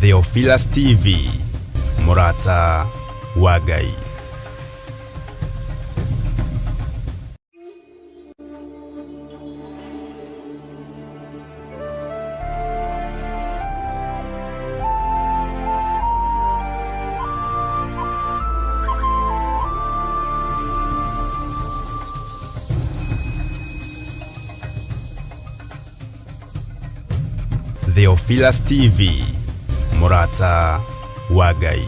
Theophilus TV, mũrata wa Ngai. Theophilus TV, mũrata wa Ngai.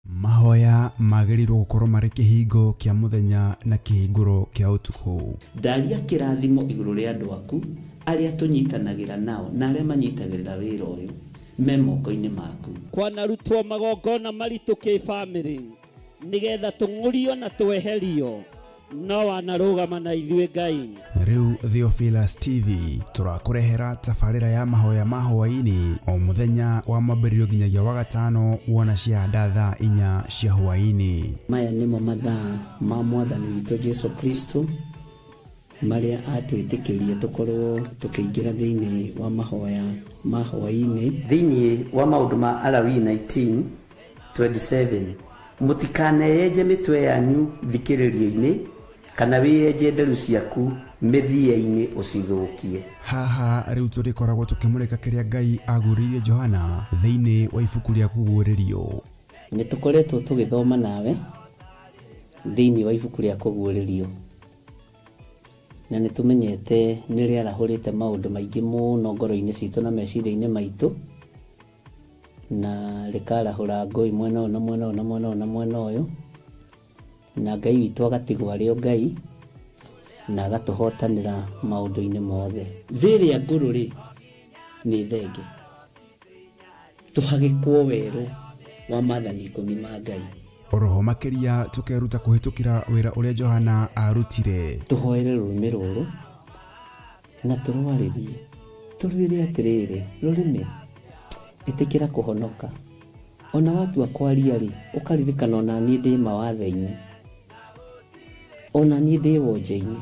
Mahoya magĩrĩirwo gũkorwo marĩ kĩhingo kĩa mũthenya na kĩhingũro kĩa ũtukũ. Ndaria kĩrathimo igũrũ rĩa andũ aku arĩa tũnyitanagĩra nao na arĩa manyitagĩrĩra wĩra ũyũ me moko-inĩ maku. Kwanarutwo magongona maritũ kĩbamĩrĩ nĩgetha tũng'ũrio na tweherio no wanarũgama na ithuĩ Ngai. Rĩu Theophilus TV tũrakũrehera tabarĩra ya mahoya ma hwaĩ-inĩ o mũthenya wa mwambĩrĩrio nginyagia wa gatano wona ciahanda thaa 4 cia hwaĩ-inĩ. Maya nĩmo mathaa ma Mwathani witũ Jesu Kristo marĩa atwĩtĩkĩrie tũkorwo tũkĩingĩra thĩinĩ wa mahoya ma hwaĩ-inĩ. Thĩinĩ wa Maũndũ ma Alawii 19:27, Mũtikaneyenje mĩtwe yanyu thikĩrĩrio-inĩ, kana wĩyenje nderu ciaku mĩthia-inĩ ũcithũkie. Haha rĩu tũrĩkoragwo tũkĩmũrĩka kĩrĩa Ngai aguũrĩirie Johana thĩinĩ wa ibuku rĩa Kũguũrĩrio. Nĩ tũkoretwo tũgĩthoma nawe thĩinĩ wa ibuku rĩa Kũguũrĩrio, na nĩ tũmenyete nĩ rĩarahũrĩte maũndũ maingĩ mũno ngoro-inĩ citũ na meciria-inĩ maitũ, na rĩkarahũra ngũĩ mwena ũyũ na mwena ũyũ na mwena ũyũ na mwena ũyũ, na Ngai witũ agatigwo arĩ o Ngai, na agatũhotanĩra maũndũ-inĩ mothe. Thĩ ĩrĩa ngũrũ-rĩ, nĩ thenge, tũhagĩkwo werũ wa maathani ikũmi ma Ngai. Oroho makĩria tũkeruta kũhĩtũkĩra wĩra ũrĩa Johana aarutire. Tũhoere rũrĩmĩ rũrũ na tũrwarĩrie, tũrwĩre atĩrĩrĩ, rũrĩmĩ, ĩtĩkĩra kũhonoka. Ona watua kwaria-rĩ, ũkaririkana ona niĩ ndĩ mawathe-inĩ, ona niĩ ndĩ wonje-inĩ.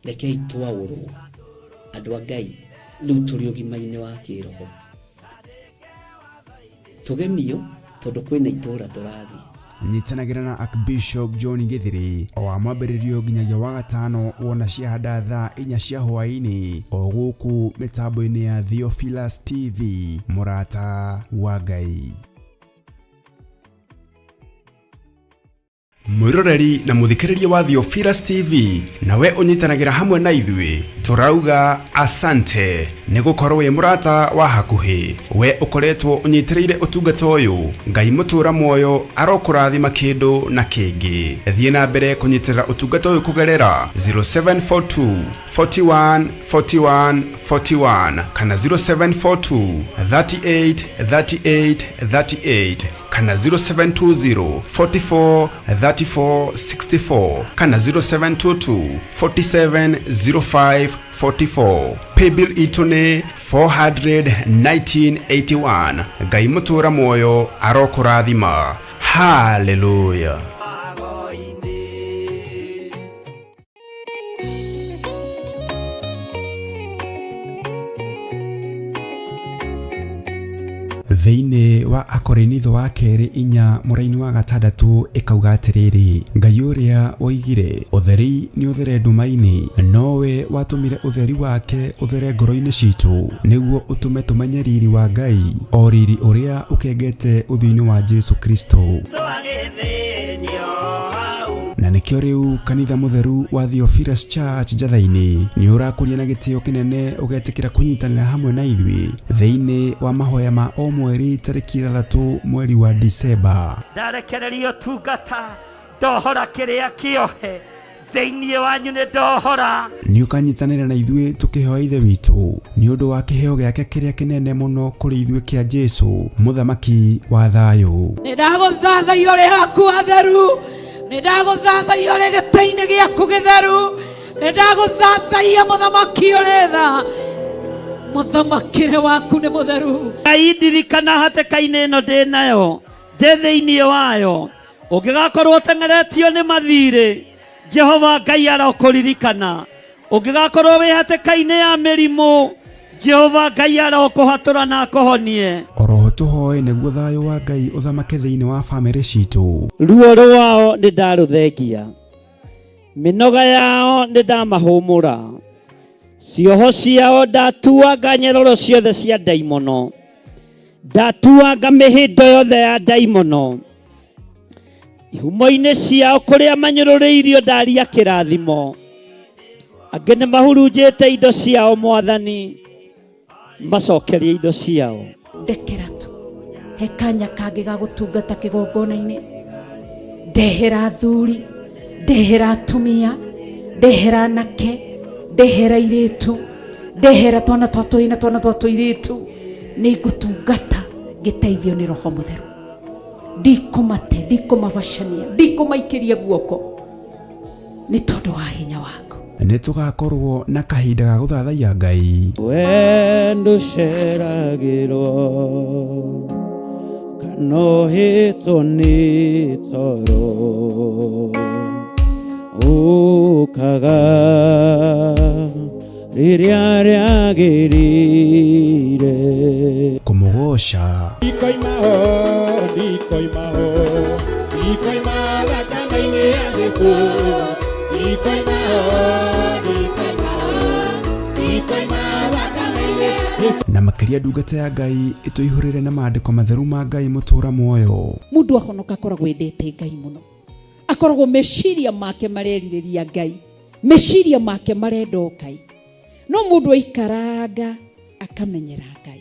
Rekei twaũrwo, andũ a Ngai, rĩu tũrĩ ũgima-inĩ wa kĩroho. Tũgemio tondũ kwĩna itũũra tũrathiĩ. Nyitanagĩra na Archbishop John Gĩthĩrĩ o wa mwambĩrĩrio nginyagia wa gatano wona ciahanda thaa 4 cia hwaĩ-inĩ o gũkũ mĩtambo-inĩ ya Theophilus TV, mũrata wa Ngai. Mwĩroreri na mũthikĩrĩria wa Theophilus TV, nawe ũnyitanagĩra hamwe na ithuĩ, tũrauga asante nĩ gũkorwo wĩ mũrata wa hakuhĩ. We ũkoretwo ũnyitĩrĩire ũtungata ũyũ, Ngai mũtũra muoyo arokũrathima kĩndũ na kĩngĩ. Thiĩ na mbere kũnyitĩrĩra ũtungata ũyũ kũgerera 0742 41 41 41 kana 0742 38 38 38 kana 0720 44 34 64 kana 0722 47 05 44. Paybill itũ nĩ 41981. Ngai mũtũra muoyo arokũrathima. Hallelujah. Thĩinĩ wa Akorinitho wa kerĩ 4 mũraini wa gatandatũ ĩkauga atĩrĩrĩ, Ngai ũrĩa woigire ũtheri nĩ ũthere nduma-inĩ, nowe watũmire ũtheri wake ũthere ngoro-inĩ citũ, nĩguo ũtũme tũmenye riri wa Ngai, o riri ũrĩa ũkengete ũthiũ-inĩ wa Jesu Kristo. Na nĩkĩo rĩu kanitha mũtheru wa Theophilus Church Njatha-inĩ nĩ ũrakũria na gĩtĩo kĩnene ũgetĩkĩra kũnyitanĩra hamwe na ithuĩ thĩinĩ wa mahoya ma o mweri tarĩki 6 mweri wa Disemba. Ndarekereria ũtungata, ndohora kĩrĩa kĩohe thĩinĩ wanyu, nĩ ndohora. Nĩ ũkanyitanĩra na ithuĩ tũkĩhoya Ithe witũ nĩ ũndũ wa kĩheo gĩake kĩrĩa kĩnene mũno kũrĩ ithuĩ kĩa Jesu, mũthamaki wa thayũ. Nĩ ndagũthathaiya ũrĩ haku hatheru, nĩ ndagũthathaiya ũrĩ gĩtĩ-inĩ gĩaku gĩtheru, nĩ ndagũthathaiya mũthamaki ũrĩ tha, mũthamakĩre waku nĩ mũtheru. Ngai ndirikana hatĩka-inĩ ĩno ndĩ nayo, ndĩ thĩinĩ wayo, ũngĩgakorwo ũteng'eretio nĩ mathirĩ, Jehova Ngai arokũririkana. Ũngĩgakorwo wĩ hatĩka-inĩ ya mĩrimũ, Jehova Ngai arokũhatũra na akũhonie. Oroho tũhoe nĩguo thayũ wa Ngai ũthamake thĩinĩ wa bamĩrĩ citũ. Ruo rwao nĩ ndarũthengia, mĩnoga yao nĩ ndamahũmũra, cioho ciao ndatuanga nyeroro ciothe cia ndaimono, ndatuanga mĩhĩndo yothe ya ndaimono, ihumo-inĩ ciao kũrĩa manyũrũrĩirio ndaria kĩrathimo, angĩ nĩ mahurunjĩte indo ciao Mwathani, macokerie indo ciao. Ndekera tu he kanya kangĩ ga gũtungata kĩgongona-inĩ, ndehera athuri, ndehera atumia, ndehera anake, ndehera airĩtu, ndehera twana twa tũhĩĩ na twana twa tũirĩtu, nĩ ngũtungata ngĩteithio nĩ Roho Mũtheru. Ndikũmate, ndikũmabacania, ndikũmaikĩria guoko nĩ tondũ wa hinya waku. Nĩ tũgakorwo na kahinda ga gũthathaiya Ngai. Wendo ũceragĩrwo kana ũhĩtwo nĩ toro, ũkaga rĩrĩa rĩagĩrĩire. Kũmũgoca. Ndikoima ho, ndikoima ho, ndikoima thakame-inĩ ya Jesũ. Ndikoima ho, ndikoima ho, ndikoima thakame-inĩ ya Jesũ. Na makĩria ndungata ya Ngai ĩtũihũrĩre na maandĩko matheru ma Ngai mũtũra muoyo. Mũndũ ahonoka akoragwo endete Ngai mũno, akoragwo meciria make marerirĩria Ngai, meciria make marenda o Ngai, no mũndũ aikaranga akamenyera Ngai.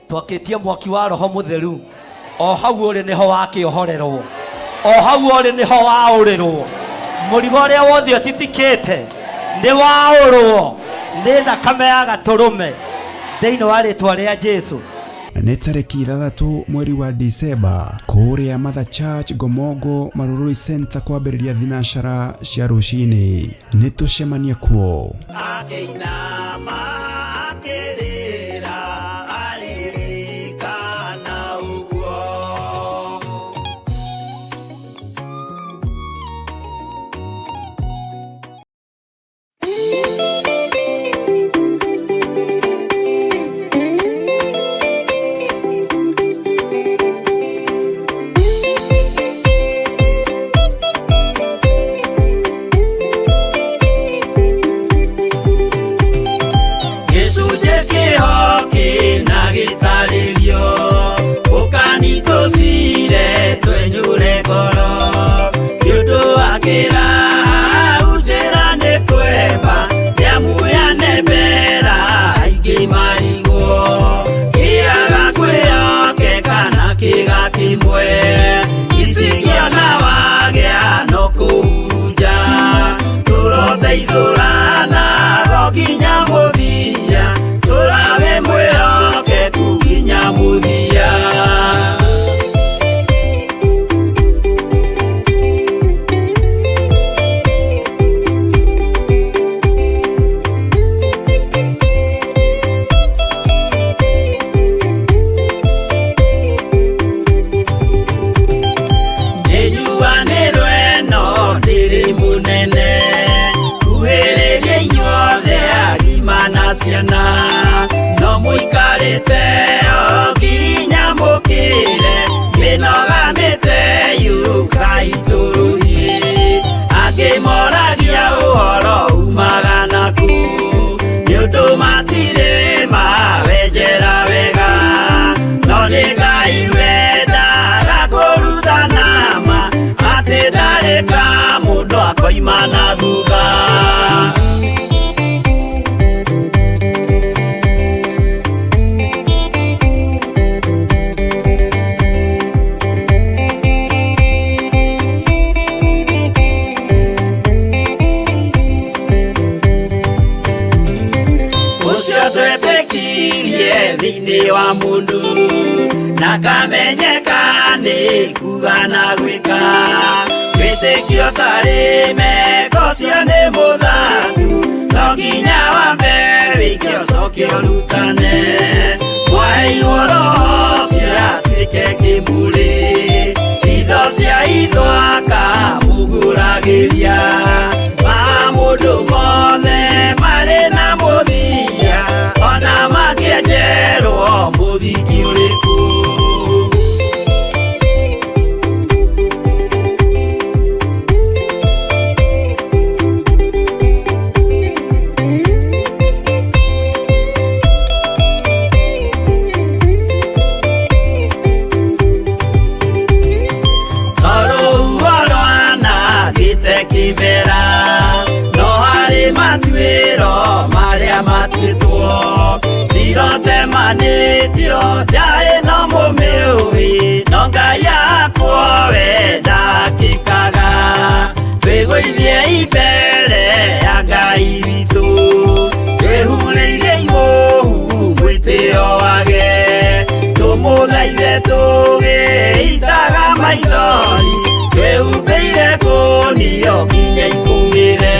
Twakĩtie mwaki wa Roho Mũtheru, o hau ũrĩ nĩho wakĩohorerwo, o hau ũrĩ nĩho waũrĩrwo, mũrigo ũrĩa wothe ũtitikĩte nĩ waũrwo nĩ thakame ya gatũrũme thĩinĩ wa rĩtwa rĩa Jesu. Nĩ tarĩki 6 mweri wa Disemba kũrĩa Mother Church Ngomongo Marurui Center kwambĩrĩria thinacara cia rũcinĩ. Nĩ tũcemanie kuo. Akĩinama akĩrĩra aririkana ũguo. Gĩcunjĩ kĩho kĩna gĩtarĩrio, ũkani tũcire twenyũre ngoro, nĩ ũndũ wa kĩraha njĩra nĩ kwemba, nĩamu yanembera aingĩ marigwo, kĩaga kwĩhokeka na kĩga kĩmwe, icingĩona wagĩa no kũhurunja, tũroteithũrana ro nginya mũthia, tũrage mwĩhokeku nginya mũthia. Nĩnjuanĩrwo ĩno ndĩrĩ mũnene, kuhĩrĩria inyuothe agima na ciana, no mũikarĩte o nginya mũkĩre, mĩnoga mĩte yũkai tũrũthiĩ, angĩ moragia ũhoro umaga naku, nĩ ũndũ matirĩ mawenjera wega, no nĩ Ngai wendaga kũrutana ma, atĩ ndarĩ ka mũndũ akoima na thutha. Ũcio twetĩkirie thĩinĩ wa mũndũ, na kamenyeka nĩ kuga na gwĩka, wĩtĩkio tarĩ meko ũcio nĩ mũthatu, no nginya wambe wĩke ũcoke ũrutane, mwaheirwo Roho ũcio atuĩke kĩmũrĩ, itho cia itho akamũgũragĩria, ma mũndũ mothe marĩ na mũthia, ona mangĩ Wambĩtwo cirotemanĩtio njaĩ no mũmĩũĩ no Ngai yakwo we ndakĩkaga twĩgũithie imbere ya Ngai witũ twĩhurĩirie imũhu mwĩtĩo wage tũmũthaithe tũgĩitaga maithori twĩhumbĩire kũnio nginya ikũmĩre.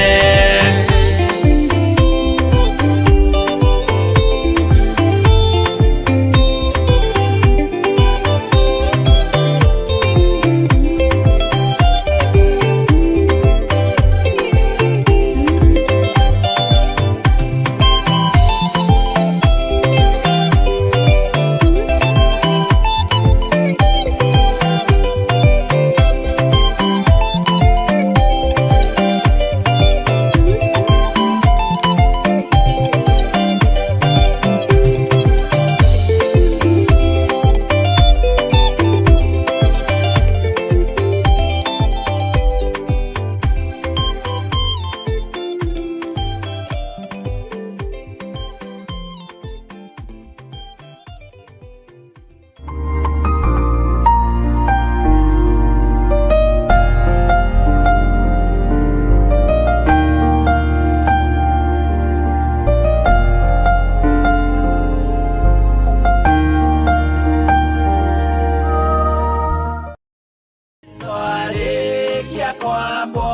Arĩkia kwambwo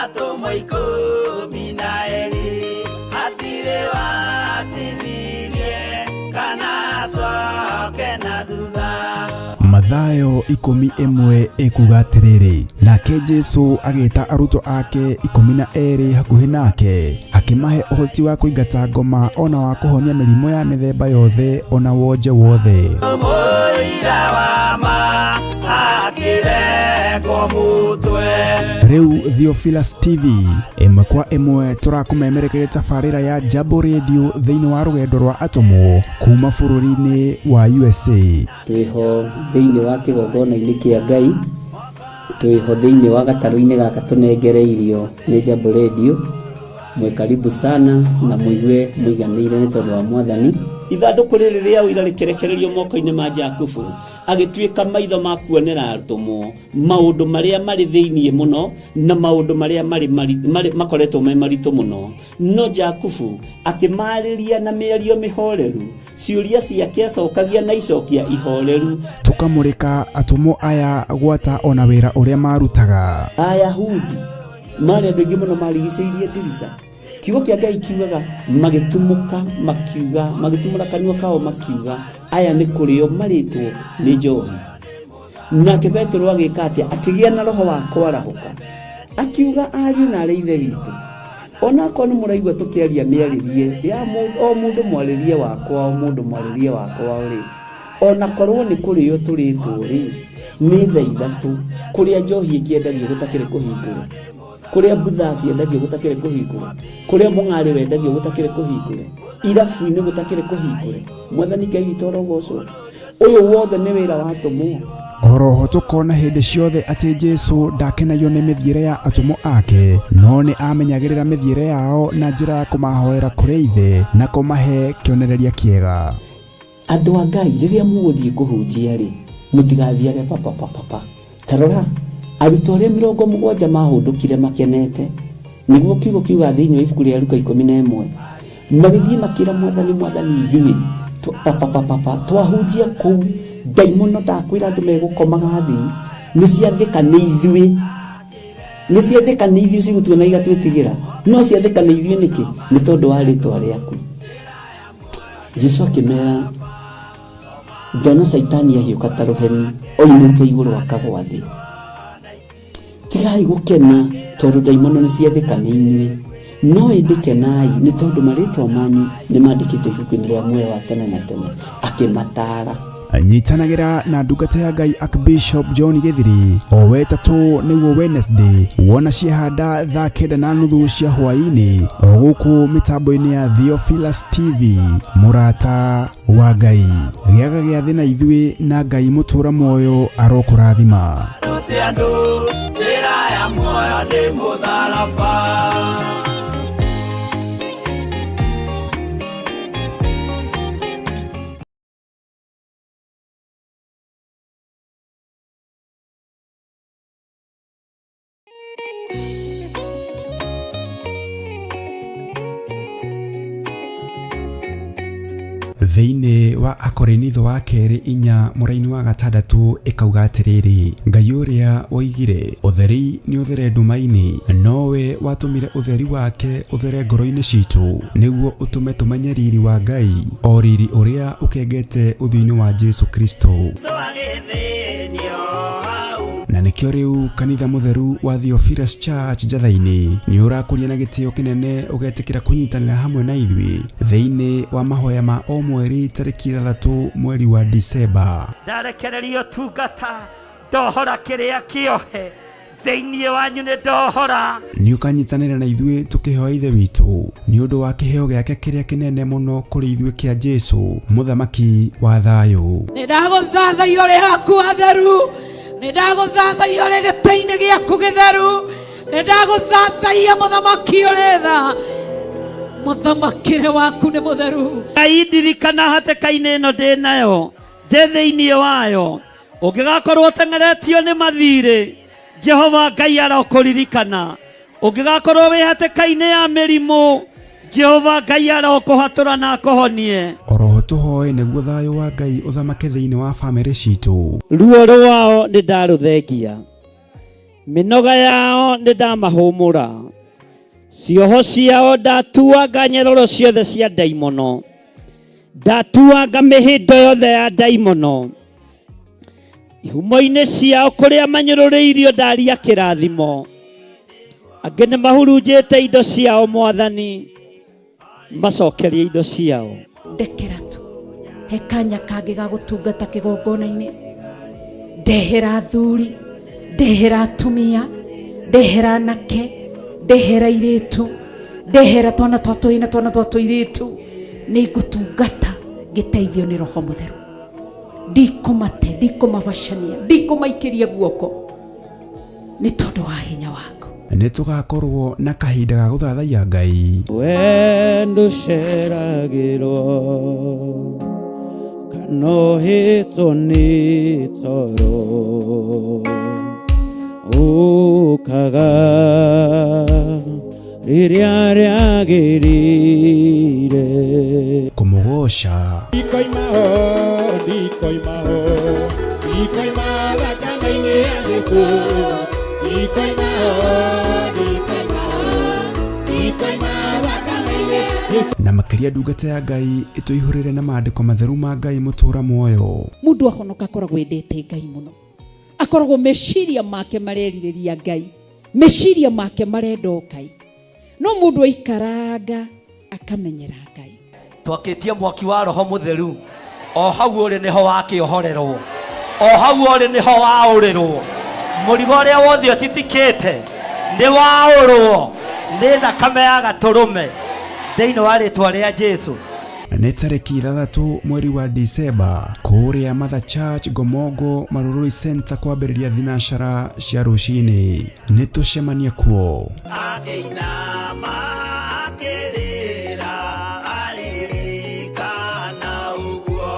atũmwo 12 hatirĩ watithirie kana acoke na thutha. Mathayo 11 ĩkuga atĩrĩrĩ, nake Jesu agĩta arutwo ake 12 hakuhĩ nake, akĩmahe ũhoti wa kũingata ngoma ona wa kũhonia mĩrimũ ya mĩthemba yothe ona wonje wothe. Mũira wa ma akĩrengwo mũtwe. Rĩu Theophilus TV ĩmwe kwa ĩmwe tũrakũmemerekeria tabarĩra ya Jambo Radio thĩinĩ wa rũgendo rwa atũmwo kuma bũrũri-inĩ wa USA. Twĩho thĩinĩ wa kĩgongona-inĩ kĩa Ngai, twĩho thĩinĩ wa gatarũ-inĩ gaka tũnengereirio nĩ Jambo Radio. Mwĩ karibu sana na mũigue mũiganĩire nĩ tondũ wa Mwathani. Ithandũkũ rĩrĩ rĩa ũira rĩkĩrekererio moko-inĩ ma Jakubu, agĩtuĩka maitho ma kuonera atũmwo maũndũ marĩa marĩ thĩinĩ mũno na maũndũ marĩa marĩ makoretwo me maritũ mũno. No Jakubu akĩmarĩria na mĩario mĩhoreru, ciũria ciake acokagia na icokia ihoreru. Tũkamũrĩka atũmwo aya gwata ona wĩra ũrĩa marutaga. Ayahudi marĩ andũ aingĩ mũno marigicĩirie ndirica. Kiugo kĩa Ngai kiugaga magĩtumũka makiuga, magĩtumũra kanua kao makiuga aya nĩ kũrĩo marĩtwo nĩ njohi. Nake Petero agĩka atĩa? Akĩgĩa na roho wa kwarahũka, akiuga ariũ na arĩ ithe witũ, onakorwo nĩ mũraigua tũkĩaria mĩarĩrie ya o mũndũ mwarĩrie wakwa, o mũndũ mwarĩrie wakwa rĩ, onakorwo nĩ kũrĩo tũrĩtwo rĩ, nĩ thaa 3 kũrĩa njohi ĩkĩendagio gũtakĩrĩ kũhingũre, kũrĩa mbutha ciendagio gũtakĩrĩ kũhingũre, kũrĩa mũng'arĩ wendagio gũtakĩrĩ kũhingũre, irabu-inĩ gũtakĩrĩ kũhingũre. Mwathani Ngai witũ arogocwo. Ũyũ wothe nĩ wĩra wa atũmwo. Oroho tũkona hĩndĩ ciothe atĩ Jesu ndakenagio nĩ mĩthiĩre ya atũmwo ake, no nĩ amenyagĩrĩra mĩthiĩre yao na njĩra ya kũmahoera kũrĩ Ithe na kũmahe kĩonereria kĩega. Andũ a Ngai, rĩrĩa mũgũthiĩ kũhunjia rĩ, mũtigathiage papapapapa. Ta rora, arutwo arĩa 70 mahũndũkire makenete, nĩguo kiugo kiuga thĩinĩ wa ibuku rĩa Luka 11, magĩthiĩ makĩra Mwathani, Mwathani ithuĩ papapapapa twahunjia kũu ndaimono ndakwĩra andũ megũkomaga thĩ, nĩ ciathĩka nĩ ithuĩ, nĩ ciathĩka nĩ ithuĩ cigũtuona igatwĩtigĩra, no ciathĩka nĩ ithuĩ nĩkĩ? Nĩ tondũ wa rĩtwa rĩaku. Jesu akĩmera, ndona Caitani ahiũka ta rũheni oimĩte igũrũ akagwa thĩ. Tigai gũkena tondũ ndaimono nĩ ciathĩka nĩ inyuĩ, no ĩndĩ kenai nĩ tondũ marĩtwa manyu nĩ mandĩkĩtwo ibuku-inĩ rĩa muoyo wa tene na tene. Akĩmataara. Nyitanagĩra na ndungata ya Ngai Archbishop John Gĩthiri o wetatũ nĩguo Wednesday wona ciehanda thaa 9:30 cia hwaĩ-inĩ o gũkũ mĩtambo-inĩ ya Theophilus TV. Mũrata wa Ngai, gĩaga gĩathĩ na ithuĩ na Ngai mũtũra muoyo arokũrathima. Rute andũ njĩra ya muoyo nĩ mũtharaba. Thĩinĩ wa Akorinitho wa kerĩ 4 mũraini wa 6 ĩkauga atĩrĩrĩ, Ngai ũrĩa woigire ũtheri nĩ ũthere nduma-inĩ, nowe watũmire ũtheri wake ũthere ngoro-inĩ citũ, nĩguo ũtũme tũmenye riri wa Ngai, o riri ũrĩa ũkengete ũthiũ-inĩ wa Jesu Kristo. Na nĩkĩo rĩu kanitha mũtheru wa Theophilus Church Njatha-inĩ nĩ ũrakũria na gĩtĩo kĩnene ũgetĩkĩra kũnyitanĩra hamwe na ithuĩ thĩinĩ wa mahoya ma o mweri tarĩki 6 mweri wa Disemba. Ndarekererio tungata ndohora kĩrĩa kĩohe thĩinĩ wanyu nĩ ndohora. Nĩ ũkanyitanĩra na ithuĩ tũkĩhoya Ithe witũ nĩ ũndũ wa kĩheo gĩake kĩrĩa kĩnene mũno kũrĩ ithuĩ kĩa Jesu mũthamaki wa thayũ. Nĩ ndagũthathaiya ũrĩ haku hatheru, nĩ ndagũthathaiya ũrĩ gĩtĩ-inĩ gĩaku gĩtheru, nĩ ndagũthathaiya mũthamaki ũrĩ tha, mũthamakĩre waku nĩ mũtheru. Ngai ndirikana hatĩka-inĩ ĩno ndĩ nayo ndĩ thĩinĩ wayo, ũngĩgakorwo ũteng'eretio nĩ mathirĩ, Jehova Ngai arokũririkana. Ũngĩgakorwo wĩ hatĩka-inĩ ya mĩrimũ, Jehova Ngai arokũhatũra na akũhonie. Oroho tũhoe nĩguo thayũ wa Ngai ũthamake thĩinĩ wa bamĩrĩ citũ. Ruo rwao nĩ ndarũthengia, mĩnoga yao nĩ ndamahũmũra, cioho ciao ndatuanga nyororo ciothe cia ndaimono, ndatuanga mĩhĩndo yothe ya ndaimono, ihumo-inĩ ciao kũrĩa manyũrũrĩirio ndaria kĩrathimo, angĩ nĩ mahurunjĩte indo ciao Mwathani, macokerie indo ciao. Ndekera tu he kanya kangĩ ga gũtungata kĩgongona-inĩ, ndehera athuri, ndehera atumia, ndehera anake, ndehera airĩtu, ndehera twana twa tũhĩĩ na twana twa tũirĩtu, nĩ ngũtungata ngĩteithio nĩ Roho Mũtheru. Ndikũmate, ndikũmabacania, ndikũmaikĩria guoko nĩ tondũ wa hinya waku. Nĩ tũgakorwo na kahinda ga gũthathaiya Ngai. Wendo ũceragĩrwo kana ũhĩtwo nĩ toro, ũkaga rĩrĩa rĩagĩrĩire. Kũmũgoca. Ndikoima ho, ndikoima ho, ndikoima thakame-inĩ ya Jesũ. Ndikoima ho, ndikoima ho, ndikoima thakame-inĩ ya Jesũ. Na makĩria ndungata ya Ngai ĩtũihũrĩre na maandĩko matheru ma Ngai mũtũra muoyo. Mũndũ ahonoka akoragwo endete Ngai mũno, akoragwo meciria make marerirĩria Ngai, meciria make marenda o Ngai, no mũndũ aikaranga akamenyera Ngai. Twakĩtie mwaki wa Roho Mũtheru, o hau ũrĩ nĩho wakĩohorerwo, o hau ũrĩ nĩho waũrĩrwo, mũrigo ũrĩa wothe ũtitikĩte nĩ waũrwo nĩ thakame ya gatũrũme thĩinĩ wa rĩtwa rĩa Jesu. Nĩ tarĩki 6 mweri wa Disemba kũrĩa Mother Church Ngomongo Marurui Center kwambĩrĩria thinacara cia rũcinĩ. Nĩ tũcemanie kuo. Akĩinama akĩrĩra aririkana ũguo.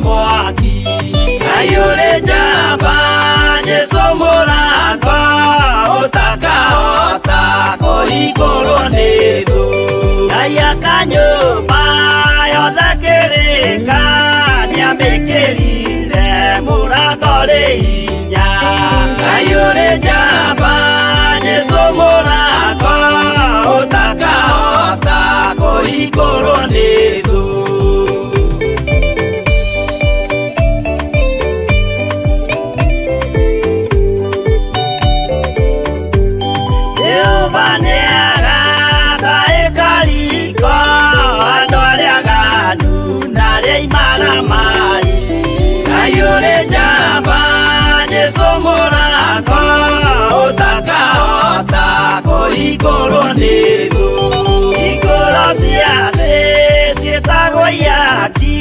Mwaki ayure jamba Jesu mũrango ũtakahota kũhingũrwo nĩ thũ. Ngai akanyũmba yothe kĩrĩka nĩamĩkĩrire mũrango rĩ hinya. Ngai ũrĩ njamba Jesu mũrango ũtakahota kũhingũrwo nĩ thũ. kũhingũrwo nĩ thũ. Ikũro cia thĩ ciĩtagwo ihaki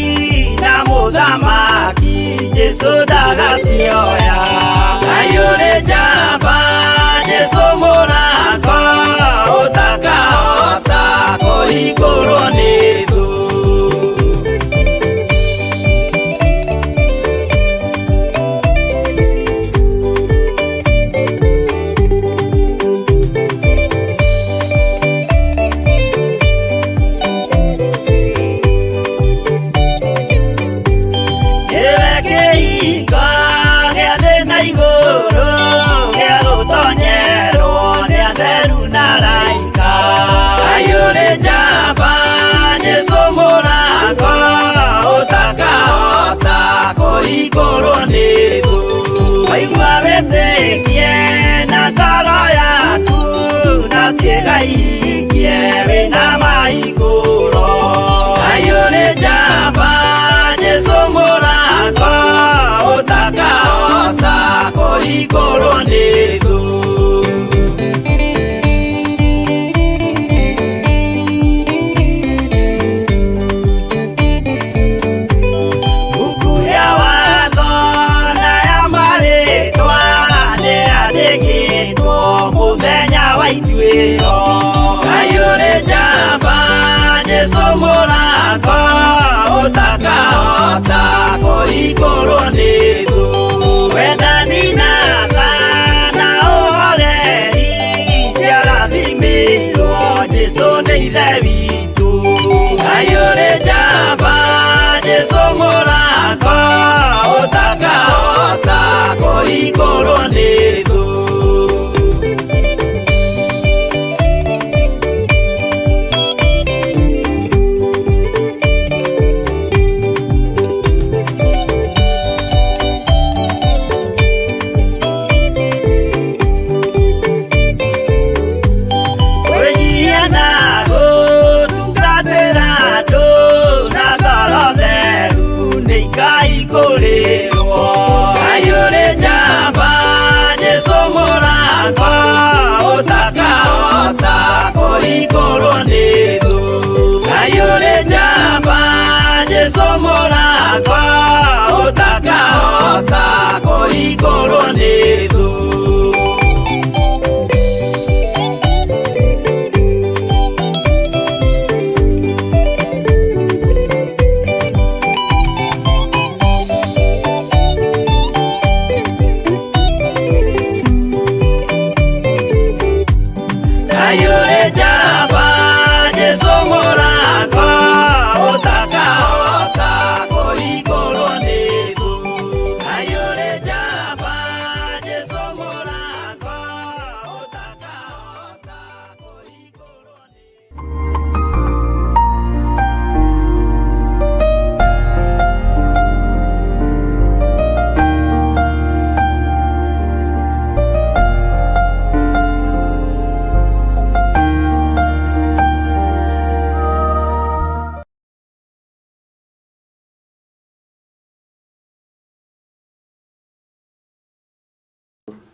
na mũthamaki Jesũ ndagacioya. Ngai ũrĩ njamba Jesũ mũrango ũtakahota kũhingũrwo nĩ thũ. Nĩwe kĩhingo gĩa thĩ na igũrũ gĩa gũtonyerwo nĩ atheru na araika. Ngai ũrĩ njamba Jesũ mũrango ũtakahota kũhingũrwo nĩ thũ. Waigua wĩtĩkie na ngoro yaku na ciĩga ihingie wĩna mahingũro. Ngai ũrĩ njamba Jesũ mũrango ũtakahota kũhingũrwo nĩ thũ. Buku ya watho na ya marĩtwa nĩyandĩkĩtwo mũthenya wa ituĩro. Ngai ũrĩ njamba Jesũ mũrango ũtakahota kũhingũrwo nĩ thũ. Wendani na tha na ũhoreri ciarathimĩirwo Jesũ nĩ Ithe witũ. Ngai ũrĩ njamba Jesũ mũrango ũtakahota kũhingũrwo nĩ thũ. Kwĩnyihia na gũtungatĩra andũ na ngoro theru nĩ ikaihingũrĩrwo. Ngai ũrĩ njamba Jesũ mũrango ũtakahota kũhingũrwo nĩ thũ. Ngai ũrĩ njamba Jesũ mũrango ũtakahota kũhingũrwo nĩ thũ. Ngai ũrĩ njamba Jesũ mũrango ũtakahota kũhingũrwo nĩ thũ. Ngai ũrĩ njamba Jesũ mũrango ũtakahota kũhingũrwo nĩ thũ.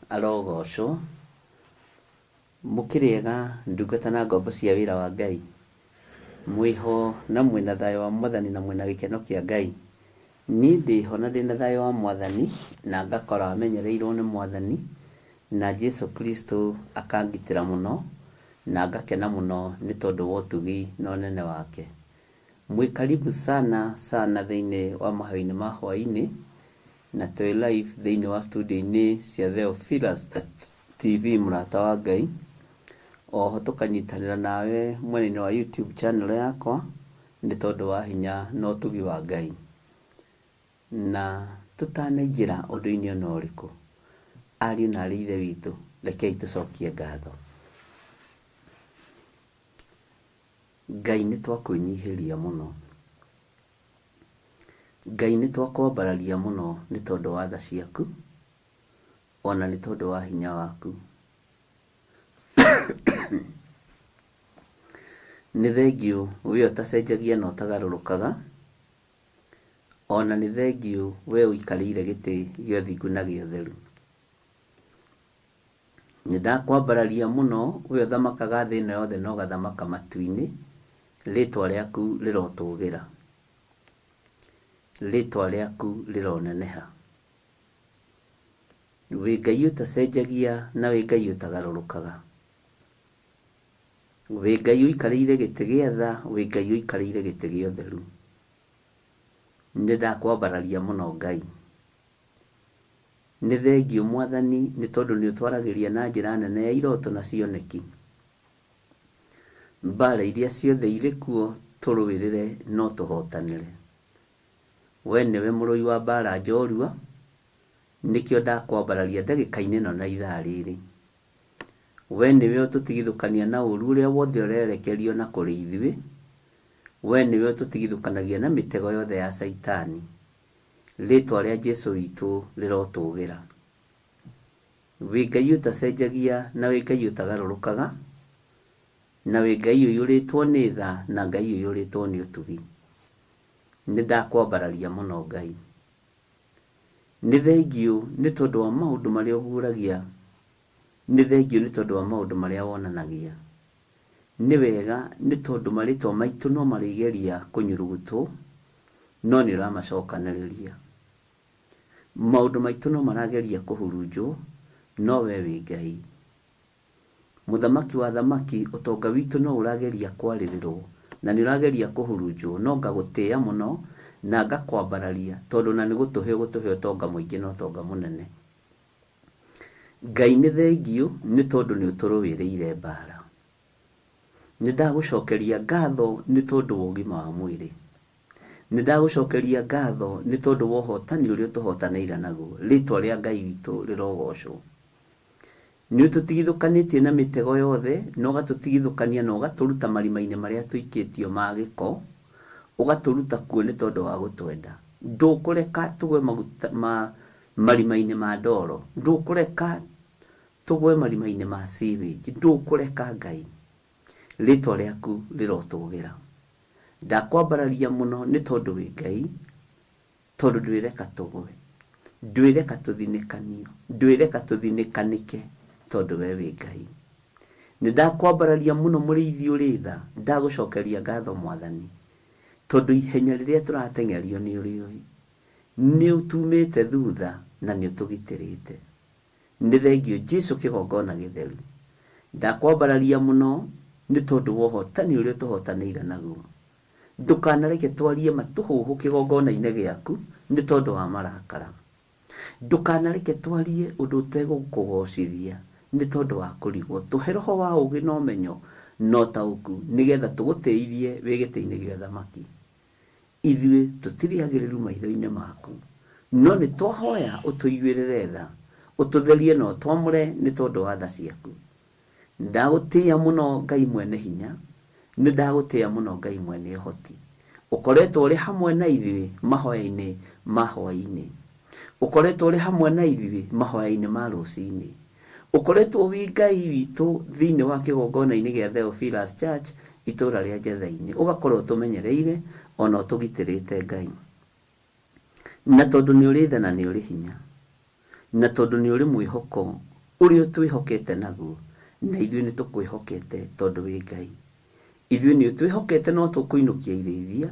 Arogocwo. Mũkĩrĩega ndungata na ngombo cia wĩra wa Ngai, mwĩho na mwĩna thayũ wa Mwathani na mwĩna gĩkeno kĩa Ngai. Niĩ ndĩho na ndĩna thayũ wa Mwathani na ngakora menyereirwo nĩ Mwathani na Jesu Kristo akangitĩra mũno na ngakena mũno nĩ tondũ wa ũtugi na ũnene wake. Mwĩ karibu sana sana thĩinĩ wa mahoya-inĩ ma hwaĩ-inĩ na twĩ live thĩinĩ wa studio-inĩ cia Theophilus TV mũrata wa Ngai. Oho tũkanyitanĩra nawe mwena-inĩ wa YouTube channel yakwa nĩ tondũ wa hinya na ũtugi wa Ngai. Na tũtanaingĩra ũndũ-inĩ ona ũrĩkũ, ariũ na arĩ ithe witũ, rekei tũcokie ngatho. Ngai nĩ twakwĩnyihĩria mũno, Ngai nĩ twakwambararia mũno nĩ tondũ wa tha ciaku ona nĩ tondũ wa hinya waku. Nĩ thengiũ we ũtacenjagia na ũtagarũrũkaga, ona nĩ thengiũ we ũikarĩire gĩtĩ gĩa ũthingu na gĩa ũtheru. Nĩ ndakwambararia mũno, we ũthamakaga thĩ ĩno yothe na ũgathamaka matu-inĩ, rĩtwa rĩaku rĩrotũgĩra, rĩtwa rĩaku rĩroneneha. Wĩ Ngai ũtacenjagia na wĩ Ngai ũtagarũrũkaga. Wĩ Ngai ũikarĩire gĩtĩ gĩa tha, wĩ Ngai ũikarĩire gĩtĩ gĩa ũtheru. Nĩ ndakwambararia mũno Ngai. Nĩ thengiũ Mwathani nĩ tondũ nĩ ũtwaragĩria na njĩra nene ya iroto na cioneki. Mbara iria ciothe irĩ kuo tũrũĩrĩre no tũhotanĩre. We nĩwe mũrũi wa mbara njorua, nĩkĩo ndakwambararia ndagĩka-inĩ ĩno na ithaa rĩrĩ. We nĩwe ũtũtigithũkania na ũru ũrĩa wothe ũrerekerio na kũrĩ ithuĩ. We nĩwe ũtũtigithũkanagia na mĩtego yothe ya Caitani. Rĩtwa rĩa Jesu witũ rĩrotũgĩra. Wĩ Ngai ũtacenjagia na wĩ Ngai ũtagarũrũkaga, na wĩ Ngai ũiyũrĩtwo nĩ tha na Ngai ũiyũrĩtwo nĩ ũtugi. Nĩ ndakwambararia mũno Ngai. Nĩ thengiũ nĩ tondũ wa maũndũ marĩa ũguũragia, nĩ thengiũ nĩ tondũ wa maũndũ marĩa wonanagia. Nĩ wega nĩ tondũ marĩtwa maitũ no marĩgeria kũnyurugutwo, no nĩ ũramacokanĩrĩria. Maũndũ maitũ no marageria kũhurunjwo, no we wĩ Ngai. Mũthamaki wa athamaki, ũtonga witũ no ũrageria kwarĩrĩrwo na nĩ ũrageria kũhurunjwo, no ngagũtĩĩa mũno na ngakwambararia tondũ na nĩ gũtũhe ũgũtũhe ũtonga mũingĩ na ũtonga mũnene. Ngai nĩ thengiũ nĩ tondũ nĩ ũtũrũĩrĩire mbara. Nĩ ndagũcokeria ngatho nĩ tondũ wa ũgima wa mwĩrĩ. Nĩ ndagũcokeria ngatho nĩ tondũ wa ũhotani ũrĩa ũtũhotanĩire naguo. Rĩtwa rĩa Ngai witũ rĩrogocwo. Nĩ ũtũtigithũkanĩtie na mĩtego yothe, na ũgatũtigithũkania na ũgatũruta marima-inĩ marĩa tũikĩtio ma gĩko, ũgatũruta kuo nĩ tondũ wa gũtwenda. Ndũkũreka tũgwe maguta ma marima-inĩ ma ndoro, ndũkũreka tũgwe marima-inĩ ma sewage, ndũkũreka Ngai. Rĩtwa rĩaku rĩrotũgĩra. Ndakwambararia mũno nĩ tondũ wĩ Ngai, tondũ ndwĩreka tũgwe, ndwĩreka tũthinĩkanio, ndwĩreka tũthinĩkanĩke tondũ we wĩ Ngai. Nĩ ndakwambararia mũno mũrĩithi ũrĩ tha, ndagũcokeria ngatho Mwathani, tondũ ihenya rĩrĩa tũrateng'erio nĩ ũrĩũĩ. Nĩ ũtumĩte thutha na nĩ ũtũgitĩrĩte. Nĩ thengiũ Jesu kĩgongona gĩtheru. Ndakwambararia mũno nĩ tondũ wa ũhotani ũrĩa ũtũhotanĩire naguo. Ndũkanareke twarie matũhũhũ kĩgongona-inĩ gĩaku nĩ tondũ wa marakara. Ndũkanareke twarie ũndũ ũtegũkũgocithia nĩ tondũ wa kũrigwo. Tũhe roho wa ũũgĩ na ũmenyo na ũtaũku nĩgetha tũgũtĩithie wĩ gĩtĩ-inĩ gĩa ũthamaki. Ithuĩ tũtirĩ agĩrĩru maitho-inĩ maku, no nĩ twahoya ũtũiguĩrĩre tha, ũtũtherie na ũtwamũre nĩ tondũ wa tha ciaku. Ndagũtĩĩa mũno Ngai mwene hinya, nĩ ndagũtĩĩa mũno Ngai mwene ũhoti. Ũkoretwo ũrĩ hamwe na ithuĩ mahoya-inĩ ma hwaĩ-inĩ. Ũkoretwo ũrĩ hamwe na ithuĩ mahoya-inĩ ma rũcinĩ. Ũkoretwo wĩ Ngai witũ thĩinĩ wa kĩgongona-inĩ gĩa Theophilus Church itũra rĩa Njetha-inĩ. Ũgakorwo ũtũmenyereire ona ũtũgitĩrĩte Ngai. Na tondũ nĩ ũrĩ tha na nĩ ũrĩ hinya, na tondũ nĩ ũrĩ mwĩhoko ũrĩa ũtwĩhokete naguo, na ithuĩ nĩ tũkwĩhokete tondũ wĩ Ngai. Ithuĩ nĩ ũtwĩhokete no tũkũinũkia irĩithia,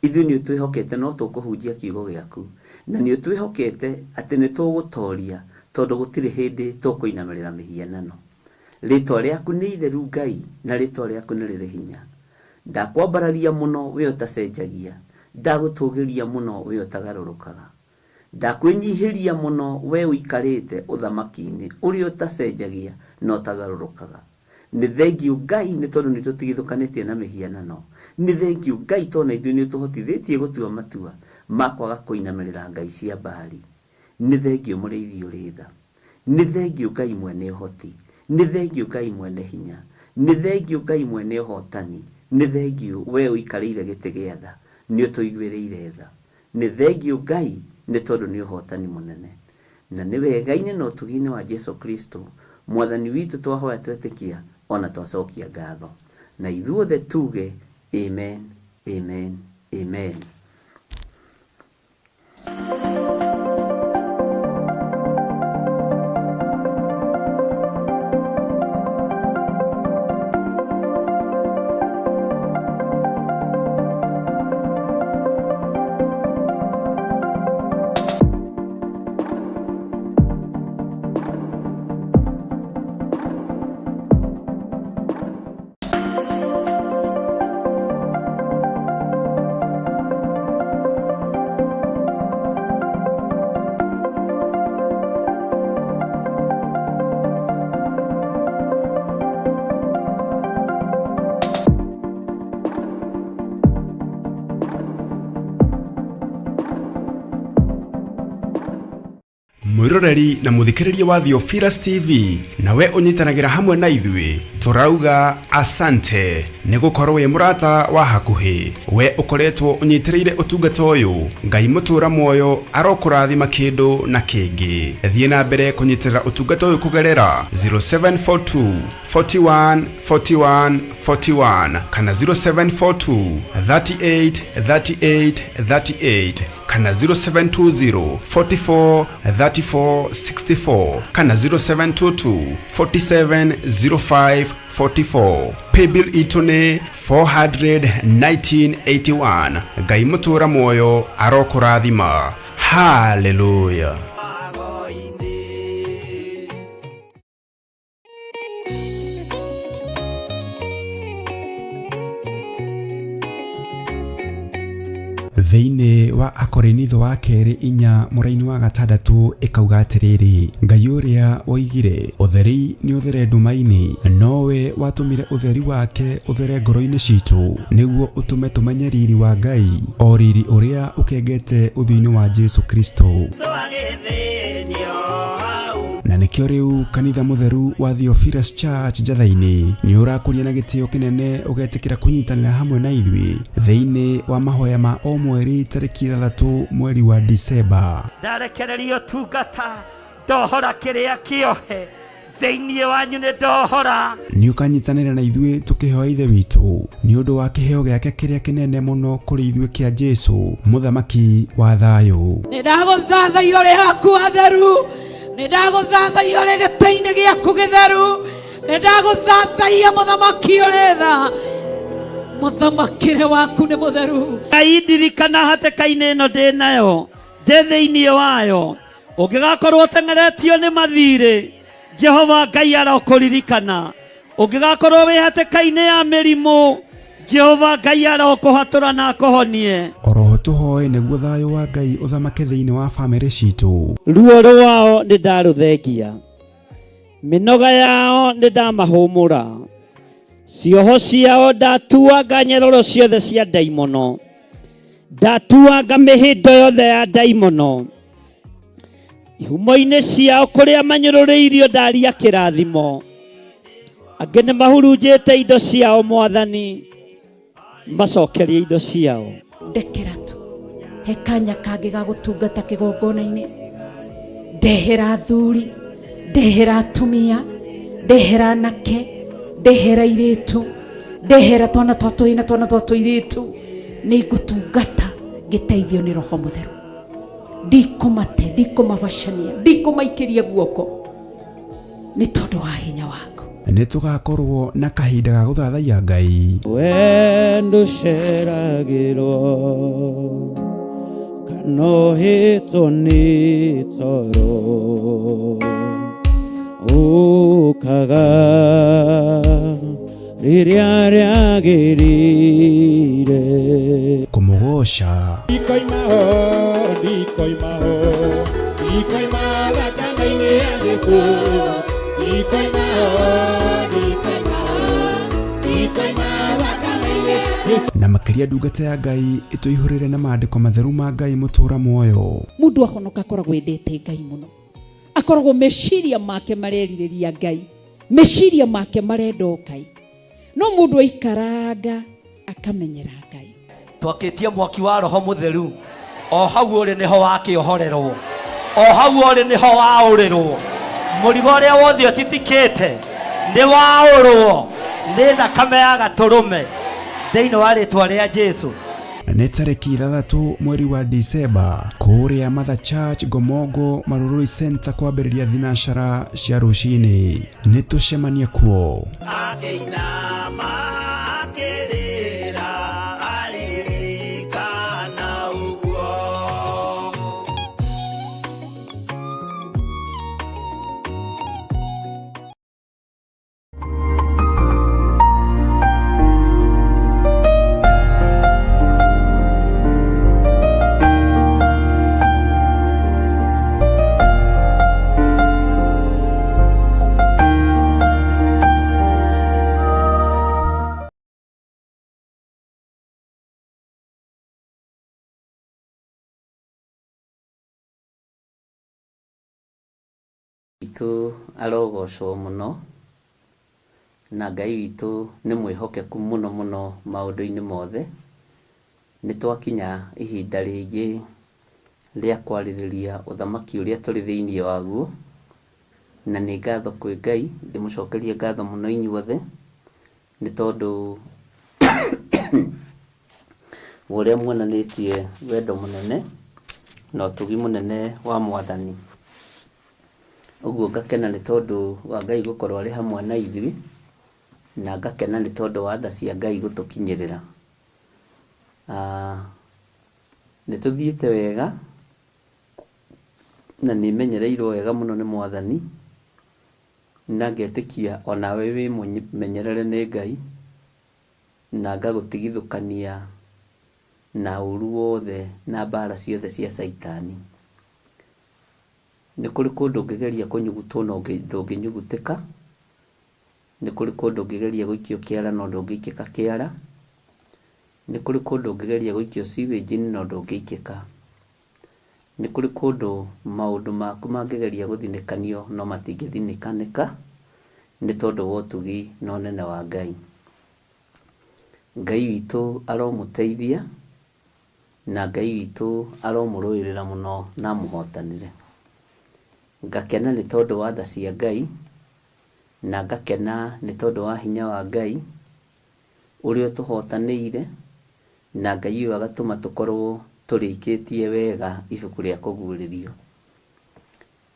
ithuĩ nĩ ũtwĩhokete no tũkũhunjia kiugo gĩaku, na nĩ ũtwĩhokete atĩ nĩ tũgũtoria tondũ gũtirĩ hĩndĩ tũkũinamĩrĩra mĩhianano. Rĩtwa rĩaku nĩ itheru Ngai, na rĩtwa rĩaku nĩ rĩrĩ hinya. Ndakwambararia mũno we ũtacenjagia, ndagũtũgĩria mũno we ũtagarũrũkaga. Ndakwĩnyihĩria mũno we ũikarĩte ũthamaki-inĩ ũrĩa ũtacenjagia na ũtagarũrũkaga. Nĩ thengiũ Ngai nĩ tondũ nĩ tũtigithũkanĩtie na mĩhianano. Nĩ thengiũ Ngai tondũ na ithuĩ nĩ ũtũhotithĩtie gũtua matua ma kwaga kũinamĩrĩra ngai cia Baali. Nĩ thengiũ mũrĩithi ũrĩ tha. Nĩ thengiũ Ngai mwene ũhoti. Nĩ thengiũ Ngai mwene hinya. Nĩ thengiũ Ngai mwene ũhotani. Nĩ thengiũ we ũikarĩire gĩtĩ gĩa tha. Nĩ ũtũiguĩrĩire tha. Nĩ thengiũ Ngai nĩ tondũ nĩ ũhotani mũnene. Na nĩ wega-inĩ na ũtugi-inĩ wa Jesu Kristo Mwathani witũ twahoya twetĩkia ona twacokia ngatho. Na ithuothe tuge amen, amen, amen. Mwĩroreri na mũthikĩrĩria wa Theophilus TV, nawe ũnyitanagĩra hamwe na ithuĩ, tũrauga asante nĩ gũkorwo wĩ mũrata wa hakuhĩ. We ũkoretwo ũnyitĩrĩire ũtungata ũyũ, Ngai mũtũra muoyo arokũrathima kĩndũ na kĩngĩ. Thiĩ na mbere kũnyitĩrĩra ũtungata ũyũ kũgerera 0742 41 41 41 kana 0742 38 38 38 kana 0720 44 34 64 kana 0722 47 05 44. Paybill itũ nĩ 41981. Ngai mũtũra muoyo arokũrathima. Haleluya. Thĩinĩ wa Akorinitho wa kerĩ 4 mũraini wa 6 ĩkauga atĩrĩrĩ, Ngai ũrĩa woigire ũtheri nĩ ũthere nduma-inĩ, nowe watũmire ũtheri wake ũthere ngoro-inĩ citũ, nĩguo ũtũme tũmenye riri wa Ngai, o riri ũrĩa ũkengete ũthiũ-inĩ wa Jesu Kristo. Na nĩkĩo rĩu kanitha mũtheru wa Theophilus Church Njatha-inĩ nĩ ũrakũria na gĩtĩo kĩnene ũgetĩkĩra kũnyitanĩra hamwe na ithuĩ thĩinĩ wa mahoya ma o mweri tarĩki 6 mweri wa Disemba. Ndarekereria ũtungata, ndohora kĩrĩa kĩohe thĩinĩ wanyu, nĩ ndohora. Nĩ ũkanyitanĩra na ithuĩ tũkĩhoya Ithe witũ nĩ ũndũ wa kĩheo gĩake kĩrĩa kĩnene mũno kũrĩ ithuĩ kĩa Jesu, mũthamaki wa thayũ. Nĩ ndagũthathaiya ũrĩ haku hatheru, nĩ ndagũthathaiya ũrĩ gĩtĩ-inĩ gĩaku gĩtheru, nĩ ndagũthathaiya mũthamaki ũrĩ tha, mũthamakĩre waku nĩ mũtheru. Ngai ndirikana hatĩka-inĩ ĩno ndĩ nayo, ndĩ thĩinĩ wayo, ũngĩgakorwo ũteng'eretio nĩ mathirĩ, Jehova Ngai arokũririkana. Ũngĩgakorwo wĩ hatĩka-inĩ ya mĩrimũ, Jehova Ngai arokũhatũra na akũhonie. Oroho tũhoe nĩguo thayũ wa Ngai ũthamake thĩinĩ wa bamĩrĩ citũ. Ruo rwao nĩ ndarũthengia, mĩnoga yao nĩ ndamahũmũra, cioho ciao ndatuanga nyeroro ciothe cia ndaimono, ndatuanga mĩhĩndo yothe ya ndaimono, ihumo-inĩ ciao kũrĩa manyũrũrĩirio ndaria kĩrathimo, angĩ nĩ mahurunjĩte indo ciao Mwathani, macokerie indo ciao. Ndekera tu he kanya kangĩ ga gũtungata kĩgongona-inĩ, ndehera athuri, ndehera atumia, ndehera anake, ndehera airĩtu, ndehera twana twa tũhĩĩ na twana twa tũirĩtu, nĩ ngũtungata ngĩteithio nĩ Roho Mũtheru. Ndikũmate, ndikũmabacania, ndikũmaikĩria guoko nĩ tondũ wa hinya waku. Nĩ tũgakorwo na kahinda ga gũthathaiya Ngai. Wendo ũceragĩrwo kana ũhĩtwo nĩ toro, ũkaga rĩrĩa rĩagĩrĩire. Kũmũgoca. Ndikoima ho, ndikoima ho, ndikoima thakame-inĩ ya Jesũ. Ndikoima ho, ndikoima ho, ndikoima thakame-inĩ ya Jesũ. Na makĩria ndungata ya Ngai ĩtũihũrĩre na maandĩko matheru ma Ngai mũtũra muoyo. Mũndũ ahonoka akoragwo endete Ngai mũno, akoragwo meciria make marerirĩria Ngai, meciria make marenda o Ngai, no mũndũ aikaranga akamenyera Ngai. Twakĩtie mwaki wa Roho Mũtheru, o hau ũrĩ nĩho wakĩohorerwo, o hau ũrĩ nĩho waũrĩrwo, mũrigo ũrĩa wothe ũtitikĩte nĩ waũrwo nĩ thakame ya gatũrũme thĩinĩ wa rĩtwa rĩa Jesu. Nĩ tarĩki 6 mweri wa Disemba kũrĩa Mother Church Ngomongo Marurui Center kwambĩrĩria thinacara cia rũcinĩ. Nĩ tũcemanie kuo. Akĩinama akĩrĩra aririkana ũguo. witũ arogocwo mũno, na Ngai witũ nĩ mwĩhokeku mũno mũno maũndũ-inĩ mothe. Nĩ twakinya ihinda rĩngĩ rĩa kwarĩrĩria ũthamaki ũrĩa tũrĩ thĩinĩ waguo, na nĩ ngatho kwĩ Ngai, ndĩmũcokerie ngatho mũno inyuothe, nĩ tondũ wa ũrĩa muonanĩtie wendo mũnene na ũtugi mũnene wa Mwathani. Ũguo ngakena nĩ tondũ wa Ngai gũkorwo arĩ hamwe na ithuĩ, na ngakena nĩ tondũ wa tha cia Ngai gũtũkinyĩrĩra. Nĩ tũthiĩte wega, na nĩ menyereirwo wega mũno nĩ Mwathani, na ngetĩkia onawe wĩ mũmenyerere nĩ Ngai, na ngagũtigithũkania na ũru wothe na mbara ciothe cia Caitani. Nĩ kũrĩ kũndũ ũngĩgeria kũnyugutwo no ndũngĩnyugutĩka, nĩ kũrĩ kũndũ ũngĩgeria gũikio kĩara no ndũngĩikĩka kĩara, nĩ kũrĩ kũndũ ũngĩgeria gũikio sewage-inĩ no ndũngĩikĩka. Nĩ kũrĩ kũndũ maũndũ maku mangĩgeria gũthinĩkanio no matingĩthinĩkanĩka nĩ tondũ wa ũtugi na ũnene wa Ngai. Ngai witũ aromũteithia na Ngai witũ aromũrũĩrĩra mũno na amũhotanĩre. Ngakena nĩ tondũ wa tha cia Ngai, na ngakena nĩ tondũ wa hinya wa Ngai ũrĩa ũtũhotanĩire, na Ngai ũyũ agatũma tũkorwo tũrĩkĩtie wega ibuku rĩa kũguũrĩrio.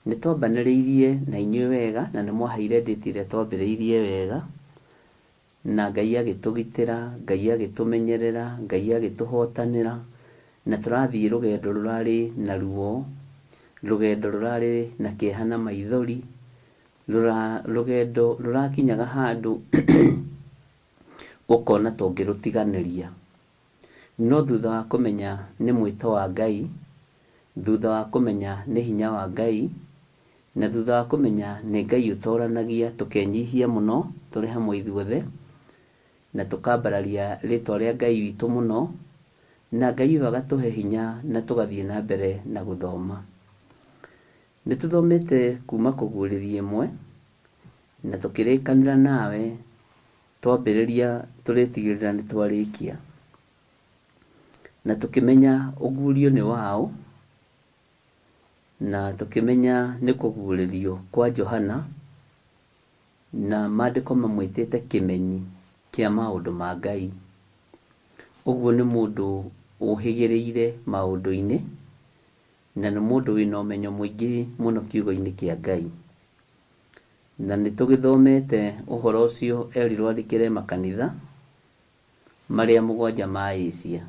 Nĩ twambanĩrĩirie na inyuĩ wega, na nĩ mwaheire ndĩti ĩrĩa twambĩrĩirie wega, na Ngai agĩtũgitĩra, Ngai agĩtũmenyerera, Ngai agĩtũhotanĩra, na tũrathiĩ rũgendo rũrarĩ na ruo, rũgendo rũrarĩ na kĩeha na maithori, rũgendo rũrakinyaga handũ ũkona ta ũngĩrũtiganĩria. No thutha wa kũmenya nĩ mwĩto wa Ngai, thutha wa kũmenya nĩ hinya wa Ngai, na thutha wa kũmenya nĩ Ngai ũtoranagia, tũkenyihia mũno tũrĩ hamwe ithuothe, na tũkambararia rĩtwa rĩa Ngai witũ mũno, na Ngai ũyũ agatũhe hinya na tũgathiĩ na mbere na gũthoma. Nĩ tũthomete kuma kũguũrĩria ĩmwe, na tũkĩrĩkanĩra nawe twambĩrĩria tũrĩtigĩrĩra nĩ twarĩkia. Na tũkĩmenya ũguũrio nĩ waũ, na tũkĩmenya nĩ kũguũrĩrio kwa Johana, na maandĩko mamwĩtĩte kĩmenyi kĩa maũndũ ma Ngai. Ũguo nĩ mũndũ ũhĩgĩrĩire maũndũ-inĩ, na nĩ mũndũ wĩna ũmenyo mũingĩ mũno kiugo-inĩ kĩa Ngai. Na nĩ tũgĩthomete ũhoro ũcio erirwo andĩkĩre makanitha marĩa mũgwanja ma Asia.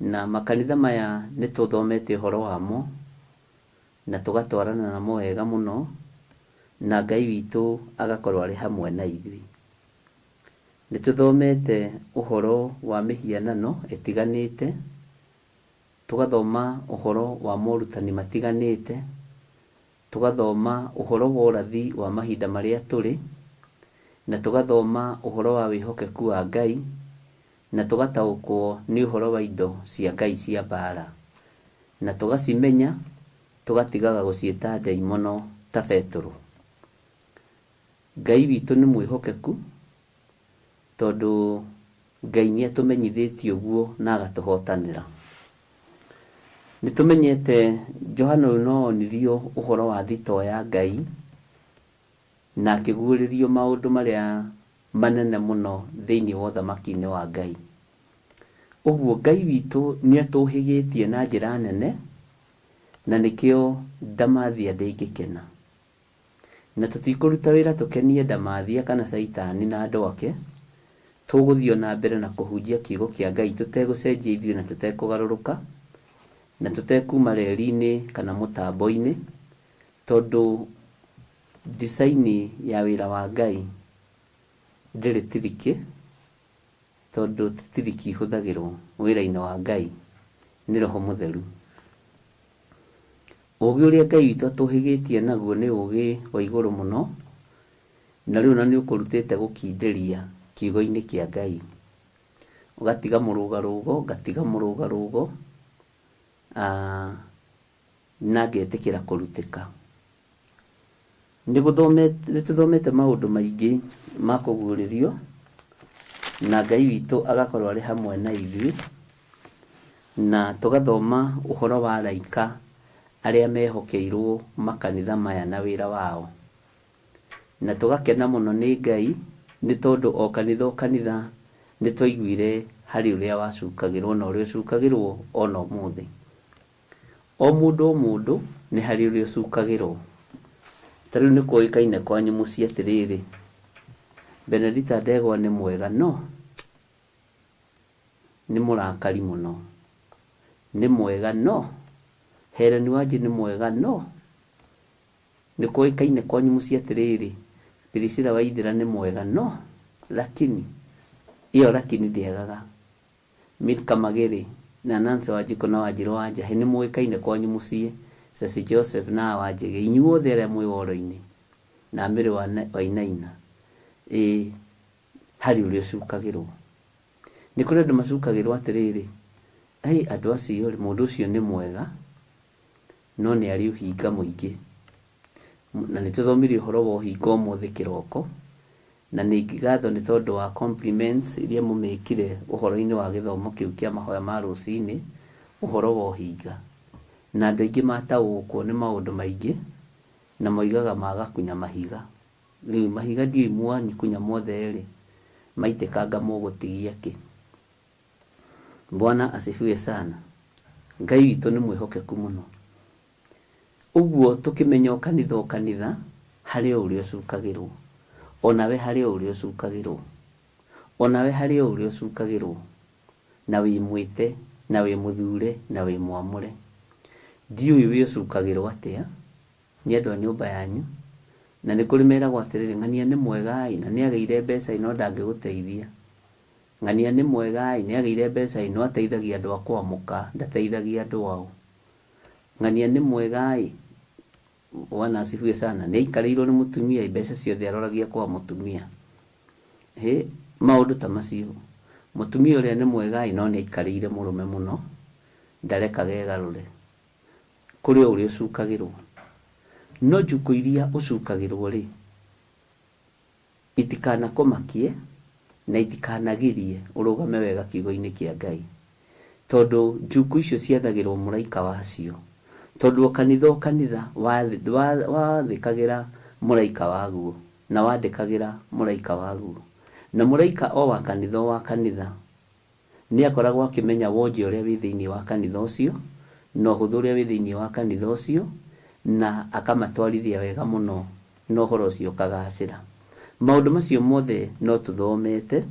Na makanitha maya nĩ tũthomete ũhoro wamo, na tũgatwarana namo wega mũno, na Ngai witũ agakorwo arĩ hamwe na ithuĩ. Nĩ tũthomete ũhoro wa mĩhianano ĩtiganĩte, tũgathoma ũhoro wa morutani matiganĩte, tũgathoma ũhoro wa ũrathi wa mahinda marĩa tũrĩ, na tũgathoma ũhoro wa wĩhokeku wa Ngai, na tũgataũkwo nĩ ũhoro wa indo cia Ngai cia mbara, na tũgacimenya, tũgatigaga gũciĩta ndaimono ta Betũrũ. Ngai witũ nĩ mwĩhokeku, tondũ Ngai nĩ atũmenyithĩtie ũguo na agatũhotanĩra. Nĩ tũmenyete Johana ũyũ no onirio ũhoro wa thitoo ya Ngai, na akĩguũrĩrio maũndũ marĩa manene mũno thĩinĩ wa ũthamaki-inĩ wa Ngai. Ũguo Ngai witũ nĩ atũhĩgĩtie na njĩra nene, na nĩkĩo ndamathia ndĩngĩkena. Na tũtikũruta wĩra tũkenie ndamathia kana Caitani na andũ ake, tũgũthiĩ o na mbere na kũhunjia kiugo kĩa Ngai tũtegũcenjia ithuĩ na tũtekũgarũrũka, na tũtekuma reri-inĩ kana mũtambo-inĩ, tondũ design ya wĩra wa Ngai ndĩrĩ tiriki, tondũ ti tiriki ihũthagĩrwo wĩra-inĩ wa Ngai, nĩ Roho Mũtheru. Ũgĩ ũrĩa Ngai witũ atũhĩgĩtie naguo nĩ ũgĩ wa igũrũ mũno, na rĩu ona nĩ ũkũrutĩte gũkindĩria kiugo-inĩ kĩa Ngai. Ũgatiga mũrũgarũgo, ngatiga mũrũgarũgo, na ngetĩkĩra kũrutĩka. Nĩ tũthomete maũndũ maingĩ ma kũguũrĩrio, na Ngai witũ agakorwo arĩ hamwe na ithuĩ, na tũgathoma ũhoro wa araika arĩa mehokeirwo makanitha maya na wĩra wao. Na tũgakena mũno nĩ Ngai nĩ tondũ o kanitha o kanitha nĩ twaiguire harĩ ũrĩa wacukagĩrwo na ũrĩa ũcukagĩrwo ona ũmũthĩ. O mũndũ o mũndũ nĩ harĩ ũrĩa ũcukagĩrwo. Ta rĩu nĩ kũĩkaine kwanyu mũciĩ atĩrĩrĩ, Benedita Ndegwa nĩ mwega no nĩ mũrakari mũno. Nĩ mwega no Helen Wanji nĩ mwega no nĩ kũĩkaine kwanyu mũciĩ atĩrĩrĩ, Priscilla Waithera nĩ mwega no lakini ĩyo lakini ndĩagaga. Milka Magere na Nancy Wanjikũ na Wanjirũ wa Njahĩ nĩ mũĩkaine kwanyu mũciĩ, Ceci Joseph na Wanjĩgĩ, inyuothe arĩa mwĩ woro-inĩ na Mary Wainaina, ĩĩ harĩ ũrĩa ũcukagĩrwo. Nĩ kũrĩ andũ macukagĩrwo atĩrĩrĩ, hei andũ acio rĩ, mũndũ ũcio nĩ mwega no nĩ arĩ ũhinga mũingĩ. Na nĩ tũthomire ũhoro wa ũhinga ũmũthĩ kĩroko, na nĩ ngatho nĩ tondũ wa compliments iria mũmĩkire ũhoro-inĩ wa gĩthomo kĩu kĩa mahoya ma rũcinĩ, ũhoro wa ũhinga. Na andũ aingĩ mataũkwo nĩ maũndũ maingĩ, na moigaga magakunya mahiga. Rĩu mahiga ndiũĩ mwanyakunya mothe rĩ, maitĩkanga mũgũtigia kĩ? Bwana asifiwe sana. Ngai witũ nĩ mwĩhokeku mũno. Ũguo tũkĩmenya o kanitha o kanitha harĩ o ũrĩa ũcukagĩrwo. Onawe harĩ o ũrĩa ũcukagĩrwo. Onawe harĩ o ũrĩa ũcukagĩrwo. Na wĩ mwĩte, na wĩ mũthure, na wĩ mwamũre. Ndiũĩ wĩ ũcukagĩrwo atĩa nĩ andũ a nyũmba yanyu. Na nĩ kũrĩ meragwo atĩrĩrĩ, ng'ania nĩ mwega ĩ, na nĩ agĩire mbeca ĩ, no ndangĩgũteithia. Ng'ania nĩ mwega ĩ, nĩ agĩire mbeca ĩ, no ateithagia andũ a kwamũka, ndateithagia andũ ao. Ng'ania nĩ mwega ĩ, Bwana asifiwe sana, nĩ aikarĩirwo nĩ mũtumia ĩ, mbeca ciothe aroragia kwa mũtumia. Hĩ, maũndũ ta macio. Mũtumia ũrĩa nĩ mwega ĩ, no nĩ aikarĩire mũrũme mũno, ndarekaga egarũre. Kũrĩ o ũrĩa ũcukagĩrwo. No njukũ iria ũcukagĩrwo rĩ, itikanakũmakie na itikanagirie ũrũgame wega kiugo-inĩ kĩa Ngai. Tondũ njukũ icio ciathagĩrwo mũraika wacio. Tondũ o kanitha o kanitha wathĩkagĩra mũraika waguo na wandĩkagĩra mũraika waguo. Na mũraika o wa kanitha o wa kanitha nĩ akoragwo akĩmenya wonje ũrĩa wĩ thĩinĩ wa kanitha ũcio na ũhũthũ ũrĩa wĩ thĩinĩ wa kanitha ũcio, na akamatwarithia wega mũno na ũhoro ũcio ũkagacĩra. Maũndũ macio mothe no tũthomete,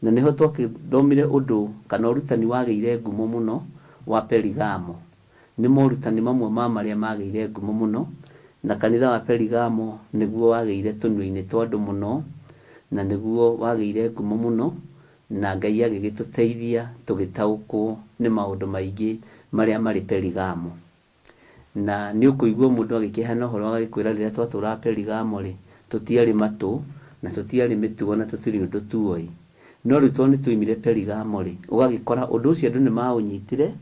na nĩho twagĩthomire ũndũ kana ũrutani wagĩire ngumo mũno wa Perigamo. Nĩ morutani mamwe ma marĩa magĩire ngumo mũno, na kanitha wa Perigamo nĩguo wagĩire tũnua-inĩ twa andũ mũno, na nĩguo wagĩire ngumo mũno, na Ngai agĩgĩtũteithia tũgĩtaũkwo nĩ maũndũ maingĩ marĩa marĩ Perigamo. Na nĩ ũkũigua mũndũ agĩkĩheana ũhoro agagĩkwĩra rĩrĩa twatũraga Perigamo rĩ, tũtiarĩ matũ, na tũtiarĩ mĩtugo na tũtirĩ ũndũ tuoĩ. No rĩu tondũ nĩ twoimire Perigamo rĩ, ũgagĩkora ũndũ ũcio andũ nĩ maũnyitire,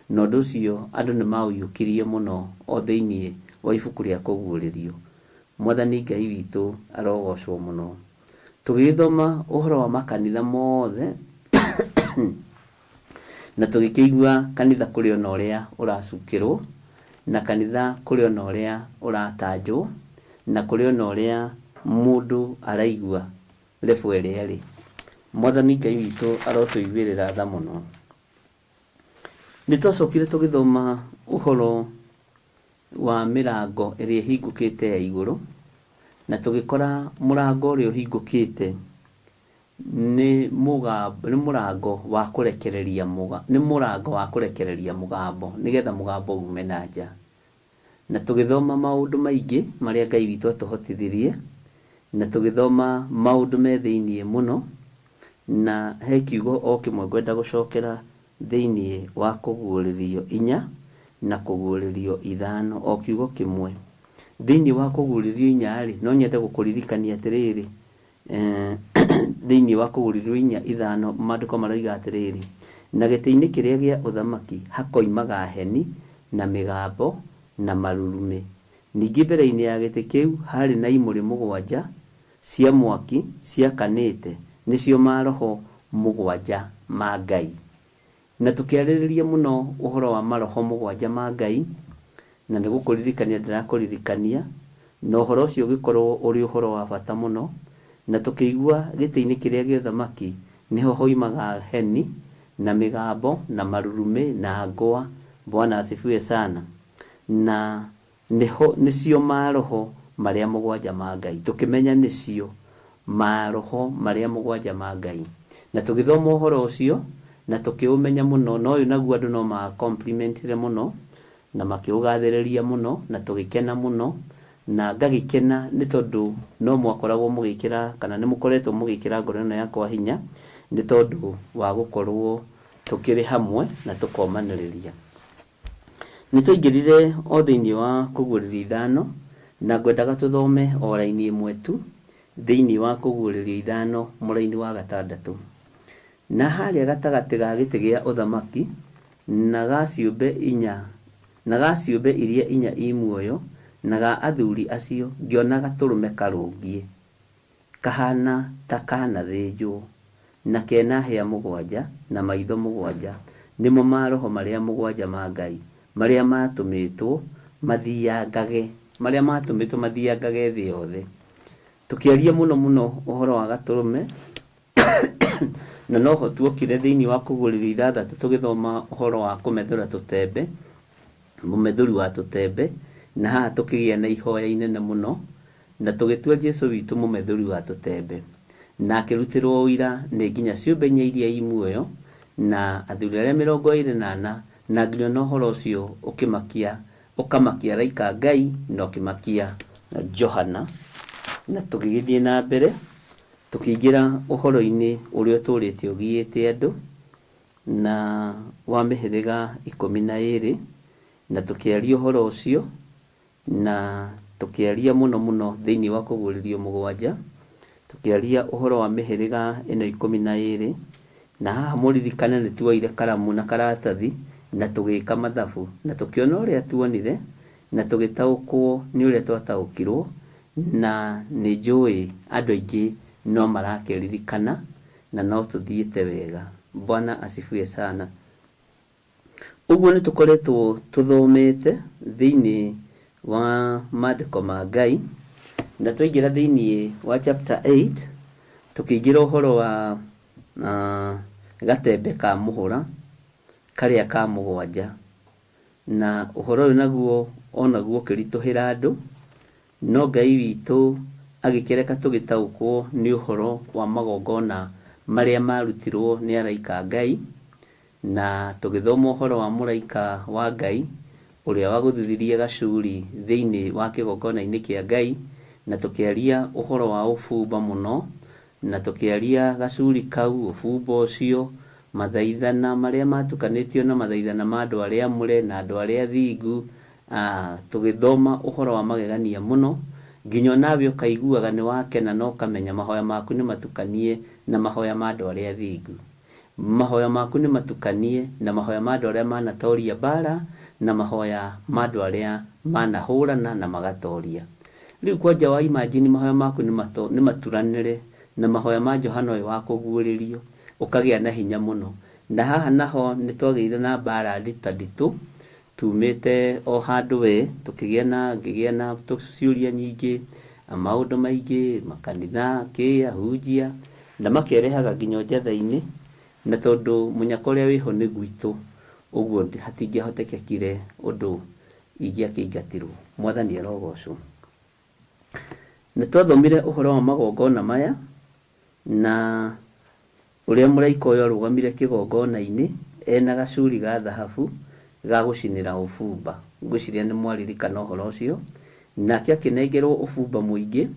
na ũndũ ũcio andũ nĩ maũiyũkirie mũno o thĩinĩ wa ibuku rĩa Kũguũrĩrio. Mwathani Ngai witũ arogocwo mũno. Tũgĩgĩthoma ũhoro wa makanitha mothe na tũgĩkĩigua kanitha kũrĩ ona ũrĩa ũracukĩrwo, na kanitha kũrĩ ona ũrĩa ũratanjwo, na kũrĩ ona ũrĩa mũndũ araigua level ĩrĩa arĩ. Mwathani Ngai witũ arotũiguĩrĩra tha mũno. Nĩ twacokire tũgĩthoma ũhoro wa mĩrango ĩrĩa ĩhingũkĩte ya igũrũ, na tũgĩkora mũrango ũrĩa ũhingũkĩte nĩ nĩ mũrango wa kũrekereria mũga, nĩ mũrango wa kũrekereria mũgambo nĩgetha mũgambo ume na nja. Na tũgĩthoma maũndũ maingĩ marĩa Ngai witũ atũhotithirie, na tũgĩthoma maũndũ me thĩiniĩ mũno, na he kiugo o kĩmwe ngwenda gũcokera thĩiniĩ wa Kũguũrĩrio inya na Kũguũrĩrio ithano, o kiugo kĩmwe. Thĩiniĩ wa Kũguũrĩrio inya-rĩ, no nyende gũkũririkania atĩrĩrĩ, thĩinĩ wa Kũguũrĩrio inya ithano maandĩko maroiga atĩrĩrĩ, na gĩtĩ-inĩ kĩrĩa gĩa ũthamaki hakoimaga heni na mĩgambo na marurumĩ, Ningĩ mbere-inĩ ya gĩtĩ kĩu haarĩ na imũrĩ mũgwanja cia mwaki ciakanĩte, nĩcio maroho mũgwanja ma Ngai. Na tũkĩarĩrĩria mũno ũhoro wa maroho mũgwanja ma Ngai, na nĩ gũkũririkania ndĩrakũririkania, na ũhoro ũcio ũgĩkorwo ũrĩ ũhoro wa bata mũno, na tũkĩigua gĩtĩ-inĩ kĩrĩa gĩa ũthamaki nĩho hoimaga heni na mĩgambo na marurumĩ na ngwa. Bwana asifiwe sana. Na nĩho nĩcio maroho marĩa mũgwanja ma Ngai, tũkĩmenya nĩcio maroho marĩa mũgwanja ma Ngai, na tũgĩthoma ũhoro ũcio na tũkĩũmenya mũno. Na ũyũ naguo andũ no ma complimentire mũno na makĩũgathĩrĩria mũno, na tũgĩkena mũno, na ngagĩkena nĩ tondũ no mwakoragwo mũgĩkĩra kana nĩ mũkoretwo mũgĩkĩra ngoro ĩno yakwa hinya nĩ tondũ wa gũkorwo tũkĩrĩ hamwe na tũkomanĩrĩria. Nĩ twaingĩrire o thĩinĩ wa Kũguũrĩrio ithano, na ngwendaga tũthome o raini ĩmwe tu thĩinĩ wa Kũguũrĩrio ithano mũraini wa gatandatũ. Na harĩa gatagatĩ ga gĩtĩ gĩa ũthamaki na ga ciũmbe inya na ga ciũmbe iria inya i muoyo na ga athuri acio ngĩona gatũrũme karũngiĩ kahana ta kanathĩnjwo, na kena hĩa mũgwanja na maitho mũgwanja, nĩmo maroho marĩa mũgwanja ma Ngai, marĩa matũmĩtwo mathiangage, marĩa matũmĩtwo mathiangage thĩ yothe. Tũkĩaria mũno mũno ũhoro wa gatũrũme, na noho tuokire thĩinĩ wa Kũguũrĩrio ithathatũ tũgĩthoma ũhoro wa kũmethũra tũtembe, mũmethũri wa tũtembe, na haha tũkĩgĩa na ihoya inene mũno, na tũgĩtua Jesu witũ mũmethũri wa tũtembe, na akĩrutĩrwo ũira nĩ nginya ciũmbe inya iria i muoyo, na athuri arĩa mĩrongo ĩrĩ na ana, na nginya na ũhoro ũcio ũkĩmakia, ũkamakia araika a Ngai na ũkĩmakia Johana. Na tũgĩgĩthiĩ na mbere tũkĩingĩra ũhoro-inĩ ũrĩa ũtũrĩte ũgiĩte andũ, na wa mĩhĩrĩga ikũmi na ĩrĩ, na tũkĩaria ũhoro ũcio, na tũkĩaria mũno mũno thĩinĩ wa Kũguũrĩrio mũgwanja, tũkĩaria ũhoro wa mĩhĩrĩga ĩno ikũmi na ĩrĩ, na haha mũririkane nĩ tuoire karamu na karatathi na tũgĩka mathabu, na tũkĩona ũrĩa tuonire, na tũgĩtaũkwo nĩ ũrĩa twataũkirwo, na nĩ njũĩ andũ aingĩ no marakĩririkana na no tũthiĩte wega. Bwana asifiwe sana. Ũguo nĩ tũkoretwo tũthomete thĩinĩ wa maandĩko ma Ngai, na twaingĩra thĩinĩ wa chapter 8 tũkĩingĩra ũhoro wa gatembe ka mũhũra karĩa ka mũgwanja. Na ũhoro ũyũ naguo onaguo ũkĩritũhĩra andũ, no Ngai witũ agĩkĩreka tũgĩtaũkwo nĩ ũhoro wa magongona marĩa marutirwo nĩ araika a Ngai, na tũgĩthoma ũhoro wa mũraika wa Ngai ũrĩa wagũthithirie gacuri thĩinĩ wa kĩgongona-inĩ kĩa Ngai, na tũkĩaria ũhoro wa ũbumba mũno, na tũkĩaria gacuri kau, ũbumba ũcio, mathaithana marĩa matukanĩtio na mathaithana ma andũ arĩa amũre na andũ arĩa athingu, tũgĩthoma ũhoro wa magegania mũno, nginya onawe ũkaiguaga nĩ wakena na ũkamenya mahoya maku nĩ matukanie na mahoya ma andũ arĩa athingu. Mahoya maku nĩ matukanie na mahoya ma andũ arĩa manatoria mbara, na mahoya ma andũ arĩa manahũrana na magatoria. Rĩu kwanja wa imagine mahoya maku nĩ maturanĩre na mahoya ma Johana ũyũ wa kũguũrĩrio, ũkagĩa na hinya mũno. Na haha naho nĩ twagĩire na mbara ndita nditũ, tumĩte o handũ we, tũkĩgĩa na, ngĩgĩa na ciũria nyingĩ, maũndũ maingĩ, makanitha, kĩ, ahunjia, na makerehaga nginya njatha-inĩ, na tondũ mũnyaka ũrĩa wĩho nĩ gwitũ, ũguo hatingĩahotekekire ũndũ ingĩakĩingatirwo. Mwathani arogocwo. Nĩ twathomire ũhoro wa magongona maya, na ũrĩa mũraika ũyũ arũgamire kĩgongona-inĩ ena gacuri ga thahabu ga gũcinĩra ũbumba. Ngwĩciria nĩ mwaririkana ũhoro ũcio. Nake akĩnengerwo ũbumba mũingĩ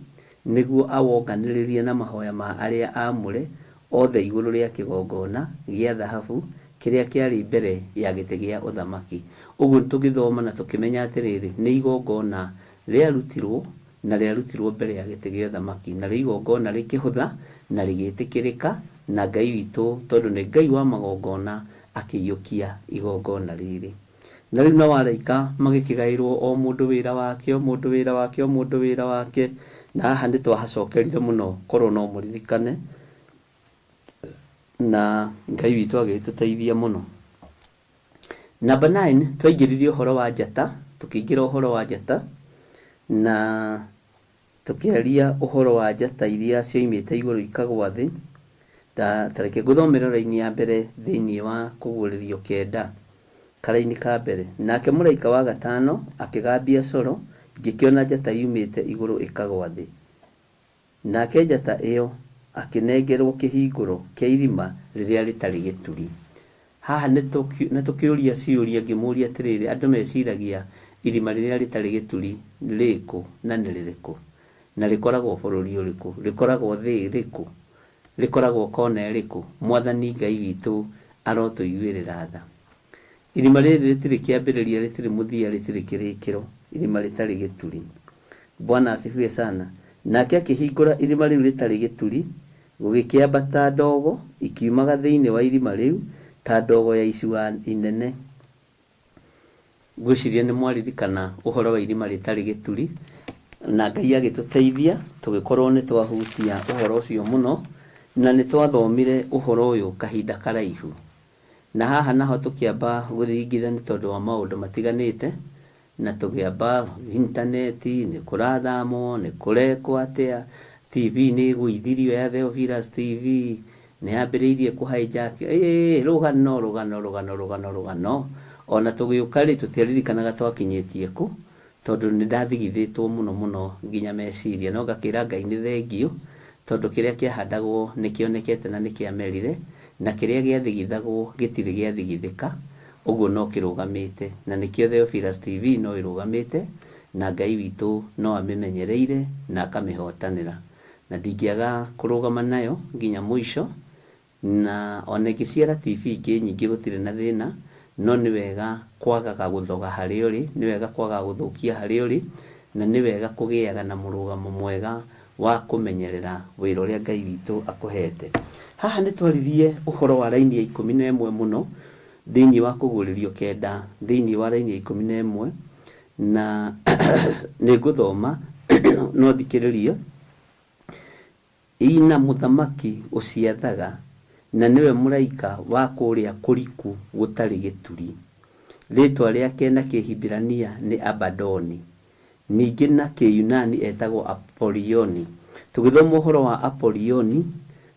nĩguo awonganĩrĩrie na mahoya ma arĩa aamũre othe igũrũ rĩa kĩgongona gĩa thahabu kĩrĩa kĩarĩ mbere ya gĩtĩ gĩa ũthamaki. Ũguo tũgĩthoma na tũkĩmenya atĩrĩrĩ, nĩ igongona rĩarutirwo na rĩarutirwo mbere ya gĩtĩ gĩa ũthamaki, narĩo igongona rĩkĩhũtha na rĩgĩtĩkĩrĩka, na Ngai witũ tondũ nĩ Ngai wa magongona akĩiyũkia igongona rĩrĩ. Na rĩu nao araika magĩkĩgaĩrwo o mũndũ wĩra wake, o mũndũ wĩra wake, o mũndũ wĩra wake. Na haha nĩ twahacokerire mũno korwo no mũririkane, na Ngai witũ agĩgĩtũteithia mũno. Number 9, twaingĩririe ũhoro wa njata, tũkĩingĩra ũhoro wa njata na tũkĩaria ũhoro wa njata iria cioimĩte igũrũ ikagwa thĩ. Ta reke ngũthomere raini ya mbere thĩinĩ wa Kũguũrĩrio 9, karaini ka mbere. Nake mũraika wa gatano akĩgambia coro, ngĩkĩona njata yumĩte igũrũ ĩkagwa thĩ. Nake njata ĩyo akĩnengerwo kĩhingũro kĩa irima rĩrĩa rĩtarĩ gĩturi. Haha nĩ tũkĩũria ciũria, ngĩmũria atĩrĩrĩ, andũ meciragia irima rĩrĩa rĩtarĩ gĩturi rĩkũ na nĩ rĩrĩkũ? Na rĩkoragwo bũrũri ũrĩkũ? Rĩkoragwo thĩ ĩrĩkũ? Rĩkoragwo kona ĩrĩkũ? Mwathani Ngai witũ arotũiguĩrĩra tha. Irima rĩrĩ rĩtirĩ kĩambĩrĩria, rĩtirĩ mũthia, rĩtirĩ kĩrĩkĩro, irima rĩtarĩ gĩturi. Bwana asifiwe sana. Nake akĩhingũra irima rĩu rĩtarĩ gĩturi, gũgĩkĩambata ndogo ikiumaga thĩinĩ wa irima rĩu ta ndogo ya icua inene. Ngwĩciria nĩ mwaririkana ũhoro wa irima rĩtarĩ gĩturi, na Ngai agĩtũteithia tũgĩkorwo nĩ twahutia ũhoro ũcio mũno, na nĩ twathomire ũhoro ũyũ kahinda karaihu. Na haha naho tũkĩamba gũthingitha nĩ tondũ wa maũndũ matiganĩte, na tũkĩamba intaneti, nĩ kũrathamwo, nĩ kũrekwo atĩa, TV nĩ ĩgũithirio ya Theophilus TV, nĩ yambĩrĩirie kũ hijack, rũgano, rũgano, rũgano, rũgano, rũgano. Ona tũgĩũka rĩ, tũtiaririkanaga twakinyĩtie kũ, tondũ nĩ ndathigithĩtwo mũno mũno nginya meciria, no ngakĩra Ngai nĩ thengiũ, tondũ kĩrĩa kĩahandagwo nĩ kĩonekete na nĩ kĩamerire, na kĩrĩa gĩathigithagwo gĩtirĩ gĩathigithĩka, ũguo no kĩrũgamĩte. Na nĩkĩo Theophilus TV no ĩrũgamĩte, na Ngai witũ no amĩmenyereire na akamĩhotanĩra. Na ndingĩaga kũrũgama nayo nginya mũico, na ona ĩngĩciara TV ingĩ nyingĩ gũtirĩ na thĩna, no nĩ wega kwagaga gũthoga harĩa ũrĩ, nĩ wega kwagaga gũthũkia harĩa ũrĩ, na nĩ wega kũgĩaga na mũrũgamo mwega wa kũmenyerera wĩra ũrĩa Ngai witũ akũhete. Haha nĩ twaririe ũhoro wa raini ya 11 mũno thĩinĩ wa Kũguũrĩrio 9, thĩinĩ wa raini ya 11, na nĩ ngũthoma no thikĩrĩrie. Ina mũthamaki ũciathaga, na nĩwe mũraika wa kũrĩa kũriku gũtarĩ gĩturi. Rĩĩtwa rĩake na Kĩhibirania nĩ Abadoni, ningĩ na Kĩyunani etagwo Apolioni. Tũgĩthoma ũhoro wa Apolioni,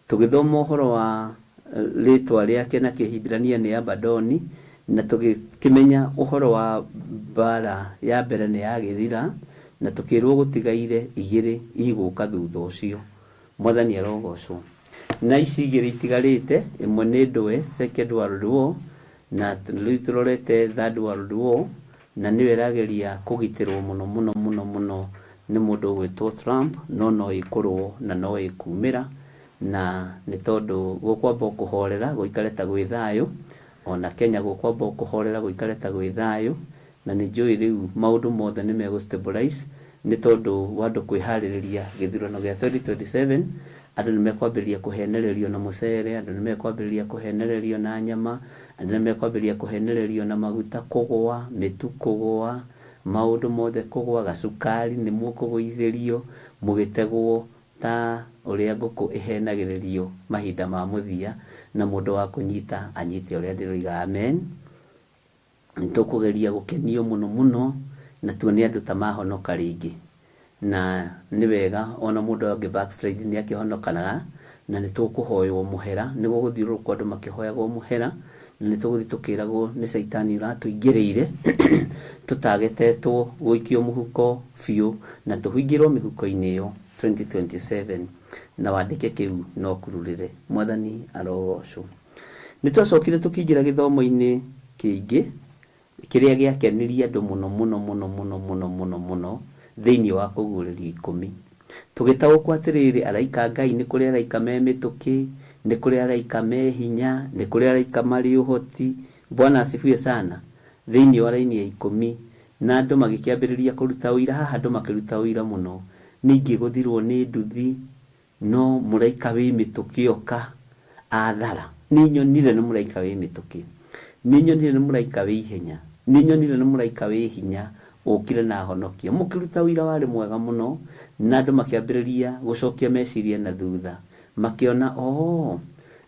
tũgĩthoma ũhoro wa rĩĩtwa rĩake na Kĩhibirania nĩ Abadoni, na tũgĩkĩmenya ũhoro wa mbara ya mbere nĩ yagĩthira, na tũkĩrwo gũtigaire igĩrĩ igũka thutha ũcio. Mwathani arogocwo. Na ici igĩrĩ itigarĩte, ĩmwe nĩ ndũe Second World War, na rĩu tũrorete Third World War, na nĩyo ĩrageria kũgitĩrwo mũno mũno mũno mũno nĩ mũndũ ũgwĩtwo Trump, no no ĩkũrwo na no ĩkumĩra, na nĩ tondũ gũkwamba kũhorera gũikare ta gwĩ thayũ, ona Kenya gũkwamba kũhorera gũikare ta gwĩ thayũ, na nĩ njũĩ rĩu maũndũ mothe nĩ megũ stabilize, nĩ tondũ wa andũ kwĩharĩrĩria gĩthurano gĩa 2027. Andũ nĩ mekwambĩrĩria kũhenererio na mũcere, andũ nĩ mekwambĩrĩria kũhenererio na nyama, andũ nĩ mekwambĩrĩria kũhenererio na maguta kũgũa, mĩtu kũgũa, maũndũ mothe kũgũa, gacukari nĩ mũkũgũithĩrio, mũgĩtegwo ta ũrĩa ngũkũ ĩhenagĩrĩrio mahinda ma mũthia, na mũndũ wa kũnyita anyite ũrĩa ndĩroiga amen. Nĩ tũkũgeria gũkenio mũno mũno, na tuone andũ ta mahonoka rĩngĩ. Na nĩ wega ona mũndũ angĩ backslide nĩ akĩhonokanaga, na nĩ tũkũhoywo mũhera, nĩ gũgũthiũrũrũkwo andũ makĩhoyagwo mũhera, na nĩ tũgũthiĩ tũkĩragwo nĩ caitani ũratũingĩrĩire, tũtagetetwo gũikio mũhuko biũ, na tũhingĩrwo mĩhuko-inĩ ĩyo 2027, na wandĩke kĩu no kururĩre. Mwathani arogocwo. Nĩ twacokire tũkĩingĩra gĩthomo-inĩ kĩingĩ kĩrĩa gĩakenirie andũ mũno mũno mũno mũno mũno mũno mũno thĩinĩ wa Kũguũrĩrio 10. Tũgĩtaũkwo atĩrĩrĩ, araika Ngai nĩ kũrĩ araika me mĩtũkĩ, nĩ kũrĩ araika me hinya, nĩ kũrĩ araika marĩ ũhoti. Bwana asifiwe sana. Thĩinĩ wa raini ya 10, na andũ magĩkĩambĩrĩria kũruta ũira. Haha andũ makĩruta ũira mũno, ningĩ gũthirwo nĩ nduthi, no mũraika wĩ mĩtũkĩ oka athara. Nĩ nyonire nĩ mũraika wĩ mĩtũkĩ, nĩ nyonire nĩ mũraika wĩ ihenya. Nĩ nyonire nĩ mũraika wĩ hinya ũkire na ahonokia. Mũkĩruta ũira warĩ mwega mũno, na andũ makĩambĩrĩria gũcokia meciria na thutha, makĩona oo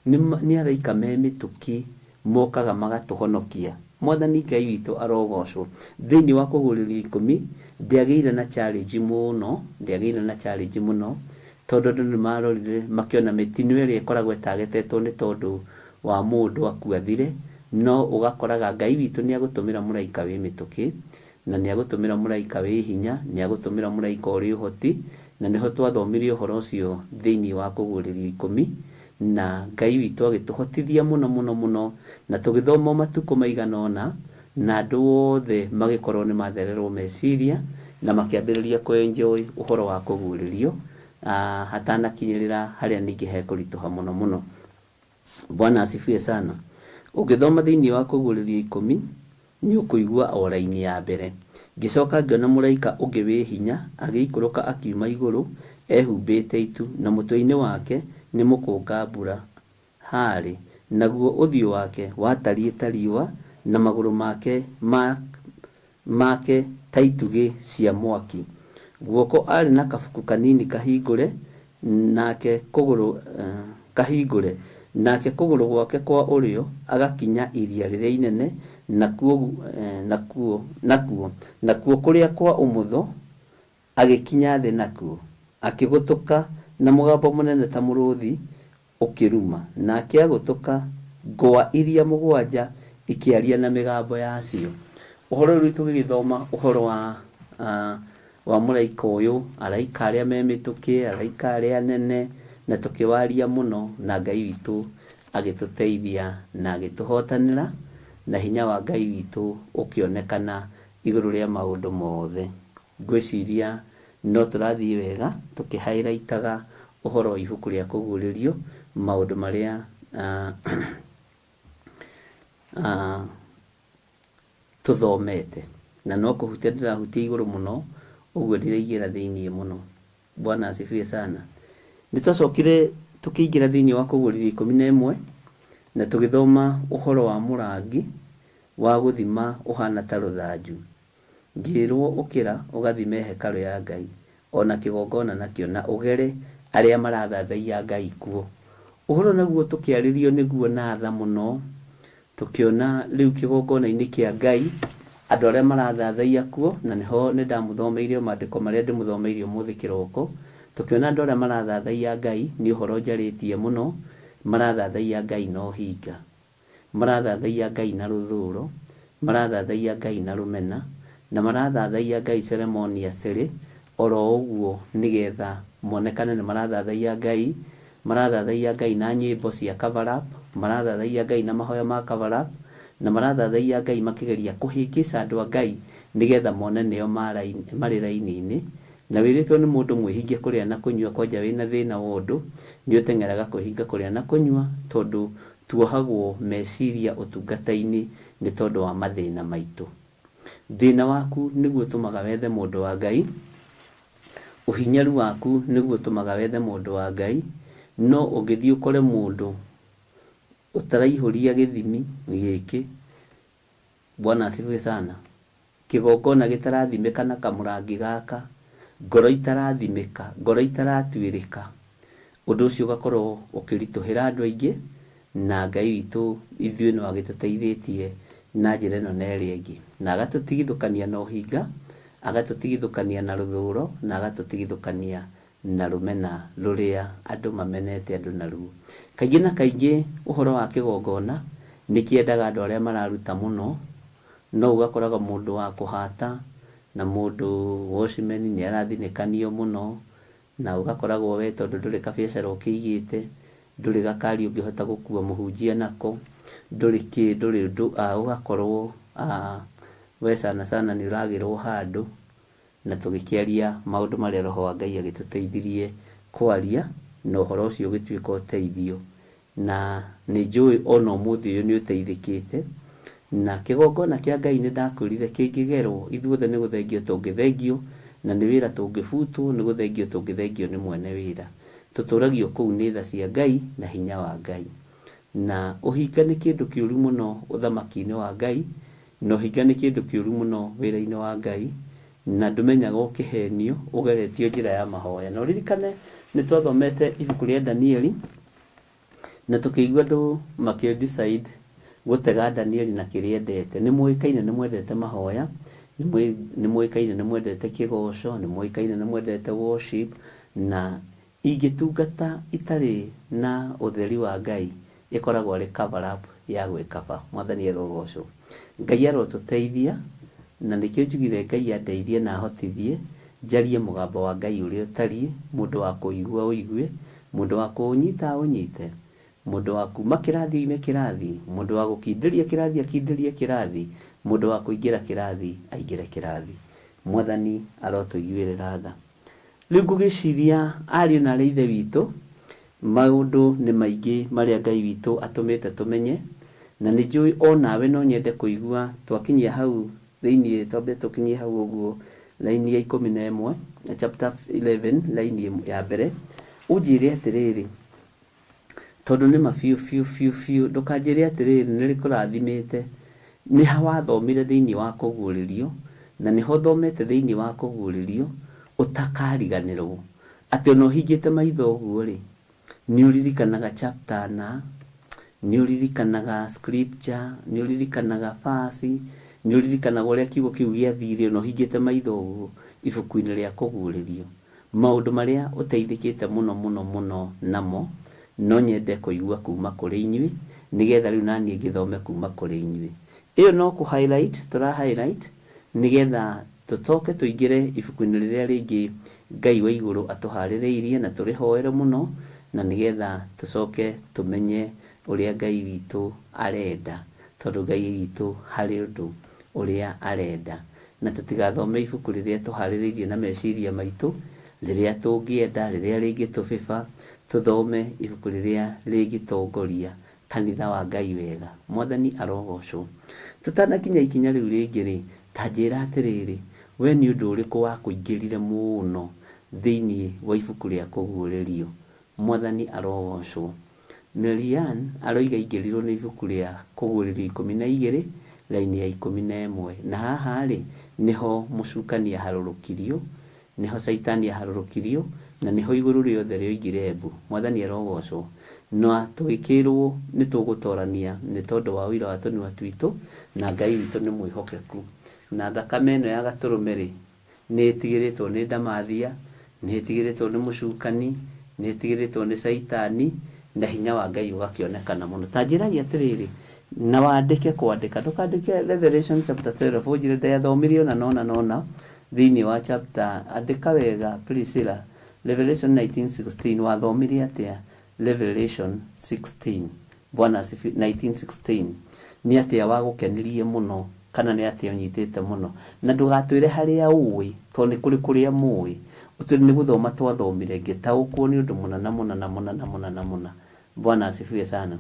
nĩ araika me mĩtũkĩ mokaga magatũhonokia. Mwathani Ngai witũ arogocwo. Thĩinĩ wa kũguũrĩrio ikũmi ndĩagĩire na challenge mũno, ndĩagĩire na challenge mũno, tondũ andũ nĩ marorire makĩona mĩtino ĩrĩa ĩkoragwo ĩtagetetwo nĩ tondũ wa mũndũ akua athire, no ũgakoraga Ngai witũ nĩ agũtũmĩra mũraika wĩ mĩtũkĩ, na nĩ agũtũmĩra mũraika wĩ hinya, nĩ agũtũmĩra mũraika ũrĩ ũhoti, na nĩho twathomire ũhoro ũcio thĩinĩ wa kũguũrĩrio ikũmi, na Ngai witũ agĩtũhotithia mũno mũno mũno, na tũgĩthoma matukũ maigana ũna, na andũ othe magĩkorwo nĩ mathererwo meciria, na makĩambĩrĩria kũ-enjoy ũhoro wa kũguũrĩrio, hatanakinyĩrĩra harĩa ningĩ hekũritũha mũno mũno. Bwana asifiwe sana. Ũngĩthoma thĩinĩ wa kũguũrĩrio ikũmi, nĩ ũkũigua o raini ya mbere. Ngĩcoka ngĩona mũraika ũngĩ wĩ hinya agĩikũrũka akiuma igũrũ ehumbĩte itu, na mũtwe-inĩ wake nĩ mũkũnga mbura harĩ, naguo ũthiũ wake watariĩ ta riũa, na magũrũ make make ta itugĩ cia mwaki. Guoko arĩ na kabuku kanini kahingũre, nake kũgũrũ kahingũre, nake kũgũrũ gwake kwa ũrĩo agakinya iria rĩrĩa inene, nakuo nakuo nakuo nakuo kũrĩa kwa ũmotho agĩkinya thĩ nakuo, akĩgũtũka na mũgambo mũnene ta mũrũthi ũkĩruma, nake agũtũka ngwa iria mũgwanja ikĩaria na mĩgambo yacio. Ũhoro rĩu tũgĩgĩthoma ũhoro wa wa mũraika ũyũ, araika arĩa me mĩtũkĩ, araika arĩa anene, na tũkĩwaria mũno, na Ngai witũ agĩtũteithia na agĩtũhotanĩra, na hinya wa Ngai witũ ũkĩonekana igũrũ rĩa maũndũ mothe. Ngwĩciria no tũrathiĩ wega tũkĩhairaitaga ũhoro wa ibuku rĩa kũguũrĩrio, maũndũ marĩa tũthomete, na no kũhutia ndĩrahutia igũrũ mũno, ũguo ndiraingĩra thĩinĩ mũno. Bwana asifiwe sana. Nĩ twacokire tũkĩingĩra thĩinĩ wa kũguũrĩrio ikũmi na ĩmwe, na tũgĩthoma ũhoro wa mũrangi wa gũthima ũhana ta rũthanju. Ngĩrwo ũkĩra ũgathime hekarũ ya Ngai ona kĩgongona nakĩo, na ũgere arĩa marathathaiya Ngai kuo. Ũhoro naguo tũkĩarĩrio nĩguo na tha mũno, tũkĩona rĩu kĩgongona-inĩ kĩa Ngai andũ arĩa marathathaiya kuo, na nĩho nĩ ndamũthomeire maandĩko marĩa ndĩmũthomeire ũmũthĩ kĩroko, tũkĩona andũ arĩa marathathaiya Ngai nĩ ũhoro njarĩtie mũno, marathathaiya Ngai na ũhinga, marathathaiya Ngai na rũthũro, marathathaiya Ngai na rũmena, na marathathaiya Ngai ceremoniously oro ũguo nĩgetha monekane nĩ marathathaiya Ngai, marathathaiya Ngai na nyĩmbo cia cover up, marathathaiya Ngai na mahoya ma cover up, na marathathaiya Ngai makĩgeria kũhĩngĩca andũ a Ngai nĩgetha mone nĩo marĩ raini-inĩ. Na wĩrĩtwo nĩ mũndũ mwĩhinge kũrĩa na kũnyua kwanja wĩna thĩna wa ũndũ, nĩ ũteng'eraga kwĩhinga kũrĩa na kũnyua, tondũ tuohagwo meciria ũtungata-inĩ nĩ tondũ wa mathĩna maitũ. Thĩna waku nĩguo ũtũmaga wethe mũndũ wa Ngai, ũhinyaru waku nĩguo ũtũmaga wethe mũndũ wa Ngai, no ũngĩthiĩ ũkore mũndũ ũtaraihũria gĩthimi gĩkĩ, Bwana asifiwe sana, kĩgongona gĩtarathimĩka na kamũrangi gaka, ngoro itarathimĩka, ngoro itaratuĩrĩka, ũndũ ũcio ũgakorwo ũkĩritũhĩra andũ aingĩ, na Ngai witũ ithuĩ no agĩtũteithĩtie na njĩra ĩno na ĩrĩa ĩngĩ, na agatũtigithũkania na ũhinga, agatũtigithũkania na rũthũro, na agatũtigithũkania na rũmena rũrĩa andũ mamenete andũ naruo. Kaingĩ na kaingĩ ũhoro wa kĩgongona nĩ kĩendaga andũ arĩa mararuta mũno, no ũgakoraga mũndũ wa kũhata na mũndũ watchman nĩ arathinĩkanio mũno, na ũgakoragwo we tondũ ndũrĩ kabiacara ũkĩigĩte, ndũrĩ gakari ũngĩhota gũkua mũhunjia nako, ndũrĩ kĩ, ndũrĩ ũndũ, ũgakorwo we sana sana nĩ ũragĩrwo handũ, na tũgĩkĩaria maũndũ marĩa Roho wa Ngai agĩtũteithirie kwaria, na ũhoro ũcio ũgĩtuĩka ũteithio, na nĩ njũĩ ona ũmũthĩ ũyũ nĩ ũteithĩkĩte. Na kĩgongona kĩa Ngai nĩ ndakwĩrire kĩngĩgerwo, ithuothe nĩ gũthengio tũngĩthengio, na nĩ wĩra tũngĩbutwo, nĩ gũthengio tũngĩthengio nĩ mwene wĩra. Tũtũragio kũu nĩ tha cia Ngai na hinya wa Ngai. Na ũhinga nĩ kĩndũ kĩũru mũno ũthamaki-inĩ wa Ngai, Na ũhinga nĩ kĩndũ kĩũru mũno wĩra-inĩ wa Ngai, na ndũmenyaga ũkĩhenio ũgeretio njĩra ya mahoya. Na ũririkane nĩ twathomete ibuku rĩa Danieli, na tũkĩigua andũ makĩ decide gũtega Danieli na kĩrĩa endete. Nĩ mũĩkaine nĩ mwendete mahoya, nĩ mũĩkaine nĩ mwendete kĩgoco, nĩ mũĩkaine nĩ mwendete worship, na ingĩtungata itarĩ na ũtheri wa Ngai, ĩkoragwo arĩ cover up ya gwĩkaba. Mwathani arogocwo. Ngai arotũteithia, na nĩkĩo njugire Ngai andeithie na ahotithie njarie mũgambo wa Ngai ũrĩa ũtariĩ, mũndũ wa kũigua ũigue, mũndũ wa kũũnyita aũnyite, mũndũ wa kuma kĩrathi oime kĩrathi, mũndũ wa gũkindĩria kĩrathi akindĩrie kĩrathi, mũndũ wa kũingĩra kĩrathi aingĩre kĩrathi. Mwathani arotũiguĩrĩra tha. Rĩu ngũgĩciria ariũ na aarĩ a Ithe witũ, maũndũ nĩ maingĩ marĩa Ngai witũ atũmĩte tũmenye, na nĩ njũĩ o nawe no nyende kũigua twakinyia hau thĩinĩ, twambe tũkinyie hau ũguo raini ya 11, chapter 11 raini ya mbere, ũnjĩre atĩrĩrĩ, tondũ nĩ ma biũ biũ biũ biũ, ndũkanjĩre atĩrĩrĩ nĩ rĩkũrathimĩte, nĩ ha wathomire thĩinĩ wa kũguũrĩrio, na nĩho thomete thĩinĩ wa kũguũrĩrio, ũtakariganĩrwo. Atĩ ona ũhingĩte maitho ũguo-rĩ, nĩ ũririkanaga chapter na, nĩ ũririkanaga scripture, nĩ ũririkanaga verse, nĩ ũririkanaga ũrĩa kiugo kĩu gĩathire ona ũhingĩte maitho ũguo ibuku-inĩ rĩa kũguũrĩrio. Maũndũ marĩa ũteithĩkĩte mũno mũno mũno namo, no nyende kũigua kuma kũrĩ inyuĩ, nĩgetha rĩu naniĩ ngĩthome kuma kũrĩ inyuĩ. Ĩyo no kũ highlight, tũra highlight, nĩgetha tũtoke tũingĩre ibuku-inĩ rĩrĩa rĩngĩ Ngai wa igũrũ atũharĩrĩirie na tũrĩhoere mũno, na nĩgetha tũcoke tũmenye ũrĩa Ngai witũ arenda, tondũ Ngai witũ harĩ ũndũ ũrĩa arenda. Na tũtigathome ibuku rĩrĩa tũharĩrĩirie na meciria maitũ, rĩrĩa tũngĩenda, rĩrĩa rĩngĩtũbĩba, tũthome ibuku rĩrĩa rĩngĩtongoria kanitha wa Ngai wega. Mwathani arogocwo. Tũtanakinya ikinya rĩu rĩngĩ-rĩ, ta njĩra atĩrĩrĩ, we nĩ ũndũ ũrĩkũ wakũingĩrire mũno thĩinĩ wa ibuku rĩa kũguũrĩrio? Mwathani arogocwo. Marianne aroiga aingĩrirwo nĩ ibuku rĩa kũguũrĩrio 12, raini ya 11. Na haha-rĩ, nĩho mũcukani aharũrũkirio, nĩho Caitani aharũrũkirio, na nĩho igũrũ rĩothe rĩoigire mbu. Mwathani arogocwo. Na tũgĩkĩrwo nĩ tũgũtorania nĩ tondũ wa ũira wa tũnua twitũ, na Ngai witũ nĩ mwĩhokeku. Na thakame ĩno ya gatũrũme-rĩ, nĩ ĩtigĩrĩtwo nĩ ndamathia, nĩ ĩtigĩrĩtwo nĩ mũcukani, nĩ ĩtigĩrĩtwo nĩ Caitani, na hinya wa Ngai ũgakĩonekana mũno. Ta njĩrai atĩrĩrĩ, na wandĩke kwandĩka, ndũkandĩke Revelation chapter 12 ũnjĩre ndathomire ũna na ũna na ũna thĩinĩ wa chapter, andĩka wega Priscilla, Revelation 19:16 wathomire atĩa Revelation 16? Bwana asifiwe. 19:16 nĩ atĩa wagũkenirie mũno kana nĩ atĩa ũnyitĩte mũno? Na ndũgatwĩre harĩa ũĩ, tondũ nĩ kũrĩ kũrĩa mũĩ, ũtwĩre nĩ gũthoma twathomire ngĩtaũkwo nĩ ũndũ mũna na mũna na mũna na mũna na mũna. Bwana asifiwe sana.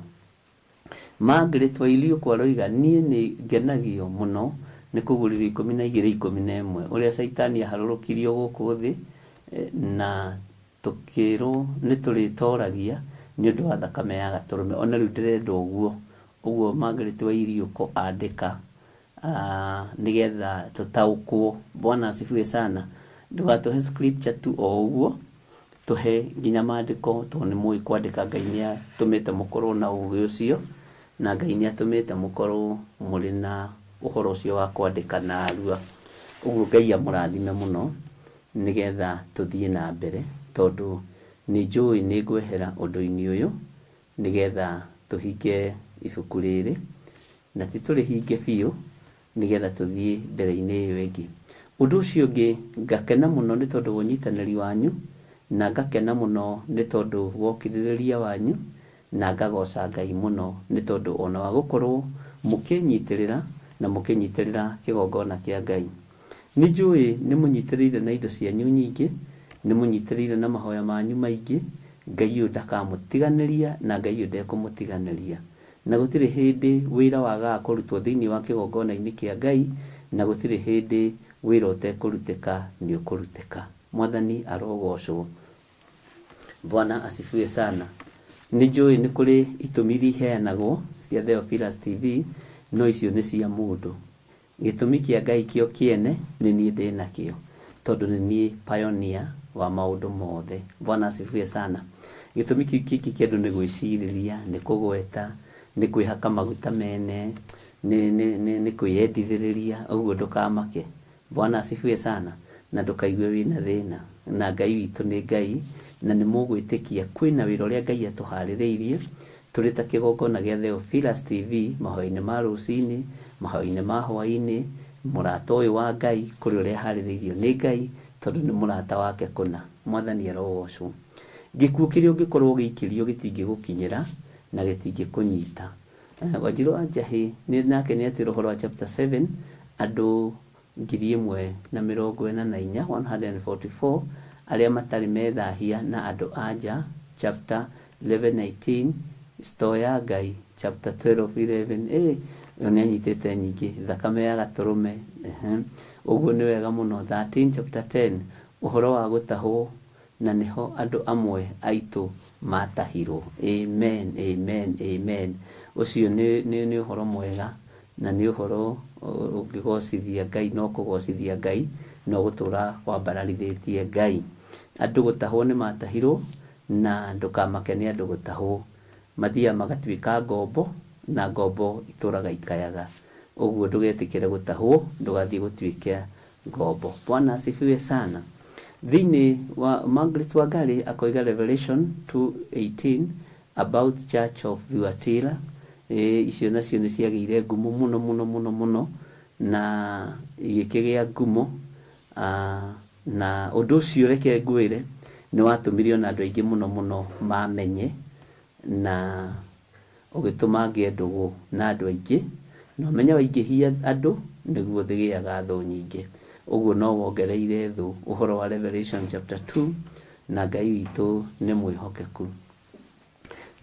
Margaret Wairiũkũ aroiga, niĩ nĩ ngenagio mũno nĩ kũguũrĩrio 12:11, ũrĩa Caitani aharũrũkirio gũkũ thĩ na tũkĩrwo nĩ tũrĩtoragia nĩ ũndũ wa thakame ya gatũrũme. Ona rĩu ndĩrenda ũguo, ũguo Margaret Wairiũkũ andĩka nĩgetha tũtaũkwo. Bwana asifiwe sana. Ndũgatũhe scripture tu o ũguo, tũhe nginya maandĩko, tondũ nĩ mũĩ kwandĩka. Ngai nĩ atũmĩte mũkorwo na ũgĩ ũcio, na Ngai nĩ atũmĩte mũkorwo mũrĩ na ũhoro ũcio wa kwandĩka narua. Ũguo Ngai amũrathime mũno nĩgetha tũthiĩ na mbere, tondũ nĩ njũĩ nĩ ngwehera ũndũ-inĩ ũyũ nĩgetha tũhinge ibuku rĩrĩ, na ti tũrĩhinge biũ, nĩgetha tũthiĩ mbere-inĩ ĩyo ĩngĩ. Ũndũ ũcio ũngĩ, ngakena mũno nĩ tondũ wa ũnyitanĩri wanyu, na ngakena mũno nĩ tondũ wa ũkirĩrĩria wanyu, na ngagoca Ngai mũno nĩ tondũ ona wa gũkorwo mũkĩnyitĩrĩra na mũkĩnyitĩrĩra kĩgongona kĩa Ngai. Nĩ njũĩ nĩ mũnyitĩrĩire na indo cianyu nyingĩ, nĩ mũnyitĩrĩire na mahoya manyu maingĩ, Ngai ũyũ ndakamũtiganĩria na Ngai ũyũ ndekũmũtiganĩria. Na gũtirĩ hĩndĩ wĩra wagaga kũrutwo thĩinĩ wa kĩgongona-inĩ kĩa Ngai, na gũtirĩ hĩndĩ wĩra ũtekũrutĩka, nĩ ũkũrutĩka. Mwathani arogocwo. Bwana asifiwe sana. Nĩ njũĩ nĩ kũrĩ itũmi iria iheanagwo cia Theophilus TV, no icio nĩ cia mũndũ. Gĩtũmi kĩa Ngai kĩo kĩene nĩ niĩ ndĩ nakĩo, tondũ nĩ niĩ pioneer wa maũndũ mothe. Bwana asifiwe sana. Gĩtũmi kĩu kĩngĩ kĩa andũ nĩ gwĩcirĩria, nĩ kũgweta, nĩ kwĩhaka maguta mene, nĩ kwĩyendithĩrĩria, ũguo ndũkamake. Bwana asifiwe sana. Na ndũkaigue wĩna thĩna. Na Ngai witũ nĩ Ngai, na nĩ mũgwĩtĩkia kwĩna wĩra ũrĩa Ngai atũharĩrĩirie, tũrĩ ta kĩgongona gĩa Theophilus TV, mahoya-inĩ ma rũcinĩ, mahoya-inĩ ma hwaĩ-inĩ, mũrata ũyũ wa Ngai, kũrĩ ũrĩa aharĩrĩirio nĩ Ngai, tondũ nĩ mũrata wake kũna. Mwathani arogocwo. Gĩkuũ kĩrĩa ũngĩkorwo ũgĩikĩrio gĩtingĩgũkinyĩra na gĩtingĩkũnyita. Wanjirũ wa Njahĩ nake nĩ atwĩra ũhoro wa chapter 7, andũ 1044, 144, arĩa matarĩ methahia na andũ a nja, chapter 11:19, store ya Ngai, chapter 12:11, ĩyo nĩ anyitĩte nyingĩ, thakame ya gatũrũme, ũguo nĩ wega mũno, 13 chapter 10, ũhoro wa gũtahwo, na nĩho andũ amwe aitũ matahirwo. Amen, amen, amen. Ũcio nĩ ũhoro mwega, na nĩ ũhoro ũngĩgocithia Ngai, no kũgocithia Ngai, no gũtũra wambararithĩtie Ngai. Andũ gũtahwo nĩ matahirwo, na ndũkamake nĩ andũ gũtahwo. Mathiaga magatuĩka ngombo, na ngombo itũraga ikayaga. Ũguo ndũgetĩkĩre gũtahwo, ndũgathiĩ gũtuĩka ngombo. Bwana asifiwe sana. Thĩinĩ wa Margaret Wangari akoiga Revelation 2:18 about Church of Thyatira, icio nacio nĩ ciagĩire ngumo mũno mũno mũno mũno, na igĩkĩgĩa ngumo, na ũndũ ũcio reke ngwĩre nĩ watũmire ona andũ aingĩ mũno mũno mamenye, na ũgĩtũma ngĩe ndũgũ na andũ aingĩ, na ũmenye waingĩhia andũ nĩguo thĩgĩaga thũ nyingĩ. Ũguo no wongereire thũ ũhoro wa Revelation chapter 2, na Ngai witũ nĩ mwĩhokeku.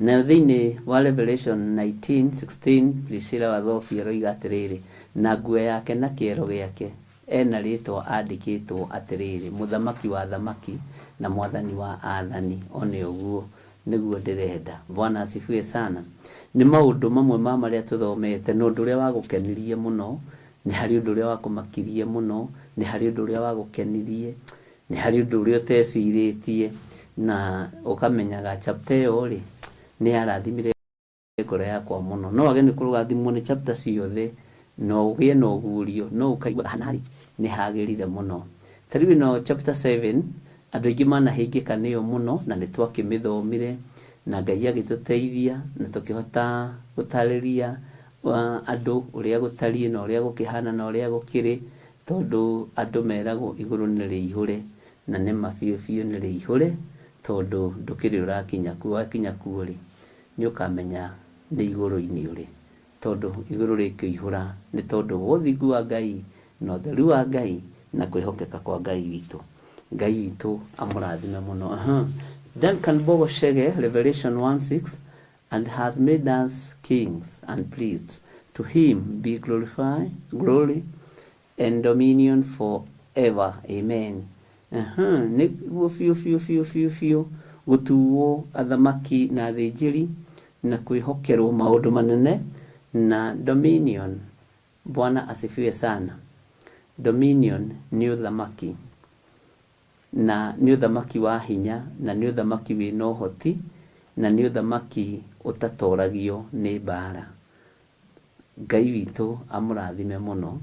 Na thĩinĩ wa Revelation 19:16, Priscilla Wathobi aroiga atĩrĩrĩ, na nguo yake na kĩero gĩake ena rĩtwa andĩkĩtwo atĩrĩrĩ, mũthamaki wa thamaki na mwathani wa athani. One ũguo nĩguo ndĩrenda. Bwana asifiwe sana. Nĩ maũndũ mamwe ma marĩa tũthomete, na ũndũ ũrĩa wagũkenirie mũno, nĩ harĩ ũndũ ũrĩa wakũmakirie mũno, nĩ harĩ ũndũ ũrĩa wagũkenirie, nĩ harĩ ũndũ ũrĩa ũtecirĩtie, na ũkamenyaga chapter ĩyo rĩ, nĩ yarathimire ngoro yakwa mũno. No wage nĩ kũrathimwo nĩ chapter ciothe, no ũgĩe na ũguũrio, no ũkaigua hana rĩ, nĩ hagĩrire mũno. Ta rĩu ĩno chapter 7, andũ aingĩ manahĩngĩka nĩyo mũno, na nĩ twakĩmĩthomire, na Ngai agĩtũteithia, na tũkĩhota gũtarĩria andũ ũrĩa gũtariĩ, na ũrĩa gũkĩhana, na ũrĩa gũkĩrĩ, tondũ andũ meragwo igũrũ nĩ rĩihũre, na nĩ ma biũ biũ nĩ rĩihũre, tondũ ndũkĩrĩ ũrakinya kuo. Wakinya kuo rĩ, nĩ ũkamenya nĩ igũrũ-inĩ ũrĩ, tondũ igũrũ rĩkĩihũra nĩ tondũ wa ũthingu wa Ngai, na ũtheru wa Ngai, na kwĩhokeka kwa Ngai witũ. Ngai witũ amũrathime mũno. Duncan Bogo Chege, Revelation 1:6, and has made us kings and priests. To him be glory and dominion forever. Amen. Nĩguo biũ biũ biũ biũ biũ gũtuo athamaki na athĩnjĩri na kwĩhokerwo maũndũ manene na dominion. Bwana asifiwe sana. Dominion nĩ ũthamaki, na nĩ ũthamaki wa hinya, na nĩ ũthamaki wĩna ũhoti, na nĩ ũthamaki ũtatoragio nĩ mbara. Ngai witũ amũrathime mũno.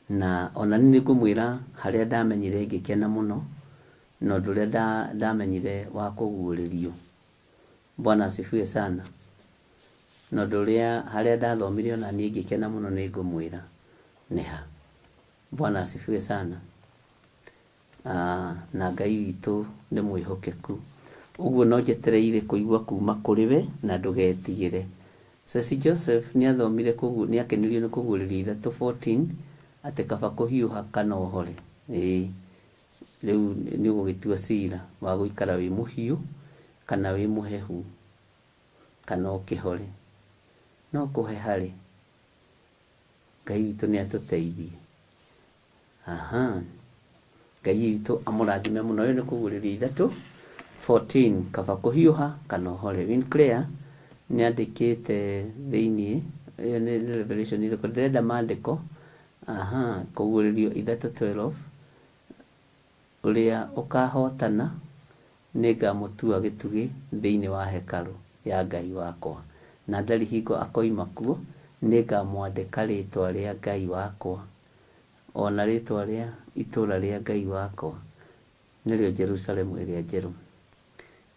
Na ona niĩ nĩngũmwĩra harĩa ndamenyire ngĩkena mũno, na ũndũ ũrĩa ndamenyire wa kũguũrĩrio. Bwana asifiwe sana. Na ũndũ ũrĩa harĩa ndathomire ona niĩ ngĩkena mũno nĩngũmwĩra nĩ ha. Bwana asifiwe sana. Na Ngai witũ nĩ mwĩhokeku. Ũguo no njetereire kũigua kuma kũrĩ we, na ndũgetigĩre. Ceci Joseph nĩathomire nĩakenirio nĩ kũguũrĩrio 3:14 atĩ kaba kũhiũha kana ũhore. Rĩu nĩ ũgũgĩtua cira wa gũikara wĩ mũhiũ kana wĩ mũhehu kana ũkĩhore. No kũheha rĩ, Ngai witũ nĩ atũteithie. Ngai witũ amũrathime mũno. Ũyũ nĩ kũguũrĩrio 3:14, kaba kũhiũha kana ũhore. Winclair nĩandĩkĩte thĩinĩ Ĩyo nĩ Revelation ĩrĩkũ? Ndĩrenda maandĩko. Aha, Kũguũrĩrio 3:12. Ũrĩa ũkahootana nĩngamũtua gĩtugĩ thĩinĩ wa hekarũ ya Ngai wakwa, na ndarĩ hingo akoima kuo, nĩngamwandĩka rĩĩtwa rĩa Ngai wakwa, o na rĩĩtwa rĩa itũũra rĩa Ngai wakwa, nĩrĩo Jerusalemu ĩrĩa njerũ,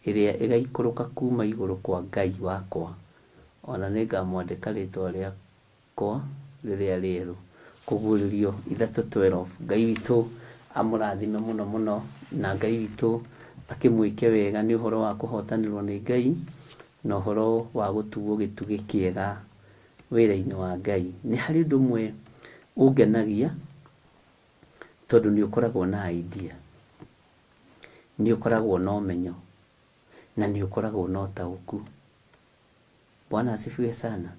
ĩrĩa ĩgaikũrũka kuuma igũrũ kwa Ngai wakwa, o na nĩngamwandĩka rĩĩtwa rĩakwa rĩrĩa rĩerũ. Kũguũrĩrio 3:12. Ngai witũ amũrathime mũno mũno, na Ngai witũ akĩmwĩke wega nĩ ũhoro wa kũhotanĩrwo nĩ Ngai, na ũhoro wa gũtuo gĩtugĩ kĩega wĩra-inĩ wa Ngai. Nĩ harĩ ũndũ ũmwe ũngenagia, tondũ nĩ ũkoragwo na idea, nĩ ũkoragwo na ũmenyo, na nĩ ũkoragwo na ũtaũku. Bwana asifiwe sana.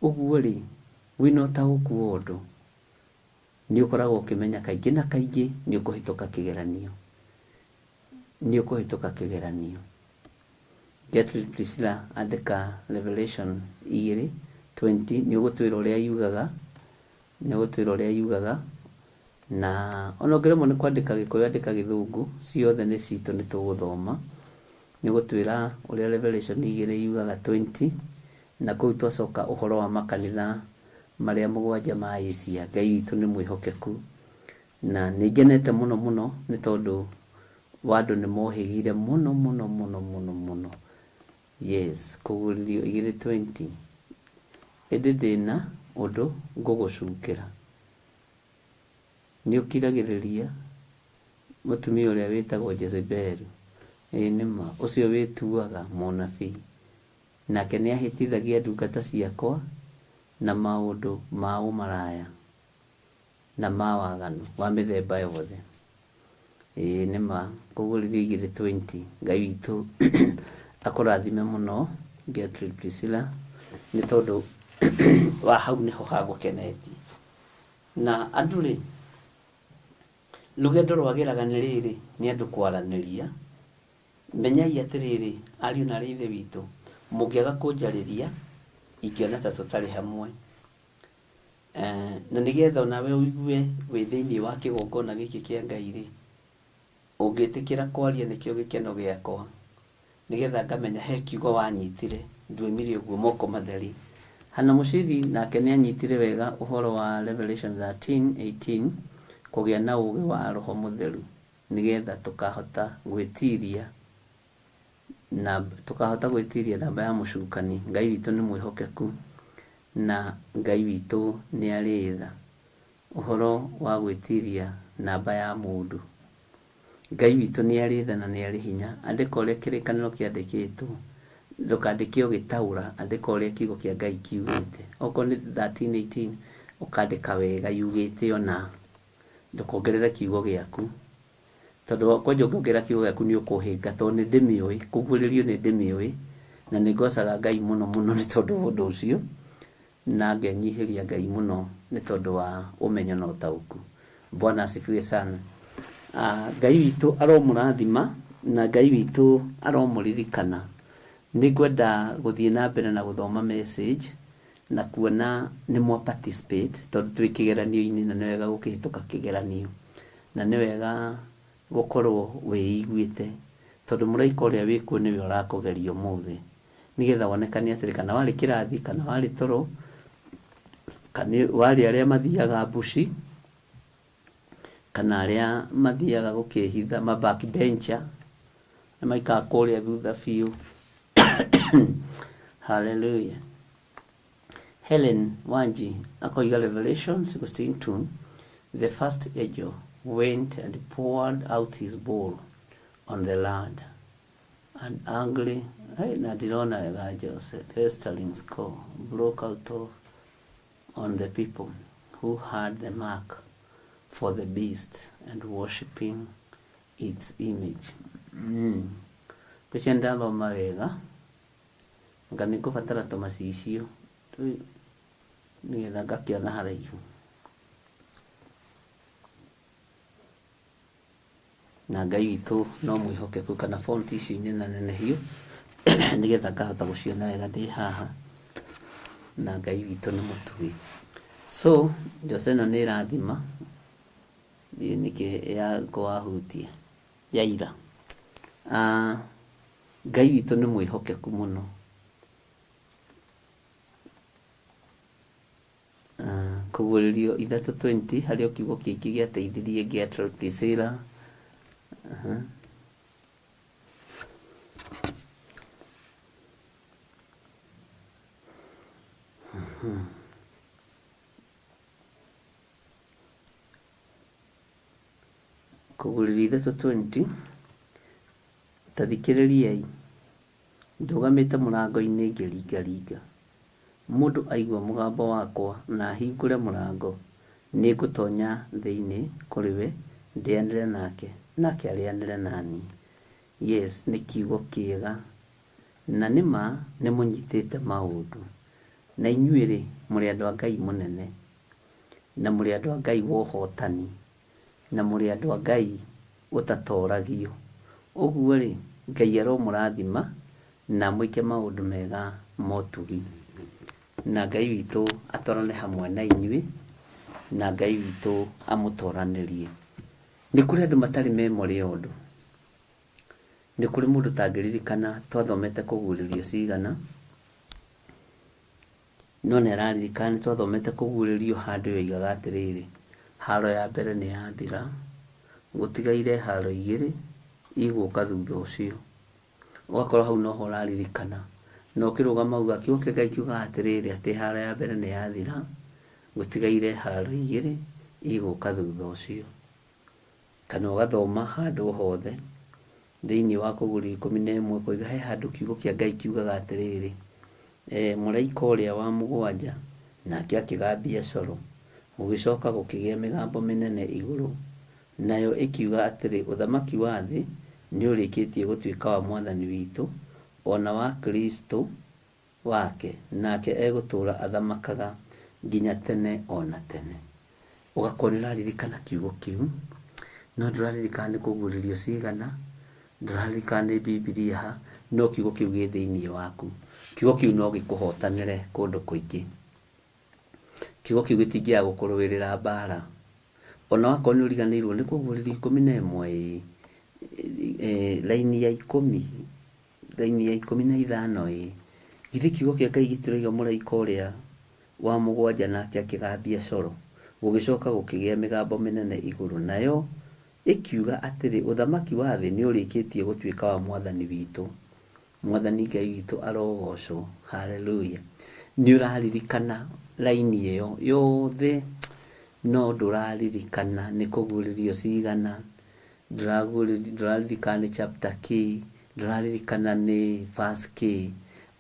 Ũguo rĩ, wĩna ũtaũku wa ũndũ, nĩ ũkoragwo ũkĩmenya kaingĩ na kaingĩ nĩ ũkũhĩtũka kĩgeranio. Nĩ ũkũhĩtũka kĩgeranio. Gertrude Priscilla andĩka Revelation 2:20, nĩ ũgũtwĩra ũrĩa yugaga, nĩ ũgũtwĩra ũrĩa yugaga, na ona ũngĩremwo nĩ kwandĩka Gĩkũyũ andĩka Gĩthũngũ, ciothe nĩ citũ nĩ tũgũthoma. Nĩ ũgũtwĩra ũrĩa Revelation 2 yugaga 20, na kũu twacoka ũhoro wa makanitha marĩa mũgwanja ma Asia. Ngai witũ nĩ mwĩhokeku, na nĩ ngenete mũno mũno nĩ tondũ wa andũ nĩ mohĩgire mũno mũno mũno mũno mũno. Yes, Kũguũrĩrio 2:20. Ĩndĩ ndĩna ũndũ ngũgũcukĩra. Nĩ ũkiragĩrĩria mũtumia ũrĩa wĩtagwo Jezebeli. Ĩĩ nĩ ma, ũcio wĩtuaga mũnabii. Nake nĩ ahĩtithagia ndungata ciakwa na maũndũ ma ũmaraya na ma waganu wa mĩthemba yothe. Ĩĩ nĩ ma, Kũguũrĩrio 2:20. Ngai witũ akũrathime mũno Gertrude Priscilla, nĩ tondũ wa hau nĩho hagũkenetie. Na andũ rĩ, rũgendo rwagĩraga nĩ rĩrĩ, nĩ andũ kwaranĩria. Menyai atĩrĩrĩ, ariũ na aarĩ a Ithe witũ, mũngĩaga kũnjarĩria, ingĩona ta tũtarĩ hamwe. Na nĩgetha onawe ũigue wĩ thĩinĩ wa kĩgongona gĩkĩ kĩa Ngai rĩ, ũngĩtĩkĩra kwaria nĩkĩo gĩkeno gĩakwa, nĩgetha ngamenya he kiugo wanyitire, nduoimire ũguo moko matheri. Hana Mũciri nake nĩ anyitire wega ũhoro wa Revelation 13:18, kũgĩa na ũũgĩ wa Roho Mũtheru, nĩgetha tũkahota gwĩtiria na tũkahota gwĩtiria namba ya mũcukani. Ngai witũ nĩ mwĩhokeku, na Ngai witũ nĩ arĩ tha. Ũhoro wa gwĩtiria namba ya mũndũ, Ngai witũ nĩ arĩ tha na nĩ arĩ hinya. Andĩka ũrĩa kĩrĩkanĩro kĩandĩkĩtwo, ndũkandĩke ũgĩtaũra, andĩka ũrĩa kiugo kĩa Ngai kiugĩte. Okorwo nĩ 13:18, ũkandĩka wega yugĩte ona, ndũkongerere kiugo gĩaku, tondũ kwanja ũngĩongerera kiugo gĩaku nĩ ũkũhĩnga, tondũ nĩ ndĩmĩũĩ, kũguũrĩrio nĩ ndĩmĩũĩ, na nĩ ngocaga Ngai mũno mũno nĩ tondũ wa ũndũ ũcio, na ngenyihĩria Ngai mũno nĩ tondũ wa ũmenyo na ũtaũku. Bwana asifiwe sana. Ngai witũ aromũrathima, na Ngai witũ aromũririkana. Nĩ ngwenda gũthiĩ na mbere na gũthoma message, na kuona nĩ mwa participate, tondũ twĩ kĩgeranio-inĩ na nĩ wega gũkĩhĩtũka kĩgeranio, na nĩ wega gũkorwo wĩiguĩte, tondũ mũraika ũrĩa wĩkuo nĩwe ũrakũgeria ũmũthĩ, nĩgetha wonekane atĩrĩ, kana warĩ kĩrathi, kana warĩ toro, kana warĩ arĩa mathiaga mbuci, kana arĩa mathiaga gũkĩhitha ma backbencher, na maikaraga kũrĩa thutha biũ. Hallelujah. Helen Wanji akoiga Revelation 16:2, the first angel went and poured out his bowl on the land, and angry, hey, na ndirona wega Joseph, festering score broke out of on the people who had the mark for the beast and worshipping its image. Ngwĩciria ndathoma wega, anga nĩ ngũbatara tũmacicio nĩgetha ngakĩona haraihu. Na Ngai witũ no mwĩhokeku, kana font icio inenanenehio nĩgetha ngahota gũciona wega ndĩ haha. Na Ngai witũ nĩ mũtugi. So, Jose ĩno nĩ ĩrathima, ndiũĩ nĩkĩ wahutia, yaira. Ngai witũ nĩ mwĩhokeku mũno. Kũguũrĩrio 3:20 harĩ o kiugo kĩngĩ gĩateithirie Gertrude Priscilla. Kũguũrĩrio 3:20, ta thikĩrĩriai, ndũgamĩte mũrango-inĩ ngĩringaringa. Mũndũ aigua mũgambo wakwa na ahingũre mũrango, nĩngũtonya thĩinĩ kũrĩ we, ndĩanĩre nake, nake arĩanĩre na niĩ. Yes, nĩ kiugo kĩega. Na nĩ ma nĩ mũnyitĩte maũndũ. Na inyuĩ-rĩ, mũrĩ andũ a Ngai mũnene, na mũrĩ andũ a Ngai wa ũhotani, na mũrĩ andũ a Ngai ũtatoragio. Ũguo-rĩ, Ngai aromũrathima na amwĩke maũndũ mega ma ũtugi. Na Ngai witũ atwarane hamwe na inyuĩ, na Ngai witũ amũtoranĩrie. Nĩ kũrĩ andũ matarĩ memory ya ũndũ. Nĩ kũrĩ mũndũ ũtangĩririkana twathomete kũguũrĩrio cigana, no nĩ araririkana nĩ twathomete kũguũrĩrio handũ yoigaga atĩrĩrĩ, haro ya mbere nĩ yathira, gũtigaire haro igĩrĩ igũka thutha ũcio. Ũgakorwo hau noho ũraririkana. Na ũkĩrũgama uga kiugo kĩa Ngai kiugaga atĩrĩrĩ, atĩ haro ya mbere nĩ yathira, gũtigaire haro igĩrĩ igũka thutha ũcio. Kana ũgathoma handũ o hothe thĩinĩ wa Kũguũrĩrio 11 ũkoiga he handũ kiugo kĩa Ngai kiugaga atĩrĩrĩ, mũraika ũrĩa wa mũgwanja nake akĩgambia coro, gũgĩcoka gũkĩgĩa mĩgambo mĩnene igũrũ, nayo ĩkiuga atĩrĩ, ũthamaki wa thĩ nĩũrĩkĩtie gũtuĩka wa Mwathani witũ, o na wa Kristo wake, nake egũtũũra athamakaga nginya tene o na tene. Ũgakorwo nĩ ũraririkana kiugo kĩu, no ndũraririkana nĩ kũguũrĩrio cigana, ndũraririkana nĩ Bibilia ha, no kiugo kĩu gĩ thĩinĩ waku. Kiugo kĩu no gĩkũhotanĩre kũndũ kũingĩ. Kiugo kĩu gĩtingĩaga gũkũrũĩrĩra mbara. Ona wakorwo nĩ ũriganĩirwo nĩ kũguũrĩrio 11 ĩ, raini ya ikũmi, raini ya 15 ĩ, githĩ kiugo kĩa Ngai gĩtiroiga mũraika ũrĩa wa mũgwanja nake akĩgambia coro, gũgĩcoka gũkĩgĩa mĩgambo mĩnene igũrũ, nayo ĩkiuga atĩrĩ, ũthamaki wa thĩ nĩũrĩkĩtie gũtuĩka wa Mwathani witũ. Mwathani Ngai witũ arogocwo. Haleluya. Nĩ ũraririkana raini ĩyo yothe, no ndũraririkana nĩ kũguũrĩrio cigana, ndũraririkana nĩ chapter kĩ, ndũraririkana nĩ verse kĩ.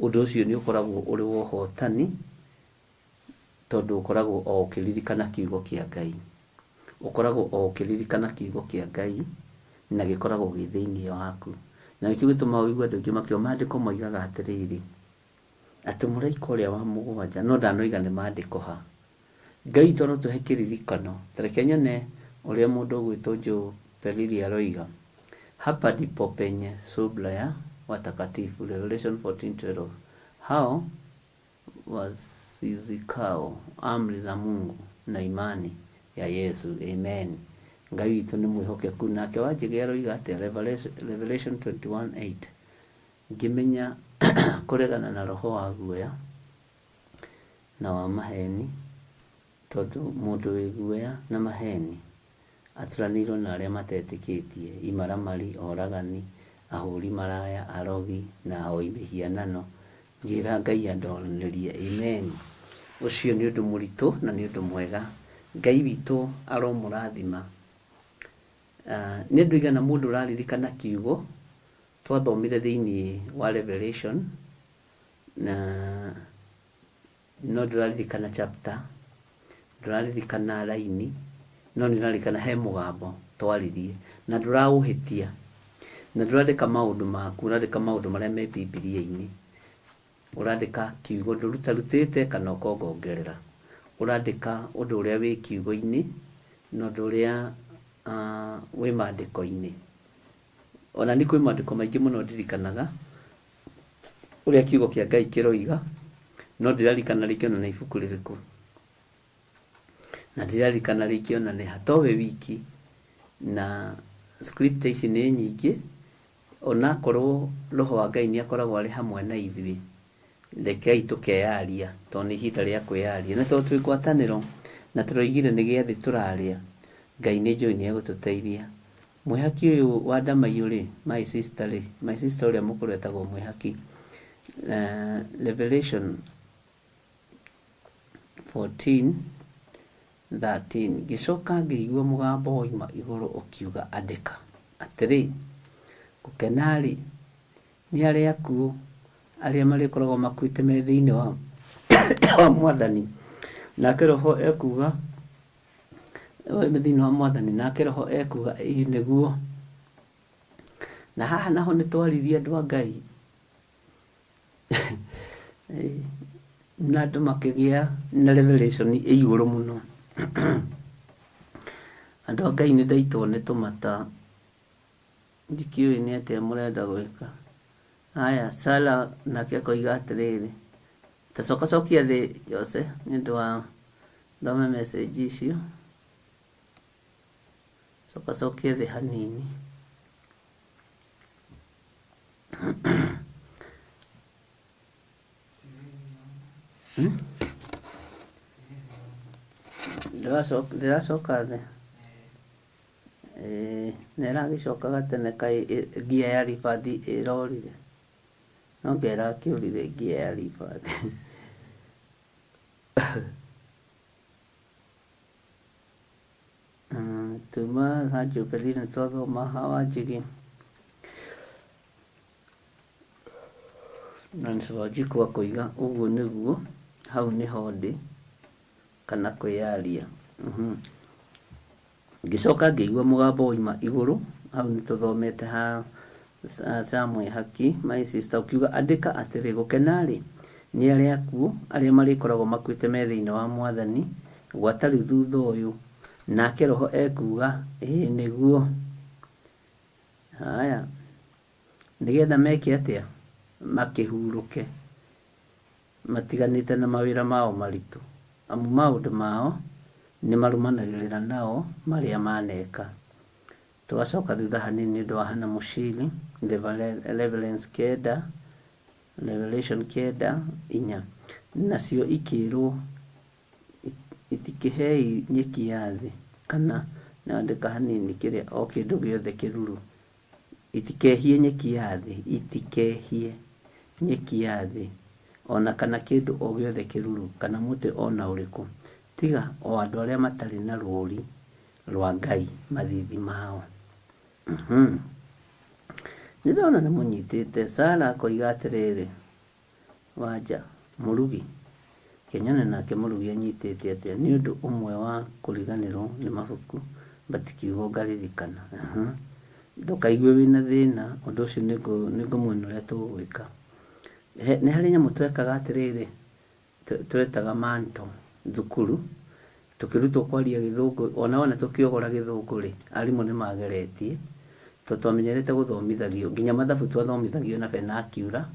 Ũndũ ũcio nĩ ũkoragwo ũrĩ wa ũhotani, tondũ ũkoragwo o ũkĩririkana kiugo kĩa Ngai. Ũkoragwo o ũkĩririkana kiugo kĩa Ngai, na gĩkoragwo gĩ thĩinĩ waku. Na nĩkĩo gĩtũmaga ũigue andũ aingĩ makiuga maandĩko moigaga atĩrĩrĩ, atĩ mũraika ũrĩa wa mũgwanja, no ndanoiga nĩ maandĩko ha. Ngai witũ arotũhe kĩririkano. Ta reke nyone ũrĩa mũndũ ũgwĩtwo Joe Periri aroiga. Hapa ndipo penye subra ya watakatifu, Revelation 14:12. Hao wazizikao amri za Mungu na imani ya Yesu. Amen. Ngai witũ nĩ mwĩhokeku. Nake Wanjĩgĩ aroiga atĩa? Revelation 21:8. Ngĩmenya kũregana na roho wa guoya na wa maheni, tondũ mũndũ wĩ guoya na maheni aturanĩirwo na arĩa matetĩkĩtie, imaramari, oragani, ahũri maraya, arogi na ahoi mĩhianano. Ngĩra Ngai andoranĩrie. Amen. Ũcio nĩ ũndũ mũritũ na nĩ ũndũ mwega. Ngai witũ aromũrathima. Nĩ andũ aigana mũndũ ũraririkana kiugo twathomire thĩinĩ wa Revelation, na no ndũraririkana chapter, ndũraririkana raini, no nĩ ũraririkana he mũgambo twaririe, na ndũraũhĩtia, na ndũrandĩka maũndũ maku, ũrandĩka maũndũ marĩa me Bibilia-inĩ. Ũrandĩka kiugo ndũrutarutĩte kana ũkongongerera. Ũrandĩka ũndũ ũrĩa wĩ kiugo-inĩ na ũndũ ũrĩa wĩ maandĩko-inĩ. Ona nĩ kwĩ maandĩko maingĩ mũno ndirikanaga ũrĩa kiugo kĩa Ngai kĩroiga, No ndĩrarikana rĩngĩ ona nĩ ibuku rĩrĩkũ, na ndĩrarikana rĩngĩ ona nĩ ha, towe wiki. Na script ici nĩ nyingĩ, onakorwo roho wa Ngai nĩ akoragwo arĩ hamwe na ithuĩ. Rekei tũkeyaria, tondũ nĩ ihinda rĩa kwĩyaria, na tondũ twĩ ngwatanĩro na tũroigire nĩ gĩathĩ tũrarĩa, Ngai nĩ njũĩ nĩ egũtũteithia. Mwĩhaki ũyũ wa Ndamaiyũ rĩ, my sister rĩ, my sister ũrĩa mũkũrũ etagwo Mwĩhaki. Revelation 14 13, ngĩcoka ngĩigua mũgambo woima igũrũ ũkiuga, andĩka atĩrĩ, gũkena-rĩ nĩ arĩa akuũ arĩa marĩkoragwo makuĩte me thĩinĩ wa Mwathani. Nake Roho ekuga me thĩinĩ wa Mwathani, nake Roho ekuga ĩĩ nĩguo. Na haha naho nĩ twaririe andũ a Ngai na andũ makĩgĩa na revelation ĩ igũrũ mũno. Andũ a Ngai nĩ ndaitwo nĩ tũmata, ndikĩũĩ nĩ atĩa mũrenda gwĩka. Haya, Sara nake akoiga atĩrĩrĩ, ta coka cokia thĩ Jose nĩ ũndũ wa thome message icio. Coka cokia thĩ hanini. Ndĩracoka thĩ. Na ĩragĩcokaga tene kaĩ ngia ya ribathi ĩrorire. No ngia ĩrakĩũrire ngia ya ribathi. Tuma ha Jubilee nĩ twathoma ha Wanjigi. Nancy Wanjiku akoiga ũguo nĩguo, hau nĩho ndĩ, kana kwĩyaria. Ngĩcoka ngĩigua mũgambo woima igũrũ, hau nĩ tũthomete ha Samwĩhaki, my sister, ũkiuga andĩka atĩrĩ, gũkena-rĩ nĩ arĩa akuũ arĩa marĩkoragwo makuĩte me thĩinĩ wa Mwathani gwata rĩu thutha ũyũ. Nake Roho ekuga ĩĩ nĩguo. Haya, nĩgetha meke atĩa? Makĩhurũke matiganĩte na mawĩra mao maritũ, amu maũndũ mao nĩ marũmanagĩrĩra nao marĩa maneka. Tũgacoka thutha hanini nĩ ũndũ wa Hannah Mushiri, Reverence kenda, Revelation kenda inya. Nacio ikĩrwo itikĩhei nyeki ya thĩ, kana nandĩka hanini kĩrĩa o kĩndũ gĩothe kĩruru. Itikehie nyeki ya thĩ, itikehie nyeki ya thĩ, ona kana kĩndũ o gĩothe kĩruru, kana mũtĩ ona ũrĩkũ, tiga o andũ arĩa matarĩ na rũũri rwa Ngai mathithi mao. Nĩ ndona nĩ mũnyitĩte. Sara akoiga atĩrĩrĩ, Wanja mũrugi kenyone nake mũrugi anyitĩte atĩa nĩ ũndũ ũmwe wa kũriganĩrwo nĩ mabuku but kiugo ngaririkana. Ndũkaigue wĩna thĩna, ũndũ ũcio nĩngũmuonia ũrĩa tũgwĩka. Nĩ harĩ nyamũ twekaga atĩrĩrĩ, twetaga manto thukuru, tũkĩrutwo kwaria gĩthũngũ, ona wona tũkĩogora gĩthũngũ rĩ, arimũ nĩ mageretie, tondũ twamenyerete gũthomithagio, nginya mathabu twathomithagio na vernacular,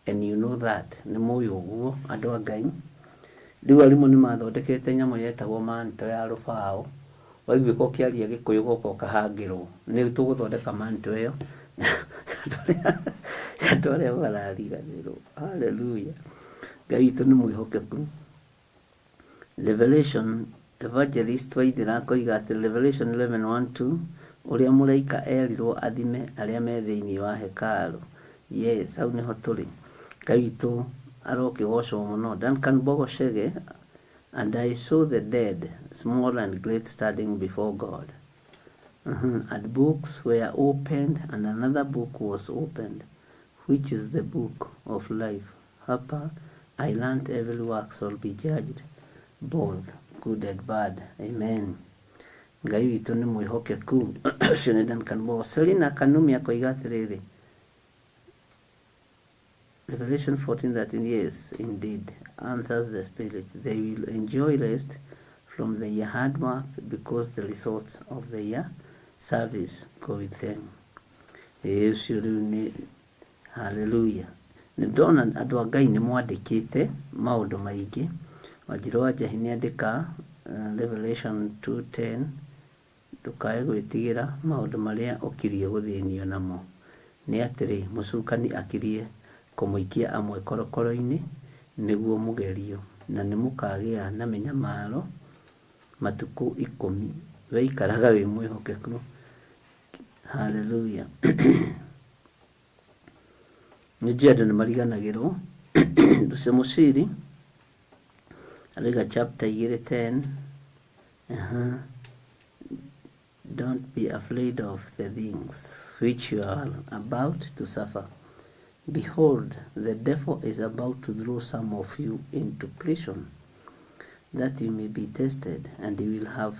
and you know that, nĩ mũĩ ũguo andũ a Ngai. Rĩu arimũ nĩ mathondekete nyamũ yetagwo manto ya rũbaũ, waiguĩka ũkĩaria gĩkũyũ goka ũkahangĩrwo. Nĩ tũgũthondeka manto ĩyo. Andũ arĩa marariganĩrwo. Hallelujah. Ngai witũ nĩ mwĩhokeku. Revelation Evangelist Waithera akoiga atĩ Revelation 11:1-2, ũrĩa mũraika erirwo athime arĩa me thĩinĩ wa hekarũ. Yes, hau nĩho tũrĩ. Ngai witũ arokĩgocwo mũno. Duncan Bogo Chege, and I saw the dead, small and great, standing before God. And books were opened, and another book was opened, which is the book of life. Hapa I learned every work shall be judged, both good and bad. Amen. Ngai witũ nĩ mwĩhokeku. Ũcio nĩ Duncan Bogo. Selina Kanumi akoiga atĩrĩrĩ, Revelation 14:13, yes, indeed, answers the Spirit. They will enjoy rest from their hard work because the results of their service go with them. Ĩĩ, ũcio rĩu nĩ hallelujah. Nĩ ndona andũ a Ngai nĩ mwandĩkĩte maũndũ maingĩ. Wanjirũ wa Njahi nĩ andĩka Revelation 2:10, ndũkae gwĩtigĩra maũndũ marĩa ũkirie gũthĩnio namo. Nĩ atĩrĩ, mũcukani akirie kũmũikia amwe korokoro-inĩ nĩguo mũgerio, na nĩmũkagĩa na mĩnyamaro matukũ 10. We ikaraga wĩ mwĩhokeku. Hallelujah. Nĩ njũĩ andũ nĩ mariganagĩrwo. Lucy Mũciri arauga chapter 2:10, don't be afraid of the things which you are about to suffer. Behold, the devil is about to throw some of you into prison, that you may be tested, and you will have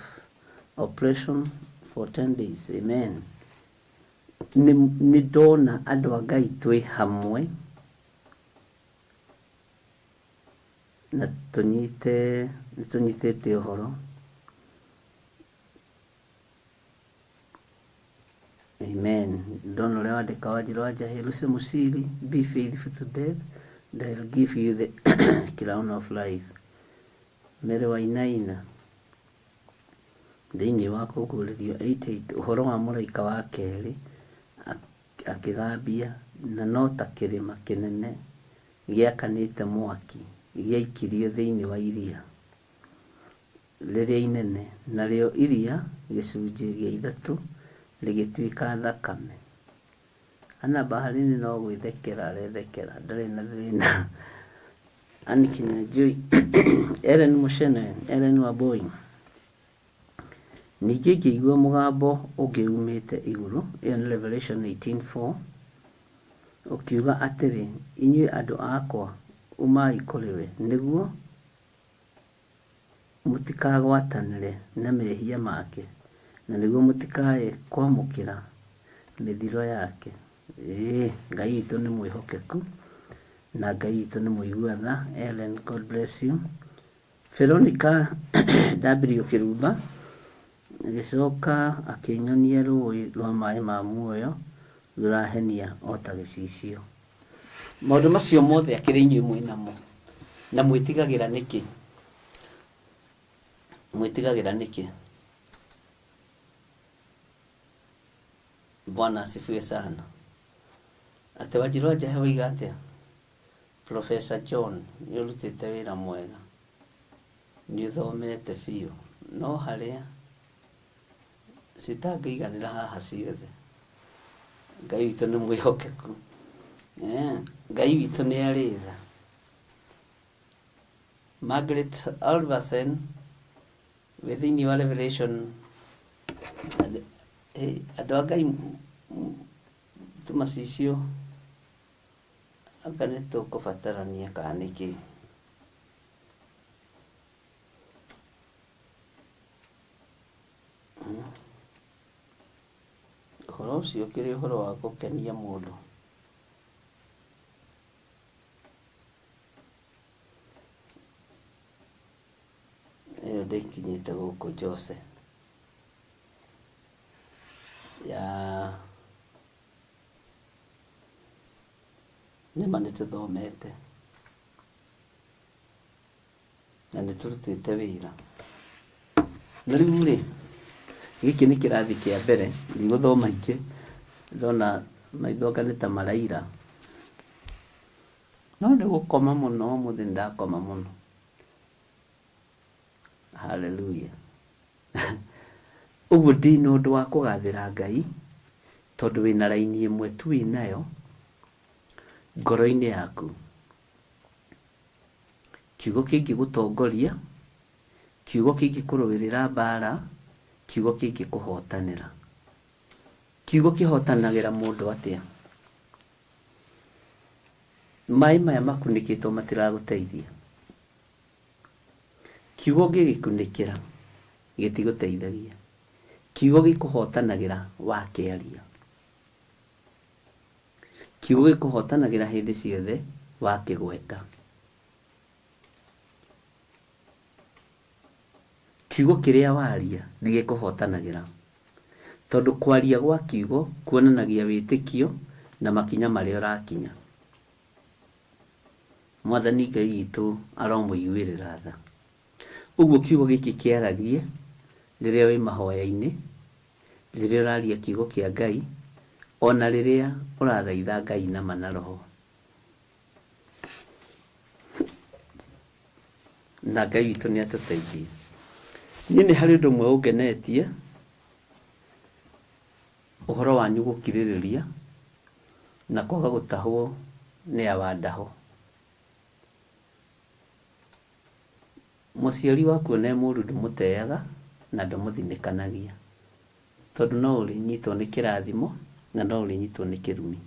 oppression for 10 days. Amen. Nĩ ndona andũ a Ngai twĩ hamwe na tũnyite nĩ tũnyitĩte ũhoro. Amen. Ndona ũrĩa wandĩka Wanjirũ wa Njahĩ, Lucy Mũciri, be faithful to death, and I will give you the crown of life. Mary Wainaina, thĩinĩ wa kũguũrĩrio 8:8, ũhoro wa mũraika wa kerĩ akĩgambia, na no ta kĩrĩma kĩnene gĩakanĩte mwaki gĩaikirio thĩinĩ wa iria rĩrĩa inene, narĩo iria gĩcunjĩ gĩa ithatũ rĩgĩtuĩka thakame. Ana Baharini no gwĩthekera arethekera, ndarĩ na thĩna. Anne Kinyanjui, Ellen Mushene, Ellen Wambui. Ningĩ ngĩigua mũgambo ũngĩ uumĩte igũrũ, ĩyo nĩ Revelation 18:4, ũkiuga atĩrĩ, inyuĩ andũ akwa, umai kũrĩ we, nĩguo mũtikagwatanĩre na mehia make, na nĩguo mũtikae kwamũkĩra mĩthiro yake. Ĩĩ, Ngai witũ nĩ mwĩhokeku na Ngai witũ nĩ mũigua tha. Ellen, God bless you. Veronica W Kĩrumba agĩcoka akĩnyonia rũũĩ rwa maĩ ma muoyo rũrahenia o ta gĩcicio. Maũndũ macio mothe akĩrĩ inyuĩ mwĩ namo, na mwĩtigagĩra nĩkĩ? Mwĩtigagĩra nĩkĩ? Bwana asifiwe sana. Atĩ Wanjirũ wa Njahe woiga atĩa? Professor John, nĩ ũrutĩte wĩra mwega, nĩ ũthomete biũ, no harĩa citangĩiganĩra haha ciothe. Ngai witũ nĩ mwĩhokeku. Ngai witũ nĩ arĩ tha. Margaret Alverson wĩ thĩinĩ wa Revelation, andũ a Ngai tũmacicio anga nĩ tũkũbatarania kana nĩkĩ? Ũhoro ũcio ũkĩrĩ ũhoro wa gũkenia mũndũ. Ĩyo ndĩkinyĩte gũkũ Jose ya nĩma nĩtũthomete na nĩtũrutĩte wĩra. Na rĩu rĩ, gĩkĩ nĩ kĩrathi kĩa mbere, ndigũthoma ingĩ, ndona maitho anga nĩ ta maraira. No nĩ gũkoma mũno, ũmũthĩ nĩ ndakoma mũno. Hallelujah. Ũguo ndĩna ũndũ wa kũgathĩra Ngai, tondũ wĩna raini ĩmwe tu wĩnayo ngoro-inĩ yaku. Kiugo kĩngĩgũtongoria, kiugo kĩngĩkũrũĩrĩra mbara, kiugo kĩngĩkũhotanĩra. Kiugo kĩhotanagĩra mũndũ atĩa? Maĩ maya makunĩkĩtwo matiragũteithia. Kiugo ũngĩgĩkunĩkĩra gĩtigũteithagia. Kiugo gĩkũhotanagĩra wakĩaria. Kiugo gĩkũhotanagĩra hĩndĩ ciothe wakĩgweta. Kiugo kĩrĩa waria nĩ gĩkũhotanagĩra. Tondũ kwaria gwa kiugo kuonanagia wĩtĩkio na makinya marĩa ũrakinya. Mwathani Ngai witũ aromũiguĩrĩra tha. Ũguo kiugo gĩkĩ kĩaragie rĩrĩa wĩ mahoya-inĩ, rĩrĩa ũraria kiugo kĩa Ngai, ona rĩrĩa ũrathaitha Ngai na ma na roho. Na Ngai witũ nĩ atũteithie. Niĩ nĩ harĩ ũndũ ũmwe ũngenetie, ũhoro wanyu gũkirĩrĩria na kwaga gũtahwo nĩ awandaho. Mũciari waku ona e mũru ndũmũteaga na ndũmũthinĩkanagia, tondũ no ũrĩnyitwo nĩ kĩrathimo na no ũrĩnyitwo nĩ kĩrumi.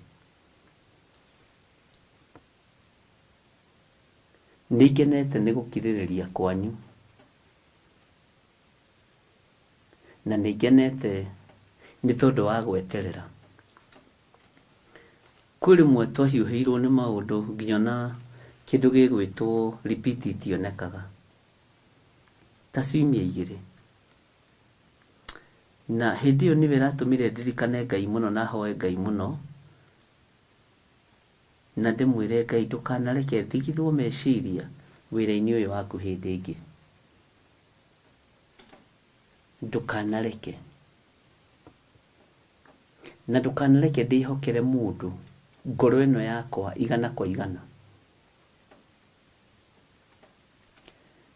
Nĩngenete nĩ gũkirĩrĩria kwanyu, na nĩngenete nĩ tondũ wa gweterera. Kwĩ rĩmwe twahiũhĩirwo nĩ maũndũ nginya ona kĩndũ gĩgwĩtwo repeat itionekaga, ta ciumia igĩrĩ. Na hĩndĩ ĩyo nĩyo ĩratũmire ndirikane Ngai mũno na hoe Ngai mũno, na ndĩmwĩre Ngai ndũkanareke thigithwo meciria wĩra-inĩ ũyũ waku hĩndĩ ĩngĩ. Ndũkanareke. Na ndũkanareke ndĩhokere mũndũ ngoro ĩno yakwa igana kwa igana.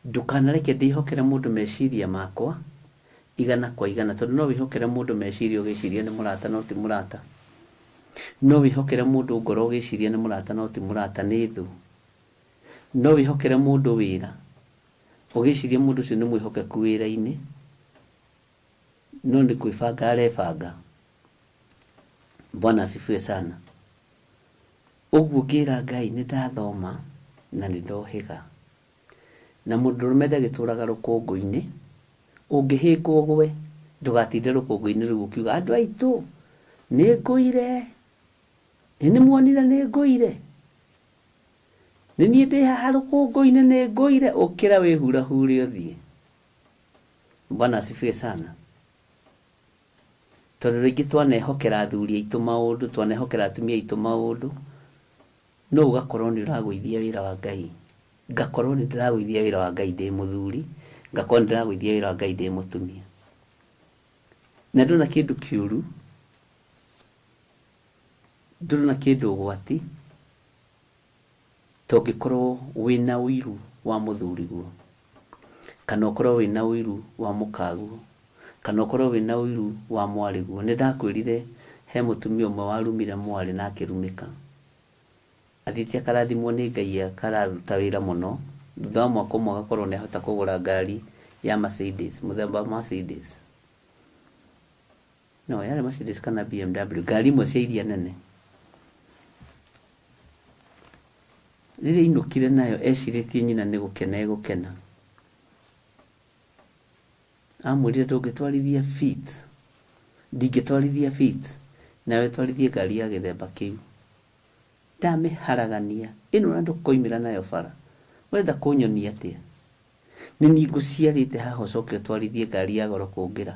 Ndũkanareke ndĩhokere mũndũ meciria makwa igana kwa igana, tondũ no wĩhokere mũndũ meciria ũgĩciria nĩ mũrata no ti mũrata. No wĩhokere mũndũ ngoro ũgĩciria nĩ mũrata no ti mũrata, nĩ thũ. No wĩhokere mũndũ wĩra ũgĩciria mũndũ ũcio nĩ mwĩhokeku wĩra-inĩ, no nĩ kwĩbanga arebanga. Bwana asifiwe sana. Ũguo ngĩra Ngai nĩ ndathoma na nĩ ndohĩga. Na mũndũrũme ndagĩtũraga rũkũngũ-inĩ, ũngĩhĩngwo ũgwe ndũgatinde rũkũngũ-inĩ rũu ũkiuga andũ aitũ nĩ ngũire, ĩ nĩ muonire nĩ ngũire, nĩ niĩ ndĩ haha rũkũngũ-inĩ nĩ ngũire, ũkĩra wĩhurahure ũthiĩ. Bwana asifiwe sana. Tondũ rĩngĩ twanehokera athuri aitũ maũndũ, twanehokera atumia aitũ maũndũ, no ũgakorwo nĩ ũragũithia wĩra wa Ngai. Ngakorwo nĩ ndĩragũithia wĩra wa Ngai ndĩ mũthuri, ngakorwo nĩ ndĩragũithia wĩra wa Ngai ndĩ mũtumia. Na ndona kĩndũ kĩũru, ndũrona kĩndũ ũgwati, ta ũngĩkorwo wĩna ũiru wa mũthuriguo, kana ũkorwo wĩna ũiru wa mũkaguo, kana ũkorwo wĩna ũiru wa mwarĩguo. Nĩ ndakwĩrire he mũtumia ũmwe warumire mwarĩ na akĩrumĩka. Athiĩte akarathimwo nĩ Ngai akararuta wĩra mũno, thutha wa mwaka ũmwe agakorwo nĩ ahota kũgũra ngari ya Mercedes, mũthemba wa Mercedes. No, yarĩ Mercedes kana BMW, ngari imwe cia iria nene. Rĩrĩa ainũkire nayo ecirĩtie nyina nĩ gũkena egũkena. Amwĩrire ndũngĩtwarithia Fit, ndingĩtwarithia Fit, nawe ũtwarithie ngari ya gĩthemba kĩu. Ndamĩharagania, ĩno na ndũkoimĩra nayo bara. Ũrenda kũnyonia atĩa? Nĩ niĩ ngũciarĩte haha ũcoke ũtwarithie ngari ya goro kũngĩra.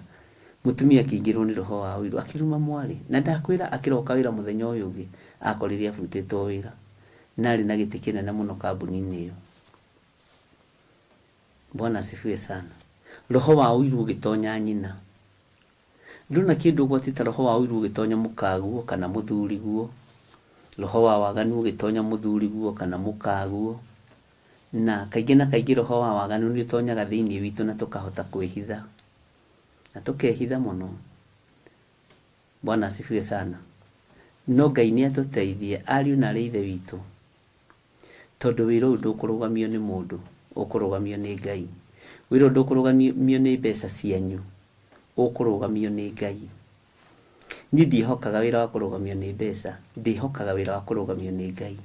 Mũtumia akĩingĩrwo nĩ roho wa ũiru, akĩruma mwarĩ. Na ndakwĩra akĩroka wĩra mũthenya ũyũ ũngĩ, akorire abutĩtwo wĩra. Na arĩ na gĩtĩ kĩnene mũno kambuni-inĩ ĩyo. Bwana asifiwe sana. Roho wa ũiru ũgĩtonya nyina. Ndũrona kĩndũ ũgwati ta roho wa ũiru ũgĩtonya mũkaguo kana mũthuriguo, roho wa waganu ũgĩtonya mũthuriguo kana mũkaguo. Na kaingĩ na kaingĩ roho wa waganu nĩ ũtonyaga thĩinĩ witũ na tũkahota kwĩhitha. Na tũkehitha mũno. Bwana asifiwe sana. No Ngai nĩ atũteithie ariũ na arĩ ithe witũ. Tondũ wĩra ũyũ ndũkũrũgamio nĩ mũndũ, ũkũrũgamio nĩ Ngai. Wĩra ũyũ ndũkũrũgamio nĩ mbeca cianyu, ũkũrũgamio nĩ Ngai. Niĩ ndiĩhokaga wĩra wa kũrũgamio nĩ mbeca, ndĩhokaga wĩra wa kũrũgamio nĩ Ngai.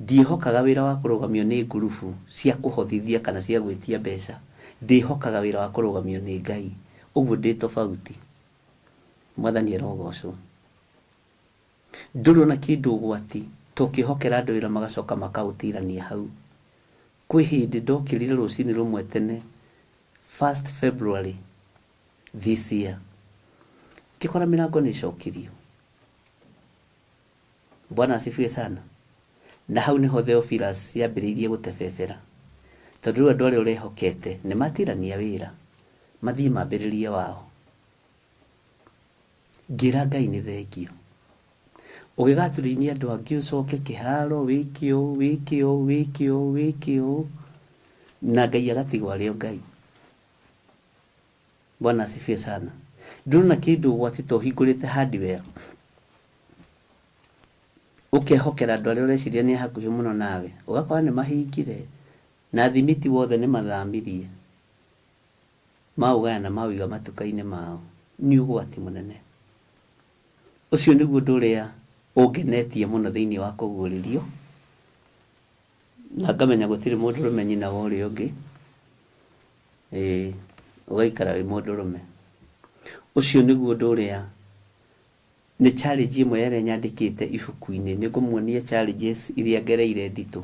Ndiĩhokaga wĩra wa kũrũgamio nĩ ngurubu cia kũhothithia kana cia gwĩtia mbeca, ndĩhokaga wĩra wa kũrũgamio nĩ Ngai. Ũguo ndĩ tofauti. Mwathani arogocwo. Ndũrĩ ona kĩndũ ũgwati ta ũkĩhokera andũ wĩra magacoka makaũtirania hau. Kwĩ hĩndĩ ndokĩrire rũcinĩ rũmwe tene first February this year ngĩkora mĩrango nĩ ĩcokirio. Bwana asifiwe sana. Na hau nĩho Theophilus yambĩrĩirie gũtebebera, tondũ rĩu andũ arĩa ũrehokete nĩ matirania wĩra, mathiĩ mambĩrĩrie wao. Ngĩra Ngai nĩ thengio. Ũgĩgaturĩinie andũ angĩ ũcoke kĩharo, wĩke ũũ, wĩke ũũ, wĩke ũũ, wĩke ũũ, na Ngai agatigwo arĩ o Ngai. Bwana asifiwe sana. Ndũrona kĩndũ ũgwati ta ũhingũrĩte hardware, ũkehokera andũ arĩa ũreciria nĩ a hakuhĩ mũno nawe, ũgakora nĩ mahingire, na thimiti wothe nĩ mathamirie, maũgaya na maũiga matuka-inĩ mao. Nĩ ũgwati mũnene. Ũcio nĩguo ũndũ ũrĩa ũngenetie mũno thĩinĩ wa kũguũrĩrio, na ngamenya gũtirĩ mũndũrũme nyina wa ũrĩa ũngĩ, ĩĩ, ũgaikara wĩ mũndũrũme. Ũcio nĩguo ũndũ ũrĩa, nĩ challenge ĩmwe ya ĩrĩa nyandĩkĩte ibuku-inĩ, nĩ ngũmuonia challenges iria ngereire nditũ.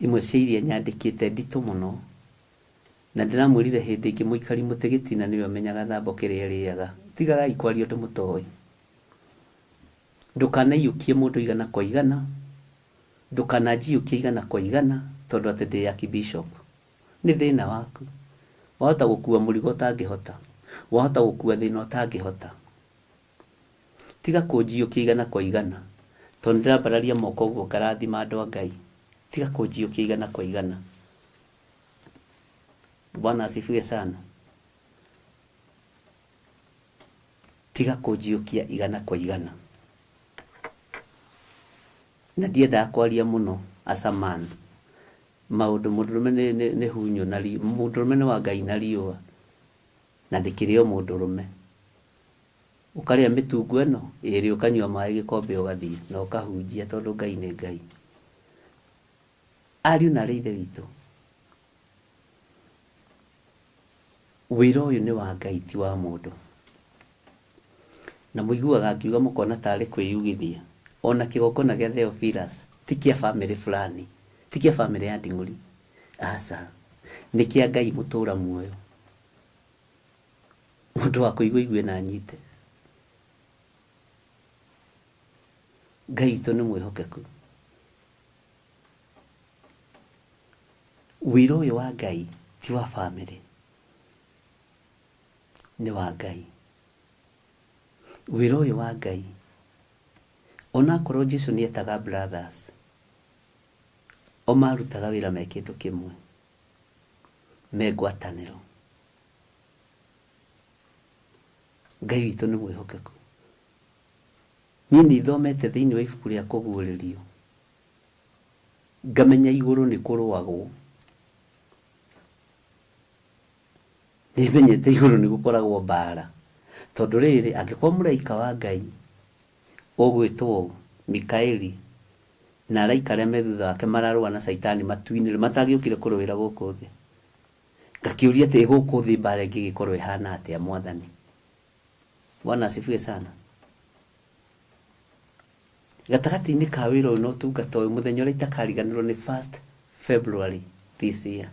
Imwe cia iria nyandĩkĩte nditũ mũno, na ndĩramwĩrire hĩndĩ ĩngĩ mũikari mũtĩ gĩtina nĩwe ũmenyaga thambo kĩrĩa ĩrĩaga. Tigagai kwaria ũndũ mũtoĩ. Ndũkanaiyũkie mũndũ igana kwa igana, ndũkananjiyũkie igana kwa igana tondũ atĩ ndĩ archbishop. Nĩ thĩna waku. Wahota gũkua mũrigo ũtangĩhota. Wahota gũkua thĩna ũtangĩhota. Tiga kũnjiyũkia igana kwa igana tondũ nĩndĩrambararia moko ũguo ngarathima andũ a Ngai. Tiga kũnjiyũkia igana kwa igana. Bwana asifiwe sana. Tiga kũnjiyũkia igana kwa igana. Na ndiendaga kwaria mũno as a man. Maũndũ mũndũrũme nĩ, nĩ, nĩ hunyũ na ri, mũndũrũme nĩ wa Ngai na riũa. Na ndĩkĩrĩ o mũndũrũme. Ũkarĩa mĩtungo ĩno ĩrĩ, ũkanyua maĩ gĩkombe ũgathiĩ na ũkahunjia tondũ Ngai nĩ Ngai. Ariũ na arĩ ithe witũ, wĩra ũyũ nĩ wa Ngai ti wa mũndũ. Na mũiguaga ngiuga mũkona tarĩ kwĩyugithia. Ona kĩgongona gĩa Theophilus ti kĩa famĩlĩ fulani, ti kĩa famĩlĩ ya Nding'ũri. Aca, nĩ kĩa Ngai mũtũra muoyo. Mũndũ wa kũigua aigue na anyite. Ngai witũ nĩ mwĩhokeku. Wĩra ũyũ wa Ngai ti wa famĩlĩ, nĩ wa Ngai. Wĩra ũyũ wa Ngai, onakorwo Jesu nĩ etaga brothers, o marutaga wĩra me kĩndũ kĩmwe, me ngwatanĩro. Ngai witũ nĩ mwĩhokeku. Niĩ nĩ thomete thĩinĩ wa ibuku rĩa kũguũrĩrio, ngamenya igũrũ nĩ kũrũagwo. Nĩ menyete igũrũ nĩ gũkoragwo mbara. Tondũ rĩrĩ, angĩkorwo mũraika wa Ngai ũgwĩtwo Mikaeli na araika arĩa me thutha wake mararũa na Caitani matu-inĩ, matangĩokire kũrũĩra gũkũ thĩ. Ngakĩũria atĩ gũkũ thĩ mbara ĩngĩgĩkorwo ĩhana atĩa Mwathani? Bwana asifiwe sana. Gatagatĩ-inĩ ka wĩra ũyũ na ũtungata ũyũ, mũthenya ũrĩa itakariganĩrwo nĩ 1st February this year.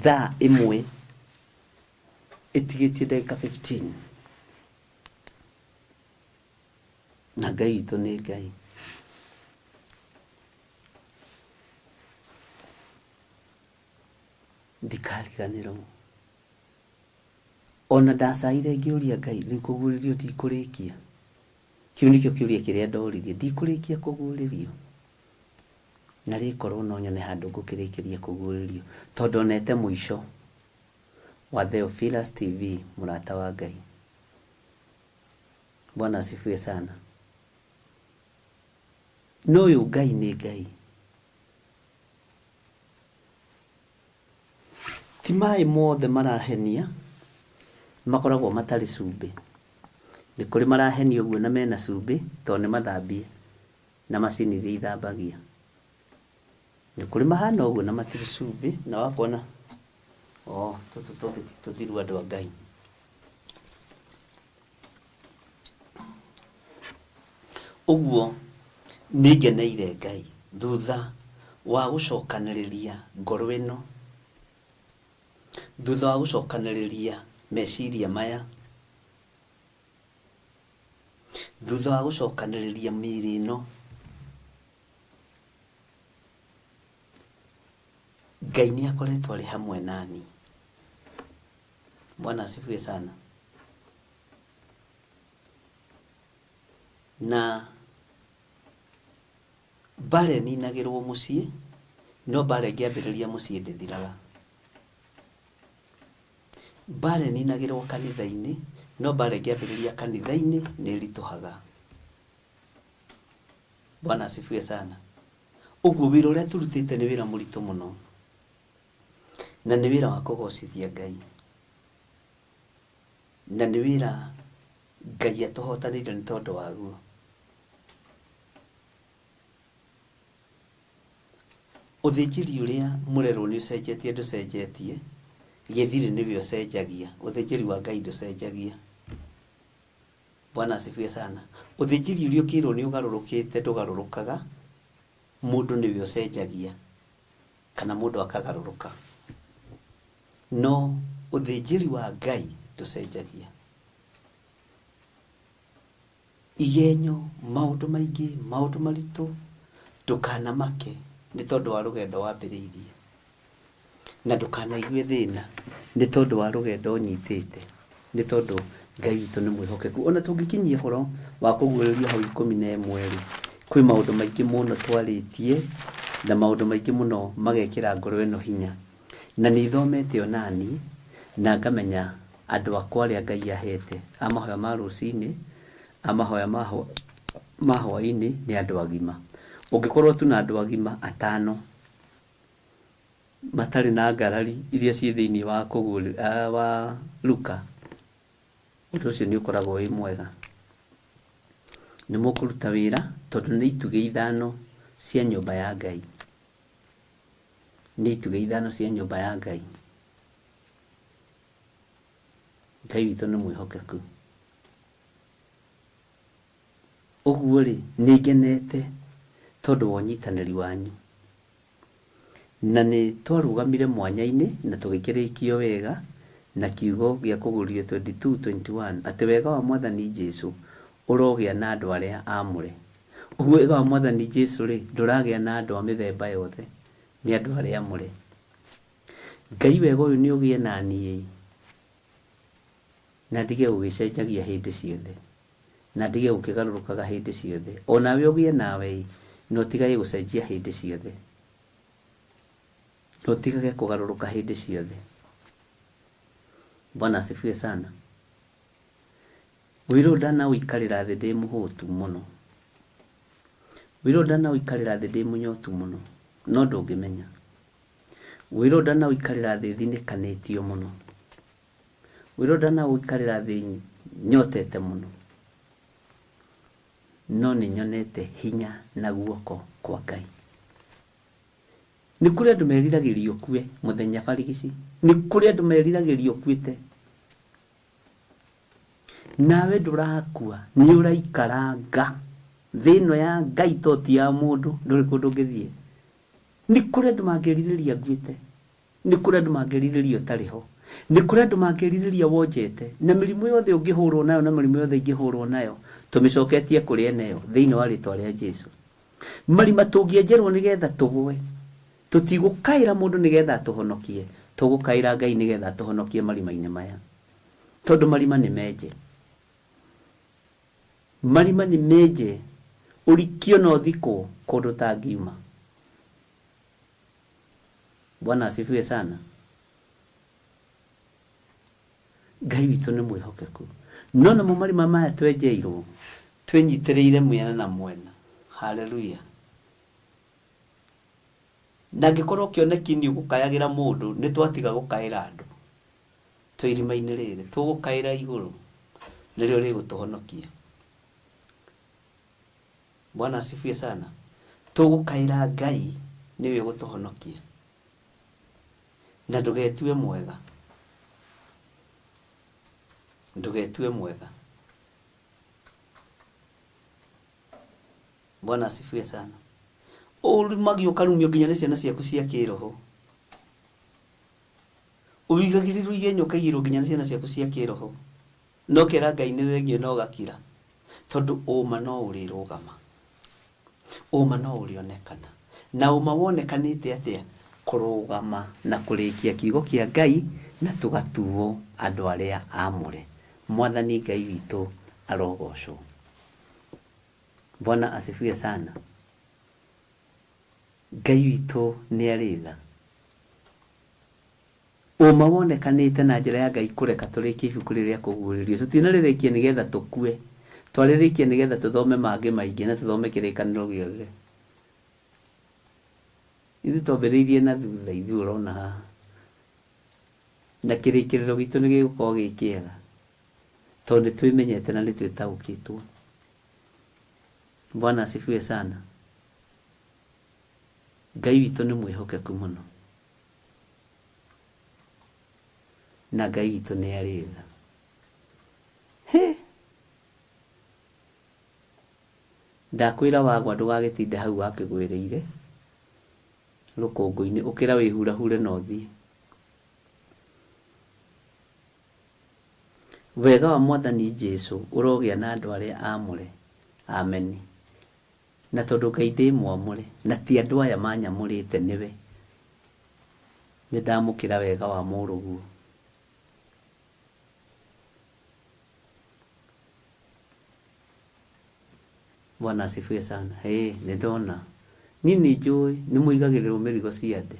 Thaa ĩmwe ĩtigĩtie ndagĩka 15. Na Ngai witũ nĩ Ngai. Ndikariganĩrwo. Ona ndacaire ngĩũria Ngai, rĩu kũguũrĩrio ndikũrĩkia? Kĩu nĩkĩo kĩũria kĩrĩa ndoririe, ndikũrĩkia kũguũrĩrio? Na rĩkorwo no nyone handũ ngũkĩrĩkĩria kũguũrĩrio, tondũ onete mũico wa Theophilus TV, mũrata wa Ngai. Bwana asifiwe sana. No ũyũ Ngai nĩ Ngai. Ti maĩ mothe marahenia makoragwo matarĩ cumbĩ. Nĩ kũrĩ marahenia ũguo na mena cumbĩ tondũ nĩ mathambie na macini iria ithambagia. Nĩ kũrĩ mahana ũguo na matirĩ cumbĩ na wakuona oh, tũtũ tũngĩ ti tũthiru andũ a Ngai. Ũguo nĩ ngeneire Ngai thutha wa gũcokanĩrĩria ngoro ĩno, thutha wa gũcokanĩrĩria meciria maya, Thutha wa gũcokanĩrĩria mĩĩrĩ ĩno, Ngai nĩ akoretwo arĩ hamwe nani. Bwana asifiwe sana. Na mbara ĩninagĩrwo mũciĩ, no mbara ĩngĩambĩrĩria mũciĩ ndĩthiraga. Mbara ĩninagĩrwo kanitha-inĩ, no mbara ĩngĩambĩrĩria kanitha-inĩ nĩ ĩritũhaga. Bwana asifiwe sana. Ũguo wĩra ũrĩa tũrutĩte nĩ wĩra mũritũ mũno, na nĩ wĩra wa kũgocithia Ngai, na nĩ wĩra Ngai atũhotanĩire nĩ tondũ waguo. Ũthĩnjĩri ũrĩa mũrerwo nĩ ũcenjetie ndũcenjetie, gĩthirĩ nĩwe ũcenjagia, ũthĩnjĩri wa Ngai ndũcenjagia. Bwana asifiwe sana. Ũthĩnjĩri ũrĩa ũkĩrwo nĩ ũgarũrũkĩte ndũgarũrũkaga, mũndũ nĩwe ũcenjagia kana mũndũ akagarũrũka, no ũthĩnjĩri wa Ngai ndũcenjagia. Igenyo, maũndũ maingĩ, maũndũ maritũ, ndũkanamake nĩ tondũ wa rũgendo wambĩrĩirie, na ndũkanaigue thĩna nĩ tondũ wa rũgendo ũnyitĩte, nĩ tondũ Ngai witũ nĩ mwĩhokeku. Ona tũngĩkinyia ũhoro wa kũguũrĩrio hau 11 rĩ, kwĩ maũndũ maingĩ mũno twarĩtie, na maũndũ maingĩ mũno magekĩra ngoro ĩno hinya. Na nĩ ithomete onani, na ngamenya andũ akwa arĩa Ngai ahete, a mahoya ma rũcinĩ, a mahoya ma hwaĩ-inĩ, nĩ andũ agima. Ũngĩkorwo tu na andũ agima atano, matarĩ na ngarari iria ciĩ thĩinĩ wa wa Luka, ũndũ ũcio nĩ ũkoragwo wĩ mwega. Nĩ mũkũruta wĩra tondũ nĩ itugĩ ithano cia nyũmba ya Ngai. Nĩ itugĩ ithano cia nyũmba ya Ngai. Ngai witũ nĩ mwĩhokeku. Ũguo rĩ, nĩ ngenete tondũ wa ũnyitanĩri wanyu. Na nĩ twarũgamire mwanya-inĩ na tũgĩkĩrĩkio wega na kiugo gĩa kũguũrio 22:21 atĩ wega wa Mwathani Jesu ũrogĩa na andũ arĩa aamũre. Ũguo wega wa Mwathani Jesu rĩ, ndũragĩa na andũ a mĩthemba yothe, nĩ andũ arĩa aamũre. Ngai wega ũyũ nĩ ũgĩe na niĩ, na ndige gũgĩcenjagia hĩndĩ ciothe, na ndige gũkĩgarũrũkaga hĩndĩ ciothe. O nawe ũgĩe nawe ĩ, na ũtigage gũcenjia hĩndĩ ciothe, na ũtigage kũgarũrũka hĩndĩ ciothe. Bwana asifiwe sana. Wĩra ũyũ ndanaũikarĩra thĩ ndĩ mũhũtu mũno, wĩra ũyũ ndanaũikarĩra thĩ ndĩ mũnyotu mũno, no ndũngĩmenya. Wĩra ũyũ ndanaũikarĩra thĩ thinĩkanĩtio mũno, wĩra ũyũ ndanaũikarĩra thĩ nyotete mũno, no nĩ nyonete hinya na guoko kwa Ngai. Nĩ kũrĩ andũ meriragĩria ũkue mũthenya barigici, nĩ kũrĩ andũ meriragĩria ũkuĩte, nawe ndũrakua, nĩ ũraikaranga thĩ ĩno ya Ngai to ti ya mũndũ, ndũrĩ kũndũ ũngĩthiĩ. Nĩ kũrĩ andũ mangĩrirĩria nguĩte, nĩ kũrĩ andũ mangĩrirĩria ũtarĩ ho, nĩ kũrĩ andũ mangĩrirĩria wonjete, na mĩrimũ yothe ũngĩhũrwo nayo na mĩrimũ yothe ingĩhũrwo nayo, tũmĩcoketie kũrĩ eneo thĩinĩ wa rĩtwa rĩa Jesu. Marima tũngĩenjerwo nĩgetha tũgwe, tũtigũkaĩra mũndũ nĩgetha atũhonokie, tũgũkaĩra Ngai nĩgetha atũhonokie marima-inĩ maya, tondũ marima nĩ menje. Marima nĩ menje, ũrikio na ũthikwo kũndũ ũtangiuma. Bwana asifiwe sana. Ngai witũ nĩ mwĩhokeku. No namo marima maya twenjeirwo, twĩnyitĩrĩire mwena na mwena. Haleluya. Na angĩkorwo kĩoneki nĩ ũgũkayagĩra mũndũ, nĩ twatiga gũkaĩra andũ. Twĩ irima-inĩ rĩrĩ, tũgũkaĩra igũrũ, nĩrĩo rĩgũtũhonokia. Bwana asifiwe sana. Tũgũkaĩra Ngai, nĩwe ũgũtũhonokia. Na ndũgetue mwega. Ndũgetue mwega. Bwana asifiwe sana. Ũrumagio ũkarumio nginya nĩ ciana ciaku cia kĩroho. Ũigagĩrĩrwo igenyo ũkaigĩrwo nginya nĩ ciana ciaku cia kĩroho. No kera Ngai nĩ thengio na ũgakira. Tondũ ũma no ũrĩrũgama, ũma no ũrĩonekana. Na ũma wonekanĩte atĩa? Kũrũgama na kũrĩkia kiugo kĩa Ngai na tũgatuo andũ arĩa aamũre. Mwathani Ngai witũ arogocwo. Bwana asifiwe sana. Ngai witũ nĩ arĩ tha. Ũma wonekanĩte na njĩra ya Ngai kũreka tũrĩkie ibuku rĩrĩ rĩa kũguũrĩrio. Tũtinarĩrĩkia nĩgetha tũkue, twarĩrĩkia nĩgetha tũthome mangĩ maingĩ na tũthome kĩrĩkanĩro gĩothe. Ithuĩ twambĩrĩirie na thutha, ithuĩ ũrona haha, na kĩrĩkĩrĩro gitũ nĩ gĩgũkorwo gĩ kĩega tondũ nĩ twĩmenyete na nĩ twĩtaũkĩtwo. Bwana asifiwe sana. Ngai witũ nĩ mwĩhokeku mũno na Ngai witũ nĩ arĩ tha. He! Ndakwĩra wagwa ndũgagĩtinde hau wakĩgwĩrĩire rũkũngũ-inĩ, ũkĩra wĩhurahure na ũthiĩ. Wega wa Mwathani Jesu ũrogĩa na andũ arĩa aamũre. Ameni. Na tondũ Ngai ndĩ mwamũre, na ti andũ aya manyamũrĩte nĩwe, nĩ ndamũkĩra wega wa mũrũguo. Bwana asifiwe sana. Hey, nĩ ndona. Niĩ nĩ njũĩ nĩ mũigagĩrĩrwo mĩrigo ciande.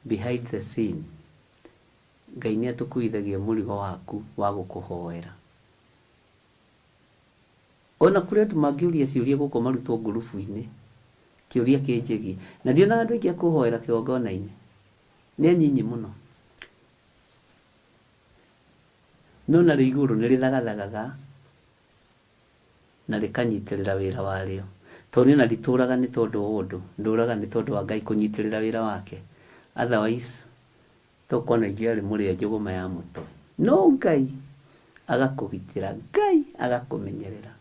Behind the scene. Ngai nĩ atũkuithagia mũrigo waku wa gũkũhoera. Ona kũrĩ andũ mangĩũria ciũria gũkũ marutwo ngurubu-inĩ, kĩũria kĩnjĩgiĩ. Na ndionaga andũ aingĩ a kũhoera kĩgongona-inĩ. Nĩ anyinyi mũno. No narĩo igũrũ nĩ rĩthagathagaga na rĩkanyitĩrĩra wĩra warĩo. Tondũ niĩ ona nditũraga nĩ tondũ wa ũndũ, ndũraga nĩ tondũ wa Ngai kũnyitĩrĩra wĩra wake. Otherwise, tokorwo ona ingĩarĩ mũrĩa njũgũma ya mũtwe. No Ngai agakũgitĩra, Ngai agakũmenyerera.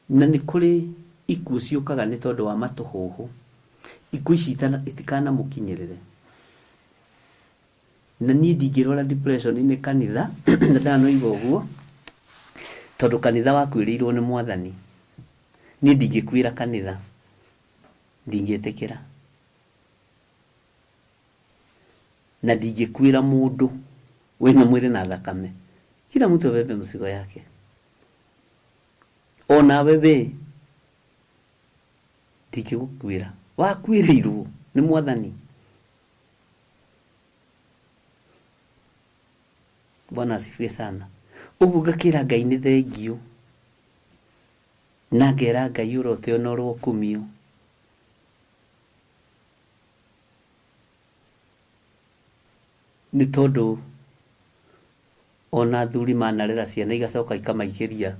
Na nĩ kũrĩ ikuũ ciũkaga nĩ tondũ wa matũhũhũ. Ikuũ ici itikanamũkinyĩrĩre. Na niĩ ndingĩrwara depression nĩ kanitha, na ndanoiga ũguo, tondũ kanitha wakuĩrĩirwo nĩ Mwathani. Niĩ ndingĩkuĩra kanitha, ndingĩtĩkĩra. Na ndingĩkuĩra mũndũ wĩna mwĩrĩ na thakame. Kila mtu abebe mzigo yake. Onawe we ndingĩgũkuĩra. Wakuĩrĩirwo nĩ Mwathani. Bwana asifiwe sana. Ũguo ngakĩra Ngai nĩ thengiũ, na ngera Ngai ũroteo na ũrokumio. Nĩ tondũ ona athuri manarera ciana igacoka ikamaikĩria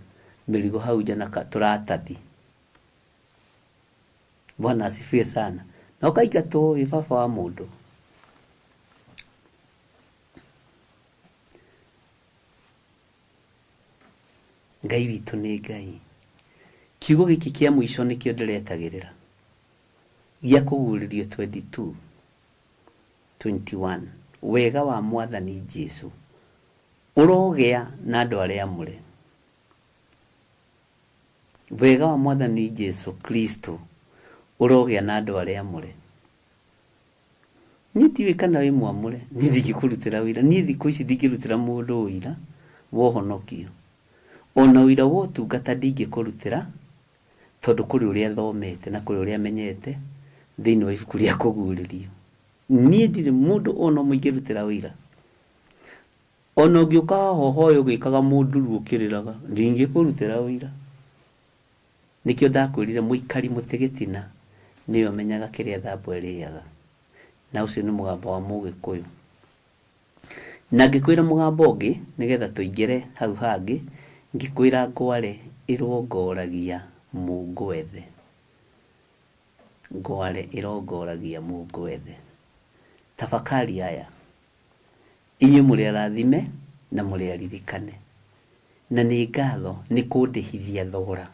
mĩrigo hau nja na tũratathi. Bwana asifiwe sana. Na ũkaingatwo wĩ baba wa mũndũ. Ngai witũ nĩ Ngai. Kiugo gĩkĩ kĩa mũico nĩkĩo ndĩretagĩrĩra, gĩa kũguũrĩrio 22 21. Wega wa Mwathani Jesu ũrogĩa na andũ arĩa amũre. Wega wa Mwathani Jesu Kristo ũrogĩa na andũ arĩa amũre. Niĩ ndiũĩ kana wĩ mwamũre, niĩ ndingĩkũrutĩra ũira. Niĩ thikũ ici ndingĩrutĩra mũndũ ũira wa ũhonokio. Ona ũira wa ũtungata ndingĩkũrutĩra, tondũ kũrĩ ũrĩa thomete na kũrĩ ũrĩa menyete thĩinĩ wa ibuku rĩa kũguũrĩrio. Niĩ ndirĩ mũndũ ona ũmwe ingĩrutĩra ũira. Ona ũngĩũka haha ũhoe ũgĩkaga mũnduru ũkĩrĩraga, ndingĩkũrutĩra ũira. Nĩkĩo ndakwĩrire mũikari mũtĩ gĩtina nĩwe ũmenyaga kĩrĩa thambo ĩrĩaga. Na ũcio nĩ mũgambo wa Mũgĩkũyũ. Na ngĩkwĩra mũgambo ũngĩ nĩgetha tũingĩre hau hangĩ, ngĩkwĩra ngware ĩrongoragia mũngwethe. Ngware ĩrongoragia mũngwethe. Tafakari aya. Inyuĩ mũrĩ arathime na mũrĩ aririkane. Na nĩ ngatho nĩ kũndĩhithia thogora.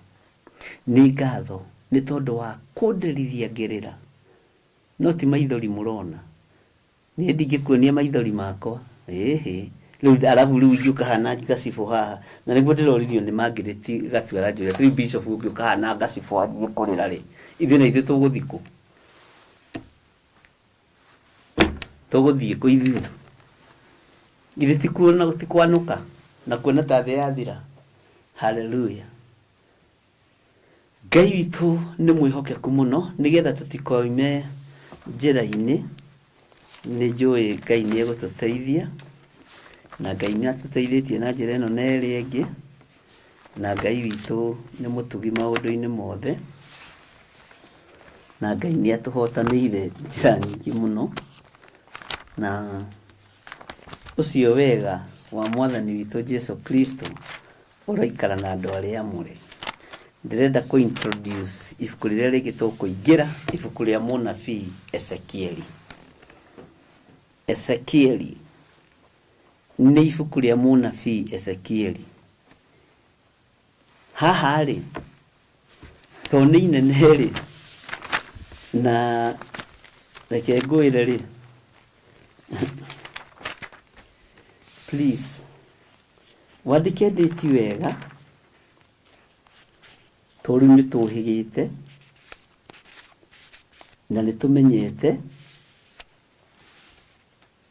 Nĩ ngatho nĩ tondũ wa kũndĩrithia ngĩrĩra. No ti maithori mũrona. Niĩ ndingĩkuonia maithori makwa. Ĩhĩ. Rĩu arabu rĩu ingĩũka hana ngacibũ haha, na nĩguo ndĩroririo nĩ Margaret Gatua aranjũria atĩrĩ, Bishop ũngĩũka hana ngacibũ anjie kũrĩra rĩ, ithuĩ na ithuĩ tũgũthiĩ kũ? Tũgũthiĩ kũ ithuĩ? Ithuĩ ti kuona ti kwanũka na kuona ta thĩ yathira. Haleluya. Ngai witũ nĩ mwĩhokeku mũno, nĩgetha tũtikoime njĩra-inĩ. Nĩ njũĩ Ngai nĩ egũtũteithia, na Ngai nĩ atũteithĩtie na njĩra ĩno na ĩrĩa ĩngĩ, na Ngai witũ nĩ mũtugi maũndũ-inĩ mothe, na Ngai nĩ atũhotanĩire njĩra nyingĩ mũno, na ũcio wega wa mwathani witũ Jesu Kristo ũroikara na andũ arĩa amũre. Ndĩrenda kũ introduce ibuku rĩrĩa rĩngĩ tũkũingĩra, ibuku rĩa mũnabii Ezekieli. Ezekieli nĩ ibuku rĩa mũnabii Ezekieli. Haha rĩ, to nĩ inene rĩ, na reke ngwĩre rĩ, please wandĩke date wega tondũ rĩu nĩ tũhĩgĩte na nĩ tũmenyete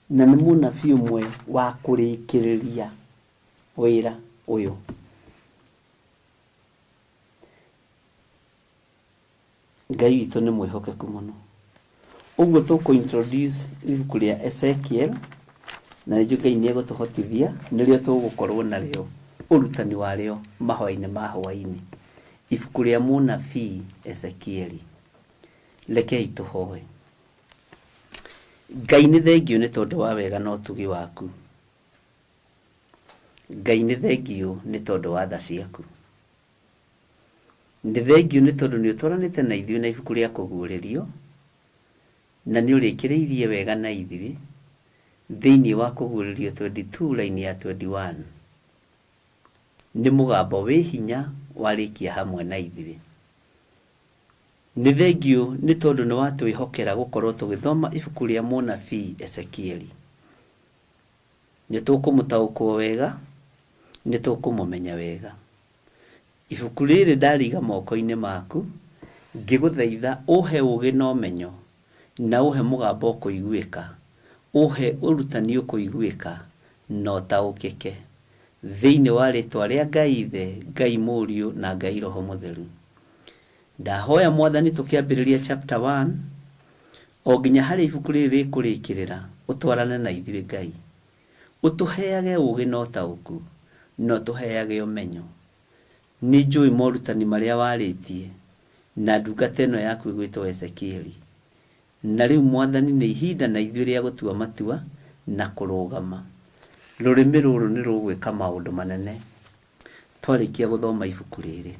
na nĩ mũnabii ũmwe wa kũrĩkĩrĩria wĩra ũyũ. Ngai witũ nĩ mwĩhokeku mũno. Ũguo tũkũ introduce ibuku rĩa Ezekiel, na nĩnjũĩ Ngai nĩ egũtũhotithia, nĩrĩo tũgũkorwo narĩo ũrutani warĩo mahoya-inĩ ma hwaĩ-inĩ. Ibuku rĩa mũnabii Ezekieli. Rekei tũhoe. Ngai nĩ thengiũ nĩ tondũ wa wega na ũtugi waku. Ngai nĩ thengiũ nĩ tondũ wa tha ciaku. Nĩ thengiũ nĩ tondũ nĩ ũtwaranĩte na ithuĩ na ibuku rĩa kũguũrĩrio, na nĩ ũrĩkĩrĩirie wega na ithuĩ thĩinĩ wa kũguũrĩrio 22 line ya 21. Nĩ mũgambo wĩ hinya warĩkia hamwe na ithuĩ. Nĩ thengiũ nĩ tondũ nĩ watwĩhokera gũkorwo tũgĩthoma ibuku rĩa mũnabii Ezekieli. Nĩ tũkũmũtaũkwo wega, nĩ tũkũmũmenya wega. Ibuku rĩrĩ ndariga moko-inĩ maku, ngĩgũthaitha ũhe ũgĩ na ũmenyo, na ũhe mũgambo ũkũiguĩka, ũhe ũrutani ũkũiguĩka, na ũtaũkĩke. Thĩinĩ wa rĩtwa rĩa Ngai Ithe, Ngai Mũriũ, na Ngai Roho Mũtheru. Ndahoya Mwathani tũkĩambĩrĩria chapter 1, o nginya harĩa ibuku rĩrĩ rĩkũrĩkĩrĩra, ũtwarane na ithuĩ Ngai. Ũtũheage ũgĩ na ũtaũku, na ũtũheage ũmenyo. Nĩ njũĩ morutani marĩa warĩtie na ndungata ĩno yaku ĩgwĩtwo Ezekieli. Na rĩu Mwathani nĩ ihinda na ithuĩ rĩa gũtua matua na kũrũgama. Rũrĩmĩ rũrũ nĩ rũgwĩka maũndũ manene twarĩkia gũthoma ibuku rĩrĩ.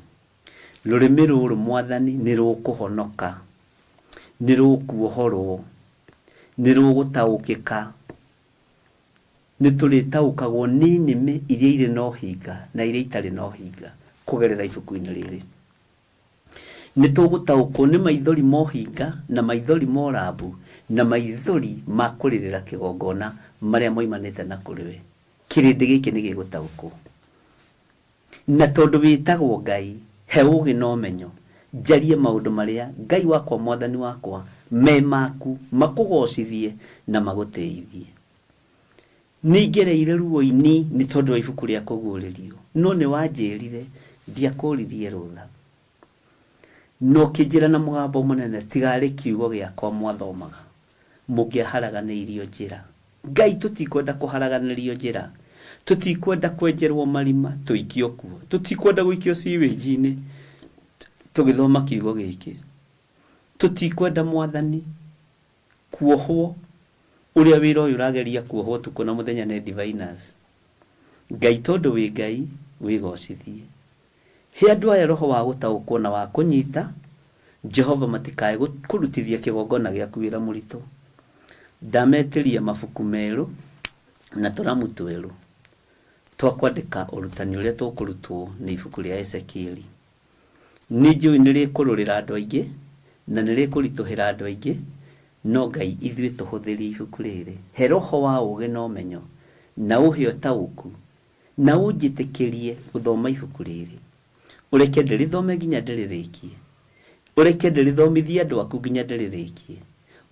Rũrĩmĩ rũrũ Mwathani nĩ rũkũhonoka, nĩ rũkuohorwo, nĩ rũgũtaũkĩka. Nĩ tũrĩtaũkagwo nĩ nĩmĩ iria irĩ na ũhinga na iria itarĩ na ũhinga kũgerera ibuku-inĩ rĩrĩ. Nĩ tũgũtaũkwo nĩ maithori ma ũhinga na maithori ma ũrambu na maithori ma kũrĩrĩra kĩgongona marĩa moimanĩte na kũrĩ we. Kĩrĩndĩ gĩkĩ nĩ gĩgũtaũkwo. Na tondũ wĩtagwo Ngai, he ũũgĩ na ũmenyo, njarie maũndũ marĩa, Ngai wakwa Mwathani wakwa, me maku, makũgoocithie na magũtĩithie. Nĩngereire ruo-inĩ nĩ tondũ wa ibuku rĩa Kũguũrĩrio, no nĩwanjĩrire, ndiakũririe rũtha. Na ũkĩnjĩra na mũgambo mũnene, tiga arĩ kiugo gĩakwa mwathomaga, mũngĩaharaganĩirio njĩra. Ngai, tũtikwenda kũharaganĩrio njĩra. Tũtikwenda kwenjerwo marima, tũikio kuo. Tũtikwenda gũikio sewage-inĩ tũgĩthoma kiugo gĩkĩ. Tũtikwenda Mwathani kuohwo ũrĩa wĩra ũyũ ũrageria kuohwo ũtukũ na mũthenya nĩ diviners. Ngai tondũ wĩ Ngai, wĩgocithie. He andũ aya roho wa gũtaũkwo na wa kũnyita, Jehova matikae kũrutithia kĩgongona gĩaku wĩra mũritũ. Ndametĩria mabuku merũ na tũramu twerũ twa kwandĩka ũrutani ũrĩa tũkũrutwo nĩ ibuku rĩa Ezekieli. Nĩ njũĩ nĩ rĩkũrũrĩra andũ aingĩ na nĩ rĩkũritũhĩra andũ aingĩ, no Ngai ithuĩ tũhũthĩrie ibuku rĩrĩ. He roho wa ũũgĩ na ũmenyo Na ũhe ũtaũku, na ũnjĩtĩkĩrie gũthoma ibuku rĩrĩ. Ũreke ndĩrĩthome nginya ndĩrĩrĩkie. Ũreke ndĩrĩthomithie andũ aku nginya ndĩrĩrĩkie.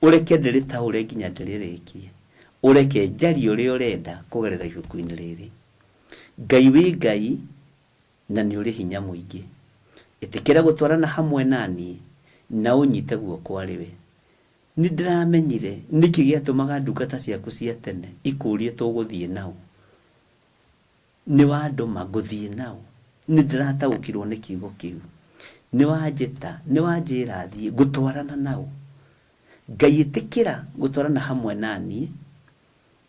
Ũreke ndĩrĩtaũre nginya ndĩrĩrĩkie. Ũreke njarie ũrĩa ũrenda kũgerera ibuku-inĩ rĩrĩ. Ngai wĩ Ngai na nĩ ũrĩ hinya mũingĩ. Ĩtĩkĩra gũtwarana hamwe na niĩ na ũnyite guoko arĩ we. Nĩ ndĩramenyire nĩkĩ gĩatũmaga ndungata ciaku cia tene ikũrie tũgũthiĩ naũ. Nĩ wandũma ngũthiĩ naũ. Nĩ ndĩrataũkirwo nĩ kiugo kĩu. Nĩ wanjĩta, nĩ wanjĩra thiĩ, ngũtwarana naũ. Ngai ĩtĩkĩra gũtwarana hamwe na niĩ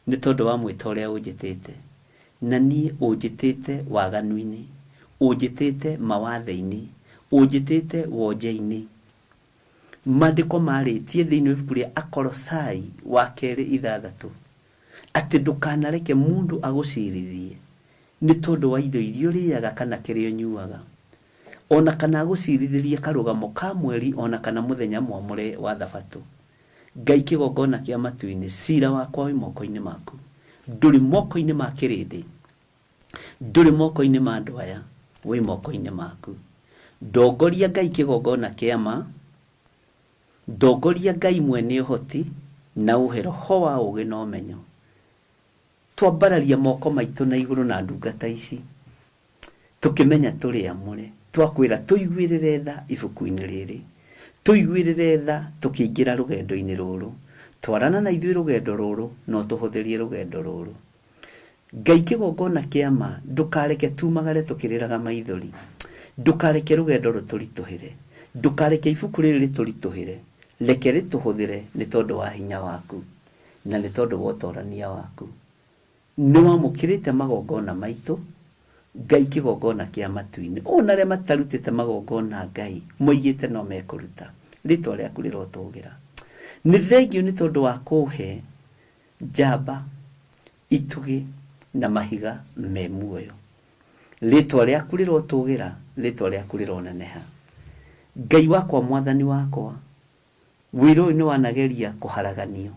nĩ tondũ wa mwĩto ũrĩa ũnjĩtĩte. Na niĩ ũnjĩtĩte waganu-inĩ, ũnjĩtĩte mawathe-inĩ, ũnjĩtĩte wonje-inĩ. Maandĩko marĩtie thĩinĩ wa ibuku rĩa Akolosai wa kerĩ ithathatũ atĩ ndũkanareke mũndũ agũcirithie nĩ tondũ wa indo iria ũrĩaga kana kĩrĩa ũnyuaga, o na kana agũcirithĩrie karũgamo ka mweri o na kana mũthenya mwamũre wa thabatũ. Ngai kĩgongona kĩa matu-inĩ, cira wakwa wĩ moko-inĩ maku. Ndũrĩ moko-inĩ ma kĩrĩndĩ, ndũrĩ moko-inĩ ma andũ aya, wĩ moko-inĩ maku. Ndongoria Ngai kĩgongona kĩa ma, ndongoria Ngai mwene ũhoti, na ũhe roho wa ũũgĩ na ũmenyo. Twambararia moko maitũ na igũrũ na ndungata ici, tũkĩmenya tũrĩ amũre, twakwĩra tũiguĩrĩre tha ibuku-inĩ rĩrĩ. Tũiguĩrĩre tha tũkĩingĩra rũgendo-inĩ rũrũ. Twarana na ithuĩ rũgendo rũrũ na ũtũhũthĩrie rũgendo rũrũ. Ngai kĩgongona kĩa ma, ndũkareke tumagare tũkĩrĩraga maithori. Ndũkareke rũgendo rũtũritũhĩre. Ndũkareke ibuku rĩrĩ rĩtũritũhĩre. Reke rĩtũhũthĩre nĩ tondũ wa hinya waku na nĩ tondũ wa ũtorania waku. Nĩ wamũkĩrĩte magongona maitũ, Ngai kĩgongona kĩa matu-inĩ. Ona arĩa matarutĩte magongona Ngai, moigĩte no mekũruta. Rĩtwa rĩaku rĩrotũgĩra. Nĩ thengiũ nĩ tondũ wa kũhe njamba, itugĩ na mahiga me muoyo. Rĩtwa rĩaku rĩrotũgĩra, rĩtwa rĩaku rĩroneneha. Ngai wakwa, Mwathani wakwa, wĩra ũyũ nĩ wanageria kũharaganio.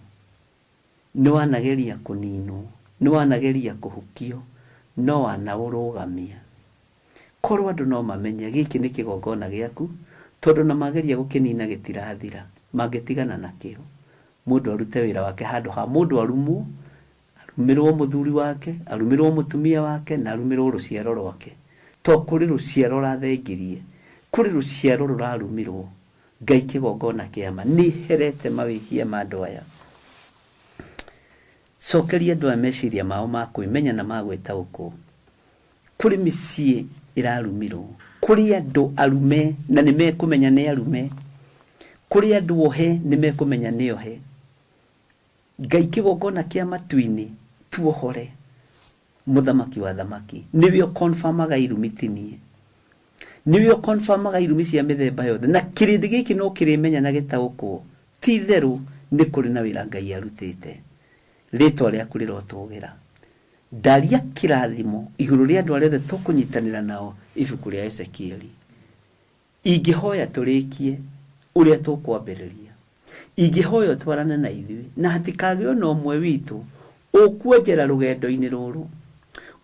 Nĩ wanageria kũninwo, nĩ wanageria kũhukio, no wanaũrũgamia. Korwo andũ no mamenye gĩkĩ nĩ kĩgongona gĩaku, tondũ na mageria gũkĩnina gĩtirathira, mangĩtigana nakĩo. Mũndũ arute wĩra wake handũ ha mũndũ arumwo, arumĩrwo mũthuri wake, arumĩrwo mũtumia wake, na arumĩrwo rũciaro rwake. To kũrĩ rũciaro ũrathengirie, kũrĩ rũciaro rũrarumirwo. Ngai kĩgongona kĩa ma, nĩ herete mawĩhia ma andũ aya. Cokeria andũ aya meciria mao ma kwĩmenya na ma gwĩtaũkwo. Kũrĩ mĩciĩ ĩrarumirwo, kũrĩ andũ arume na nĩ mekũmenya nĩ arume, kũrĩ andũ ohe nĩ mekũmenya nĩ ohe. Ngai kĩgongona kĩa matu-inĩ tuohore. Mũthamaki wa athamaki, nĩwe ũconfirmaga irumi ti niĩ. Nĩwe ũconfirmaga irumi cia mĩthemba yothe, na kĩrĩndĩ gĩkĩ no kĩrĩmenya na gĩtaũkwo, ti itherũ nĩ kũrĩ na wĩra Ngai arutĩte. Rĩtwa rĩaku rĩrotũgĩra. Ndaria kĩrathimo igũrũ rĩa andũ arĩa othe tũkũnyitanĩra nao ibuku rĩa Ezekieli. Ingĩhoya tũrĩkie ũrĩa tũkwambĩrĩria. Ingĩhoya ũtwarane na ithuĩ, na hatikagĩe o na ũmwe witũ ũkuonjera rũgendo-inĩ rũrũ,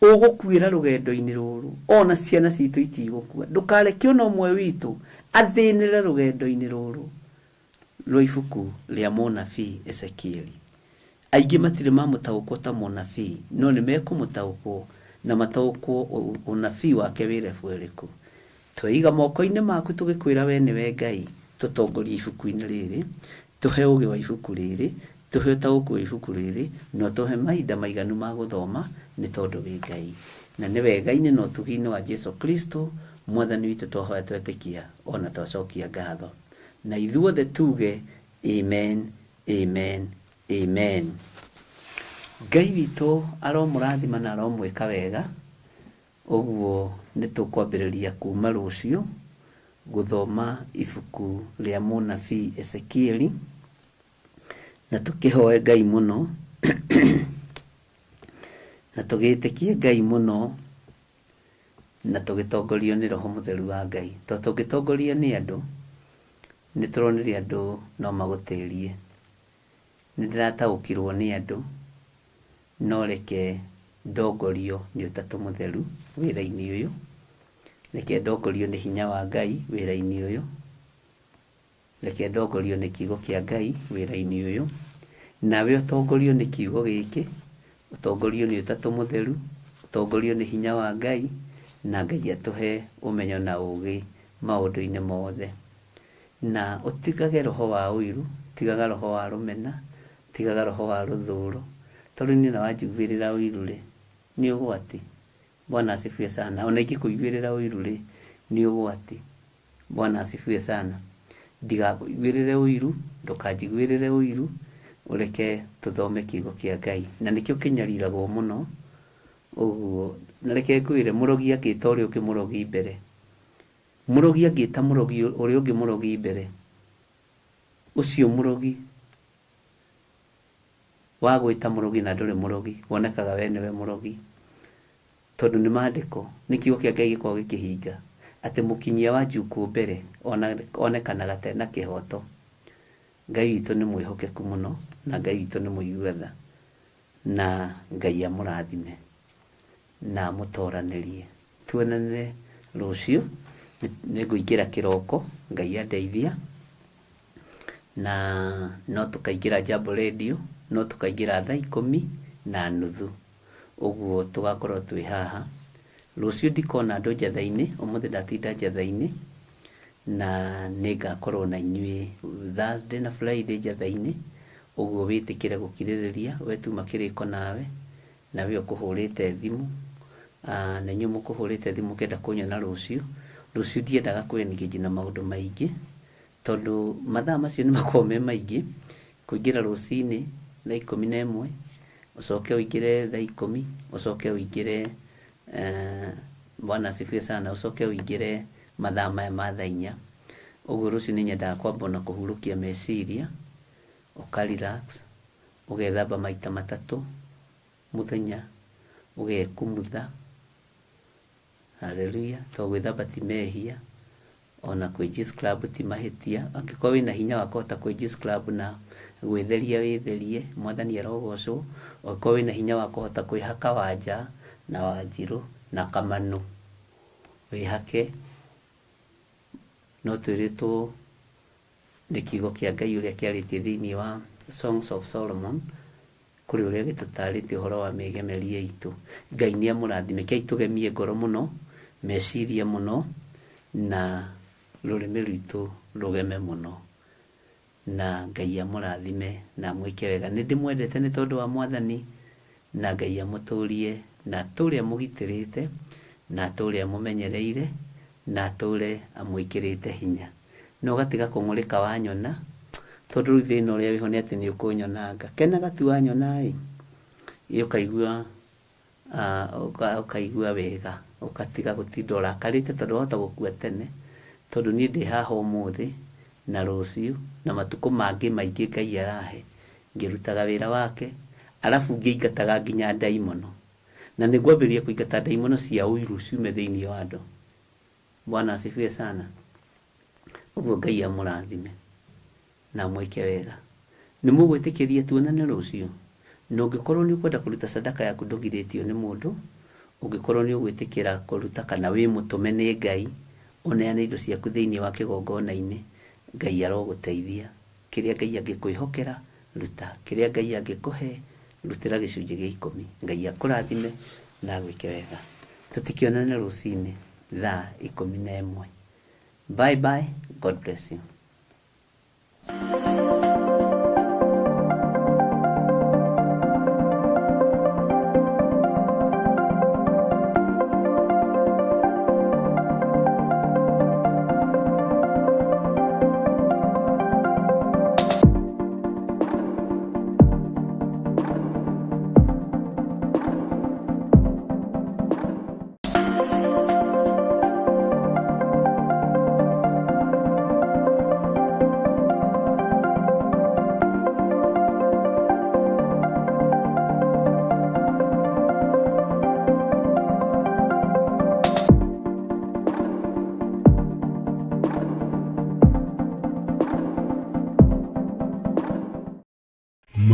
ũgũkuĩra rũgendo-inĩ rũrũ, o na ciana citũ itigũkua. Ndũkareke o na ũmwe witũ athĩnĩre rũgendo-inĩ rũrũ rwa ibuku rĩa mũnabii Ezekieli. Aingĩ matirĩ mamũtaũkwo ta mũnabii, no nĩ mekũmũtaũkwo na mataũkwo ũnabii wake wĩ level ĩrĩkũ. Tweiga moko-inĩ maku tũgĩkwĩra we nĩwe Ngai, tũtongorie ibuku-inĩ rĩrĩ, tũhe ũgĩ wa ibuku rĩrĩ, tũhe ũtaũku wa ibuku rĩrĩ, na ũtũhe mahinda maiganu ma gũthoma nĩ tondũ wĩ Ngai. Na nĩ wega-inĩ na ũtugi-inĩ wa Jesu Kristo Mwathani witũ twahoya twetĩkia o na twacokia ngatho. Na ithuothe tuge Amen, amen, amen. Ngai witũ aromũrathima na aromwĩka wega. Ũguo nĩ tũkwambĩrĩria kuma rũciũ gũthoma ibuku rĩa mũnabii Ezekieli, na tũkĩhoe Ngai mũno na tũgĩtĩkie Ngai mũno na tũgĩtongorio nĩ Roho Mũtheru wa Ngai. Tondũ tũngĩtongorio nĩ andũ, nĩ tũronire andũ no magũtĩrie. Nĩ ndĩrataũkirwo nĩ andũ, no reke Ndongorio nĩ Ũtatũ Mũtheru wĩra-inĩ ũyũ, reke ndongorio nĩ hinya wa Ngai wĩra-inĩ ũyũ, reke ndongorio nĩ kiugo kĩa Ngai wĩra-inĩ ũyũ, nawe ũtongorio nĩ kiugo gĩkĩ, ũtongorio nĩ Ũtatũ Mũtheru, ũtongorio nĩ hinya wa Ngai, na Ngai atũhe ũmenyo na ũgĩ maũndũ-inĩ mothe. Na ũtigage roho wa ũiru, tigaga roho wa rũmena, tigaga roho wa rũthũro, tondũ niĩ ona wanjiguĩrĩra ũiru rĩ, nĩ ũgwati. Bwana asifiwe sana. Ona ingĩkũiguĩrĩra ũiru rĩ, nĩ ũgwati. Bwana asifiwe sana. Ndigakũiguĩrĩre ũiru, ndũkanjiguĩrĩre ũiru, ũreke tũthome kiugo kĩa Ngai. Na nĩkĩo kĩnyariragwo mũno ũguo. Na reke ngwĩre, mũrogi angĩta ũrĩa ũngĩ mũrogi mbere, mũrogi angĩta mũrogi ũrĩa ũngĩ mũrogi mbere, ũcio mũrogi wa gwĩta mũrogi na ndũrĩ mũrogi, wonekaga we nĩwe mũrogi. Tondũ nĩ maandĩko, nĩ kiugo kĩa Ngai gĩkoragwo gĩkĩhinga atĩ mũkinyia wa njukũ mbere onekanaga ta ena kĩhoto. Ngai witũ nĩ mwĩhokeku mũno na Ngai witũ nĩ mũigua tha, na Ngai amũrathime na amũtoranĩrie. Tuonane rũciũ, nĩ ngũingĩra kĩroko, Ngai andeithia, na no tũkaingĩra Jambo Radio, no tũkaingĩra thaa ikũmi na nuthu. Ũguo tũgakorwo twĩ haha. Rũciũ ndikona andũ njatha-inĩ, ũmũthĩ ndatinda njatha-inĩ, na nĩ ngakorwo na inyuĩ Thursday na Friday njatha-inĩ, ũguo wĩtĩkĩre gũkirĩrĩria, we tuma kĩrĩko nawe, na we ũkũhũrĩte thimũ, na inyuĩ mũkũhũrĩte thimũ mũkĩenda kũnyona rũciũ. Rũciũ ndiendaga kũ engage na maũndũ maingĩ, tondũ mathaa macio nĩ makoragwo me maingĩ, kũingĩra rũcinĩ thaa ikũmi na ĩmwe, ũcoke ũingĩre thaa ikũmi, ũcoke ũingĩre Bwana asifiwe sana, ũcoke ũingĩre mathaa maya ma thaa inya. Ũguo rũciũ nĩ nyendaga kwamba ona kũhurũkia meciria, ũka relax, ũgethamba maita matatũ mũthenya, ũgekumutha, haleluya, tondũ gwĩthamba ti mehia, ona kwĩ scrub ti mahĩtia. Angĩkorwo wĩna hinya wa kũhota kwĩ scrub na gwĩtheria wĩtherie, Mwathani arogocwo. Angĩkorwo wĩna hinya wa kũhota kwĩhaka wanja na wanjirũ na kamanu, wĩhake. No twĩrĩtwo nĩ kiugo kĩa Ngai ũrĩa kĩarĩtie thĩinĩ wa Songs of Solomon, kũrĩ ũrĩa gĩtũtarĩtie ũhoro wa mĩgemerie itũ. Ngai nĩ amũrathime. Kei tũgemie ngoro mũno, meciria mũno, na rũrĩmĩ rwitũ rũgeme mũno. Na Ngai amũrathime na amwĩke wega. Nĩ ndĩmwendete nĩ tondũ wa Mwathani, na Ngai amũtũrie, na atũre amũgitĩrĩte, na atũre amũmenyereire, na atũre amwĩkĩrĩte hinya. Na ũgatiga kũng'ũrĩka wanyona, tondũ rĩu thĩna ũrĩa wĩho nĩ atĩ nĩ ũkũnyonanga. Kenaga tu wanyona ĩ, ũkaigua ũkaigua wega, ũgatiga gũtinda ũrakarĩte tondũ wahota gũkua tene, tondũ niĩ ndĩ haha ũmũthĩ na rũciũ na matukũ mangĩ maingĩ Ngai arahe, ngĩrutaga wĩra wake, arabu ngĩingataga nginya ndaimono. Na nĩ ngwambĩrĩria kũingata ndaimono cia ũiru ciume thĩinĩ wa andũ. Bwana asifiwe sana. Ũguo Ngai amũrathime na amwĩke wega. Nĩ mũgwĩtĩkĩria tuonane rũciũ? Na ũngĩkorwo nĩ ũkwenda kũruta sadaka yaku ndũgirĩtio nĩ mũndũ, ũngĩkorwo nĩ ũgwĩtĩkĩra kũruta kana wĩ mũtũme nĩ Ngai, ũneane indo ciaku thĩinĩ wa kĩgongona-inĩ, Ngai arogũteithia. Kĩrĩa Ngai angĩkwĩhokera, ruta. Kĩrĩa Ngai angĩkũhe, rutĩra gĩcunjĩ gĩa ikũmi. Ngai akũrathime na agwĩke wega. Tũtikĩonane rũcinĩ thaa ikũmi na ĩmwe. Bye bye. God bless you.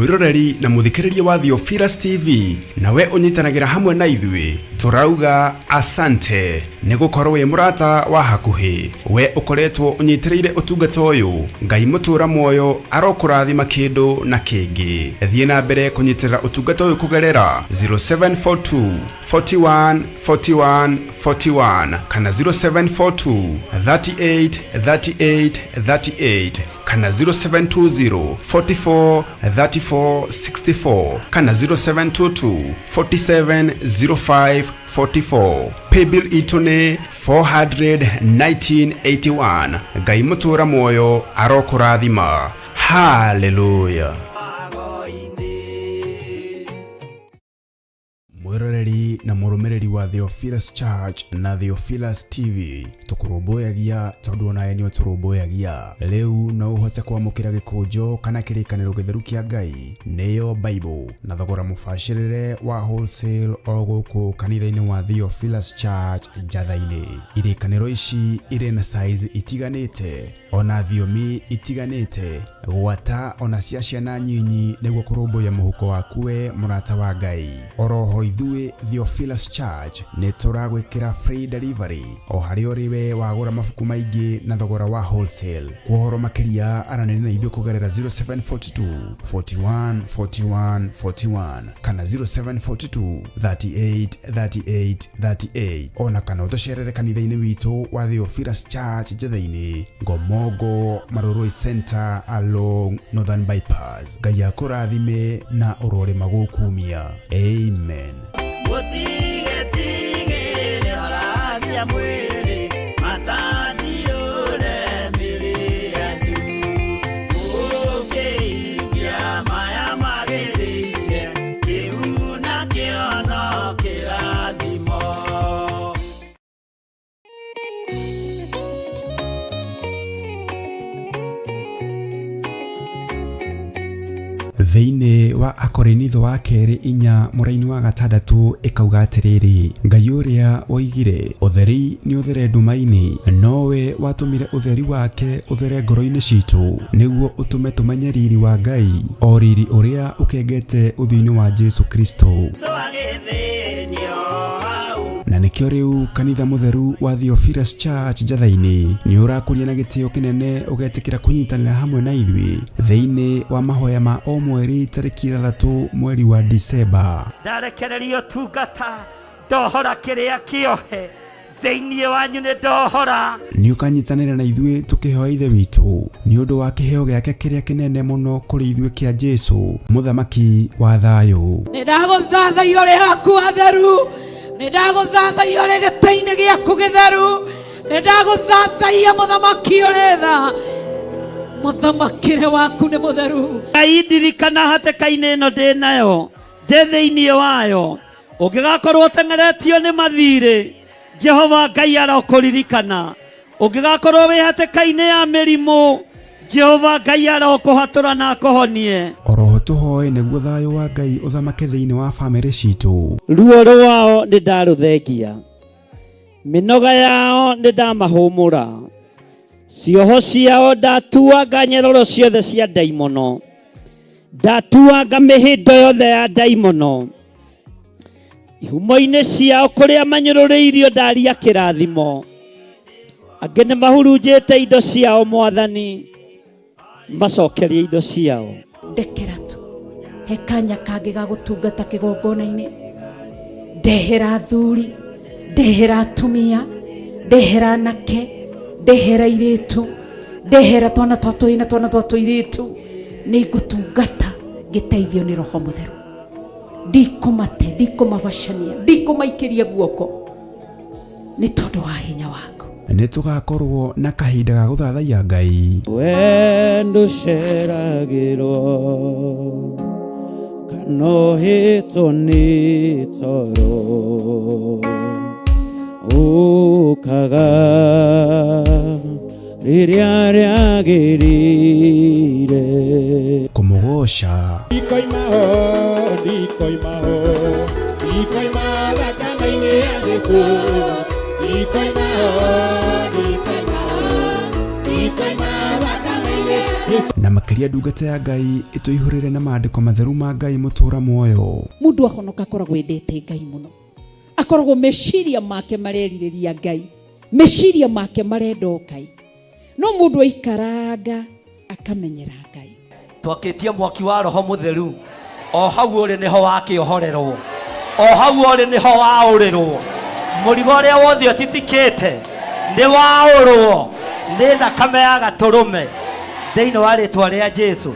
Mwĩroreri na mũthikĩrĩria wa Theophilus TV, nawe ũnyitanagĩra hamwe na ithuĩ, tũrauga asante nĩ gũkorwo wĩ mũrata wa hakuhĩ. We ũkoretwo ũnyitĩrĩire ũtungata ũyũ, Ngai mũtũra muoyo arokũrathima kĩndũ na kĩngĩ. Thiĩ na mbere kũnyitĩrĩra ũtungata ũyũ kũgerera 0742 41 41 41 kana 0742 38 38 38 kana 0720 44 34 64 kana 0722 47 05 44. Paybill itũ nĩ 41981. Ngai mũtũra muoyo arokũrathima. Haleluya. Mwĩroreri na mũrũmĩrĩri wa Theophilus Church na Theophilus TV, tũkũrũmbũyagia tondũ onawe nĩ ũtũrũmbũyagia. Rĩu no ũhote kwamũkĩra gĩkũnjo kana kĩrĩkanĩro gĩtheru kĩa Ngai, nĩyo Bible, na thogora mũbacĩrĩre wa wholesale o gũkũ kanitha-inĩ wa Theophilus Church Njatha-inĩ. Irĩkanĩro ici irĩ na size itiganĩte ona thiomi itiganĩte, gwata ona cia ciana nyinyi, nĩguo kũrũmbũiya mũhuko waku we mũrata wa Ngai. Oroho ithuĩ Theophilus Church nĩ tũragwĩkĩra free delivery o harĩa ũrĩ we wagũra mabuku maingĩ na thogora wa wholesale. Kwa ũhoro makĩria aranĩria na ithuĩ kũgerera 0742 41 41 41 kana 0742 38 38 38, ona kana ũtũcerere kanitha-inĩ witũ wa Theophilus Church Njatha-inĩ, Ngomongo Marurui Center along Northern Bypass. Ngai akũrathime na ũrorĩma gũkumia. Amen. Mũtigetigĩre orathia mwĩrĩ, matandiũre mĩrĩ yanyu. Mũkĩhingia maya magĩrĩire, kĩu nakĩo no kĩrathimo. Thĩinĩ wa Akorinitho wa kerĩ 4 mũraini wa 6 ĩkauga atĩrĩrĩ, Ngai ũrĩa woigire ũtheri nĩ ũthere nduma-inĩ, nowe watũmire ũtheri wake ũthere ngoro-inĩ citũ, nĩguo ũtũme tũmenye riri wa Ngai, o riri ũrĩa ũkengete ũthiũ-inĩ wa Jesu Kristo. Agĩthĩnio hau. Na nĩkĩo rĩu kanitha mũtheru wa Theophilus Church Njatha-inĩ nĩ ũrakũria na gĩtĩo kĩnene ũgetĩkĩra kũnyitanĩra hamwe na ithuĩ thĩinĩ wa mahoya ma o mweri tarĩki 6 mweri wa Disemba. Ndarekereria ũtungata, ndohora kĩrĩa kĩohe thĩinĩ wanyu, nĩ ndohora. Nĩ ũkanyitanĩra na ithuĩ tũkĩhoya Ithe witũ nĩ ũndũ wa kĩheo gĩake kĩrĩa kĩnene mũno kũrĩ ithuĩ kĩa Jesu, mũthamaki wa thayũ. Nĩ ndagũthathaiya ũrĩ haku atheru, nĩ ndagũthathaiya ũrĩ gĩtĩ-inĩ gĩaku gĩtheru, nĩ ndagũthathaiya mũthamaki ũrĩ tha, mũthamakĩre waku nĩ mũtheru. Ngai ndirikana hatĩka-inĩ ĩno ndĩ nayo, ndĩ thĩinĩ wayo, ũngĩgakorwo ũteng'eretio nĩ mathirĩ, Jehova Ngai arokũririkana. Ũngĩgakorwo wĩ hatĩka-inĩ ya mĩrimũ, Jehova Ngai arokũhatũra na akũhonie. Oroho tũhoe nĩguo thayũ wa Ngai ũthamake thĩinĩ wa bamĩrĩ citũ. Ruo rwao nĩ ndarũthengia, mĩnoga yao nĩ ndamahũmũra, cioho ciao ndatuanga nyororo ciothe cia ndaimono, ndatuanga mĩhĩndo yothe ya ndaimono, ihumo-inĩ ciao kũrĩa manyũrũrĩirio ndaria kĩrathimo. Angĩ nĩ mahurunjĩte indo ciao, Mwathani macokerie indo ciao. Ndekera tu he kanya kangĩ ga gũtungata kĩgongona-inĩ, ndehera athuri, ndehera atumia, ndehera anake, ndehera airĩtu, ndehera twana twa tũhĩĩ na twana twa tũirĩtu. Nĩ ngũtungata ngĩteithio nĩ Roho Mũtheru. Ndikũmate, ndikũmabacania, ndikũmaikĩria guoko, nĩ tondũ wa hinya waku. Nĩ tũgakorwo na kahinda ga gũthathaiya Ngai. Wendo ũceragĩrwo kana ũhĩtwo nĩ toro, ũkaga rĩrĩa rĩagĩrĩire. Kũmũgoca. Ndikoima ho, ndikoima ho, ndikoima thakame-inĩ ya Jesũ. Ndikoima ho, ndikoima ho, ndikoima thakame-inĩ ya Jesũ. Na makĩria ndungata ya Ngai ĩtũihũrĩre na maandĩko matheru ma Ngai mũtũra muoyo. Mundu ahonoka akoragwo endete Ngai muno, akoragwo meciria make marerirĩria Ngai, meciria make marenda o Ngai. No mundu aikaranga akamenyera Ngai. Twakĩtie mwaki wa roho mũtheru, o hau ũrĩ nĩho wakĩohorerwo, o hau ũrĩ nĩho waũrĩrwo. Mũrigo ũrĩa wothe ũtitikĩte nĩ waũrwo nĩ thakame ya gatũrũme thĩinĩ wa rĩtwa rĩa Jesu.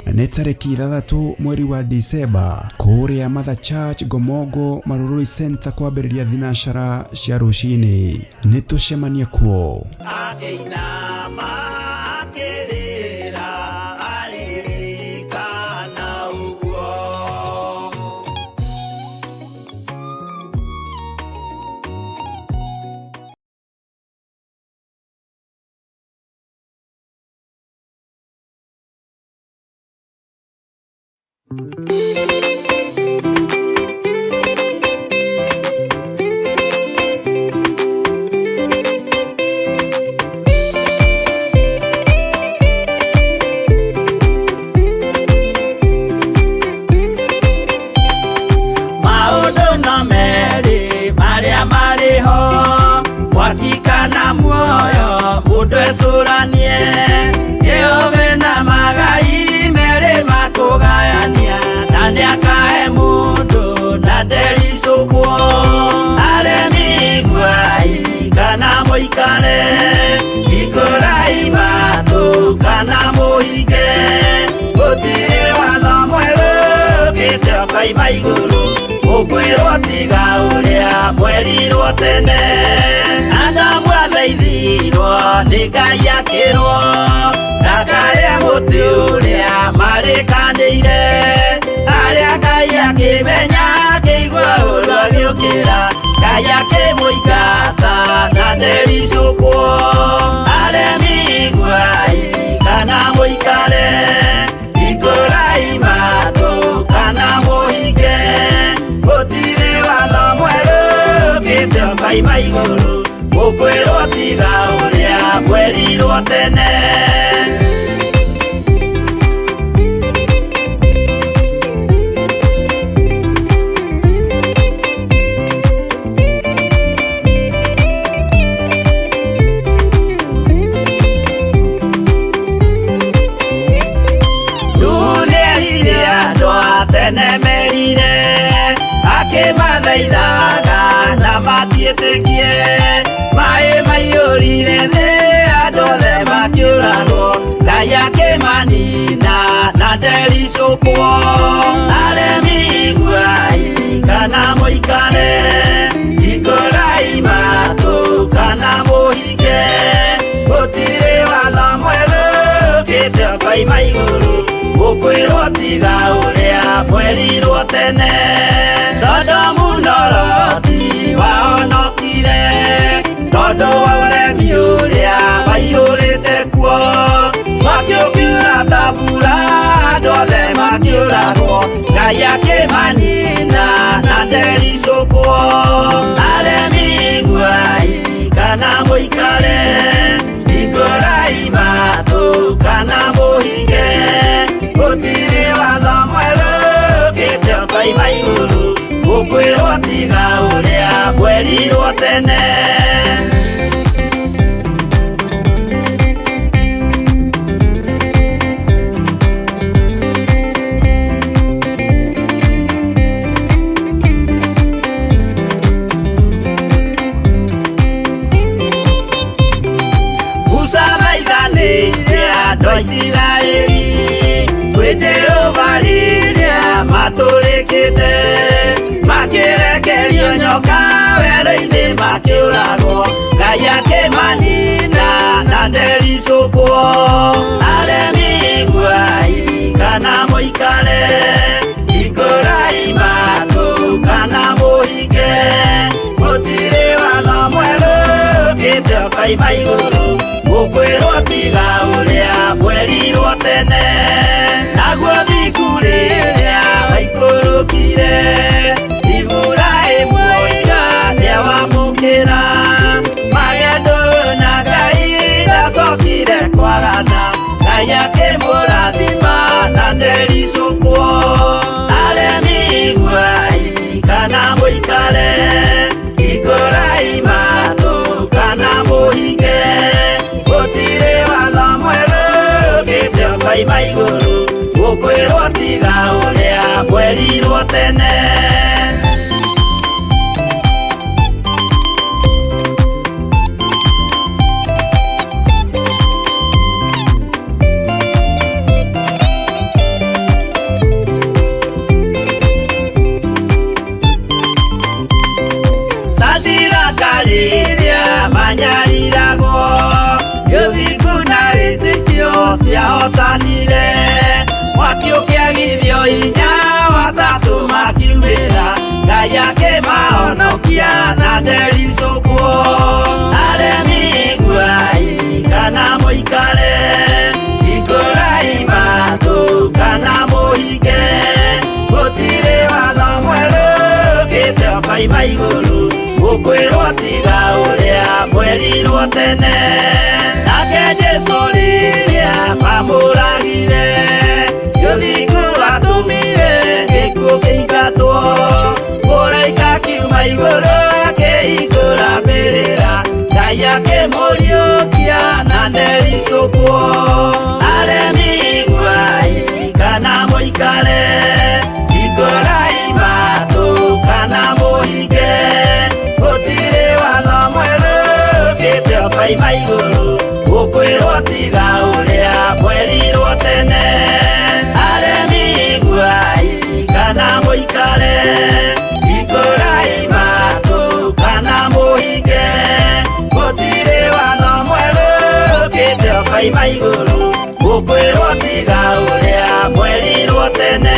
Nĩ tarĩki 6 mweri wa Disemba kũrĩa Mother Church Ngomongo Marurui Center kwambĩrĩria thinacara cia rũcinĩ. Nĩ tũcemanie kuo. Akĩinama akĩrĩra aririkana ũguo. Maũndũ no merĩ marĩa marĩ ho, mwaki kana muoyo, mũndũ ecũranie. Jehova na magai merĩ makũgayania, na nĩakahe mũndũ na ndericũkwo. Aremi iguai kana mũikare, hingũrai matũ kana mũhinge. Gũtirĩ watho mwerũ ũkĩte ũkoima igũrũ, ũkwĩrwo tiga ũrĩa mwerirwo tene. Adamu athaithirwo nĩ Ngai akĩrwo ndakarĩe mũtĩ ũrĩa marĩkanĩire. Arĩa Ngai akĩmenya akĩigua ũru agĩũkĩra, Ngai akĩmũingata na ndericũkwo. Aremi iguai kana mũikare, hingũrai matũ kana mũhinge. Gũtirĩ watho mwerũ ũkĩte ũkoima igũrũ, ũkwĩrwo tiga ũrĩa mwerirwo tene. Nĩerire andũ a tene merire, akĩmathaithaga na matiĩtĩkie. Maĩ maiyũrire thĩ andũ othe makĩũragwo, Ngai akĩmanina na ndericũkwo. Aremi iguai kana mũikare, hingũrai matũ kana mũhinge. Gũtirĩ watho mwerũ ũkĩte ũkoima igũrũ, ũkwĩrwo tiga ũrĩa mwerirwo tene. Sodomu na Loti wahonokire tondũ wa ũremi ũrĩa waiyũrĩte kuo. Mwaki ũkiura ta mbura andũ othe makĩũragwo, Ngai akĩmanina na ndericũkwo. Aremi iguai kana mũikare, hingũrai matũ kana mũhinge. Gũtirĩ watho mwerũ ũkĩte ũkoima igũrũ, ũkwĩrwo tiga ũrĩa mwerirwo tene. Musa thaithanĩire andũ a Isiraeli kwĩ Jehova rĩrĩa matũrĩkĩte, makĩrekerio nyoka werũ-inĩ makĩũragwo, Ngai akĩmanina na ndericũkwo. Aremi iguai kana mũikare, hingũrai matũ kana mũhinge. Gũtirĩ watho mwerũ ũkĩte ũkoima igũrũ, ũkwĩrwo tiga ũrĩa mwerirwo tene. Naguo thingu rĩrĩa waikũrũkire, Iburahĩmu oiga nĩawamũkĩra. Magendo na Ngai ndacokire kwarana, Ngai akĩmũra ũkoima igũrũ gũkwĩrwo tiga ũrĩa mwerirwo tene. Satira manyariragwo gĩthingu na wĩtĩkio ciahotanire mwaki ũkĩagithio hinya watatũ makiumĩra Ngai akĩmahonokia na ndericũkwo. Aremi iguai kana mũikare ikũrai matũ kana mũhinge gũtirĩ watho mwerũ ũkĩte ũkoima igũrũ gũkwĩrwo tiga ũrĩa mwerirwo tene. Nake Jesũ rĩrĩa mamũragire gĩthingu atũmire gĩkuũ kĩingatwo mũraika akiuma igũrũ akĩhingũra mbĩrĩra Ngai akĩmũriũkia na ndericũkwo. Aremi iguai kana mũikare ikũrai matũ kana mũhinge gũtirĩ watho mwerũ ũkĩte ũkoima igũrũ gũkwĩrwo tiga ũrĩa mwerirwo tene. Aremi iguai kana mũikare ikũrai matũ kana mũhinge gũtirĩ watho mwerũ ũkĩte ũkoima igũrũ gũkwĩrwo tiga ũrĩa mwerirwo tene.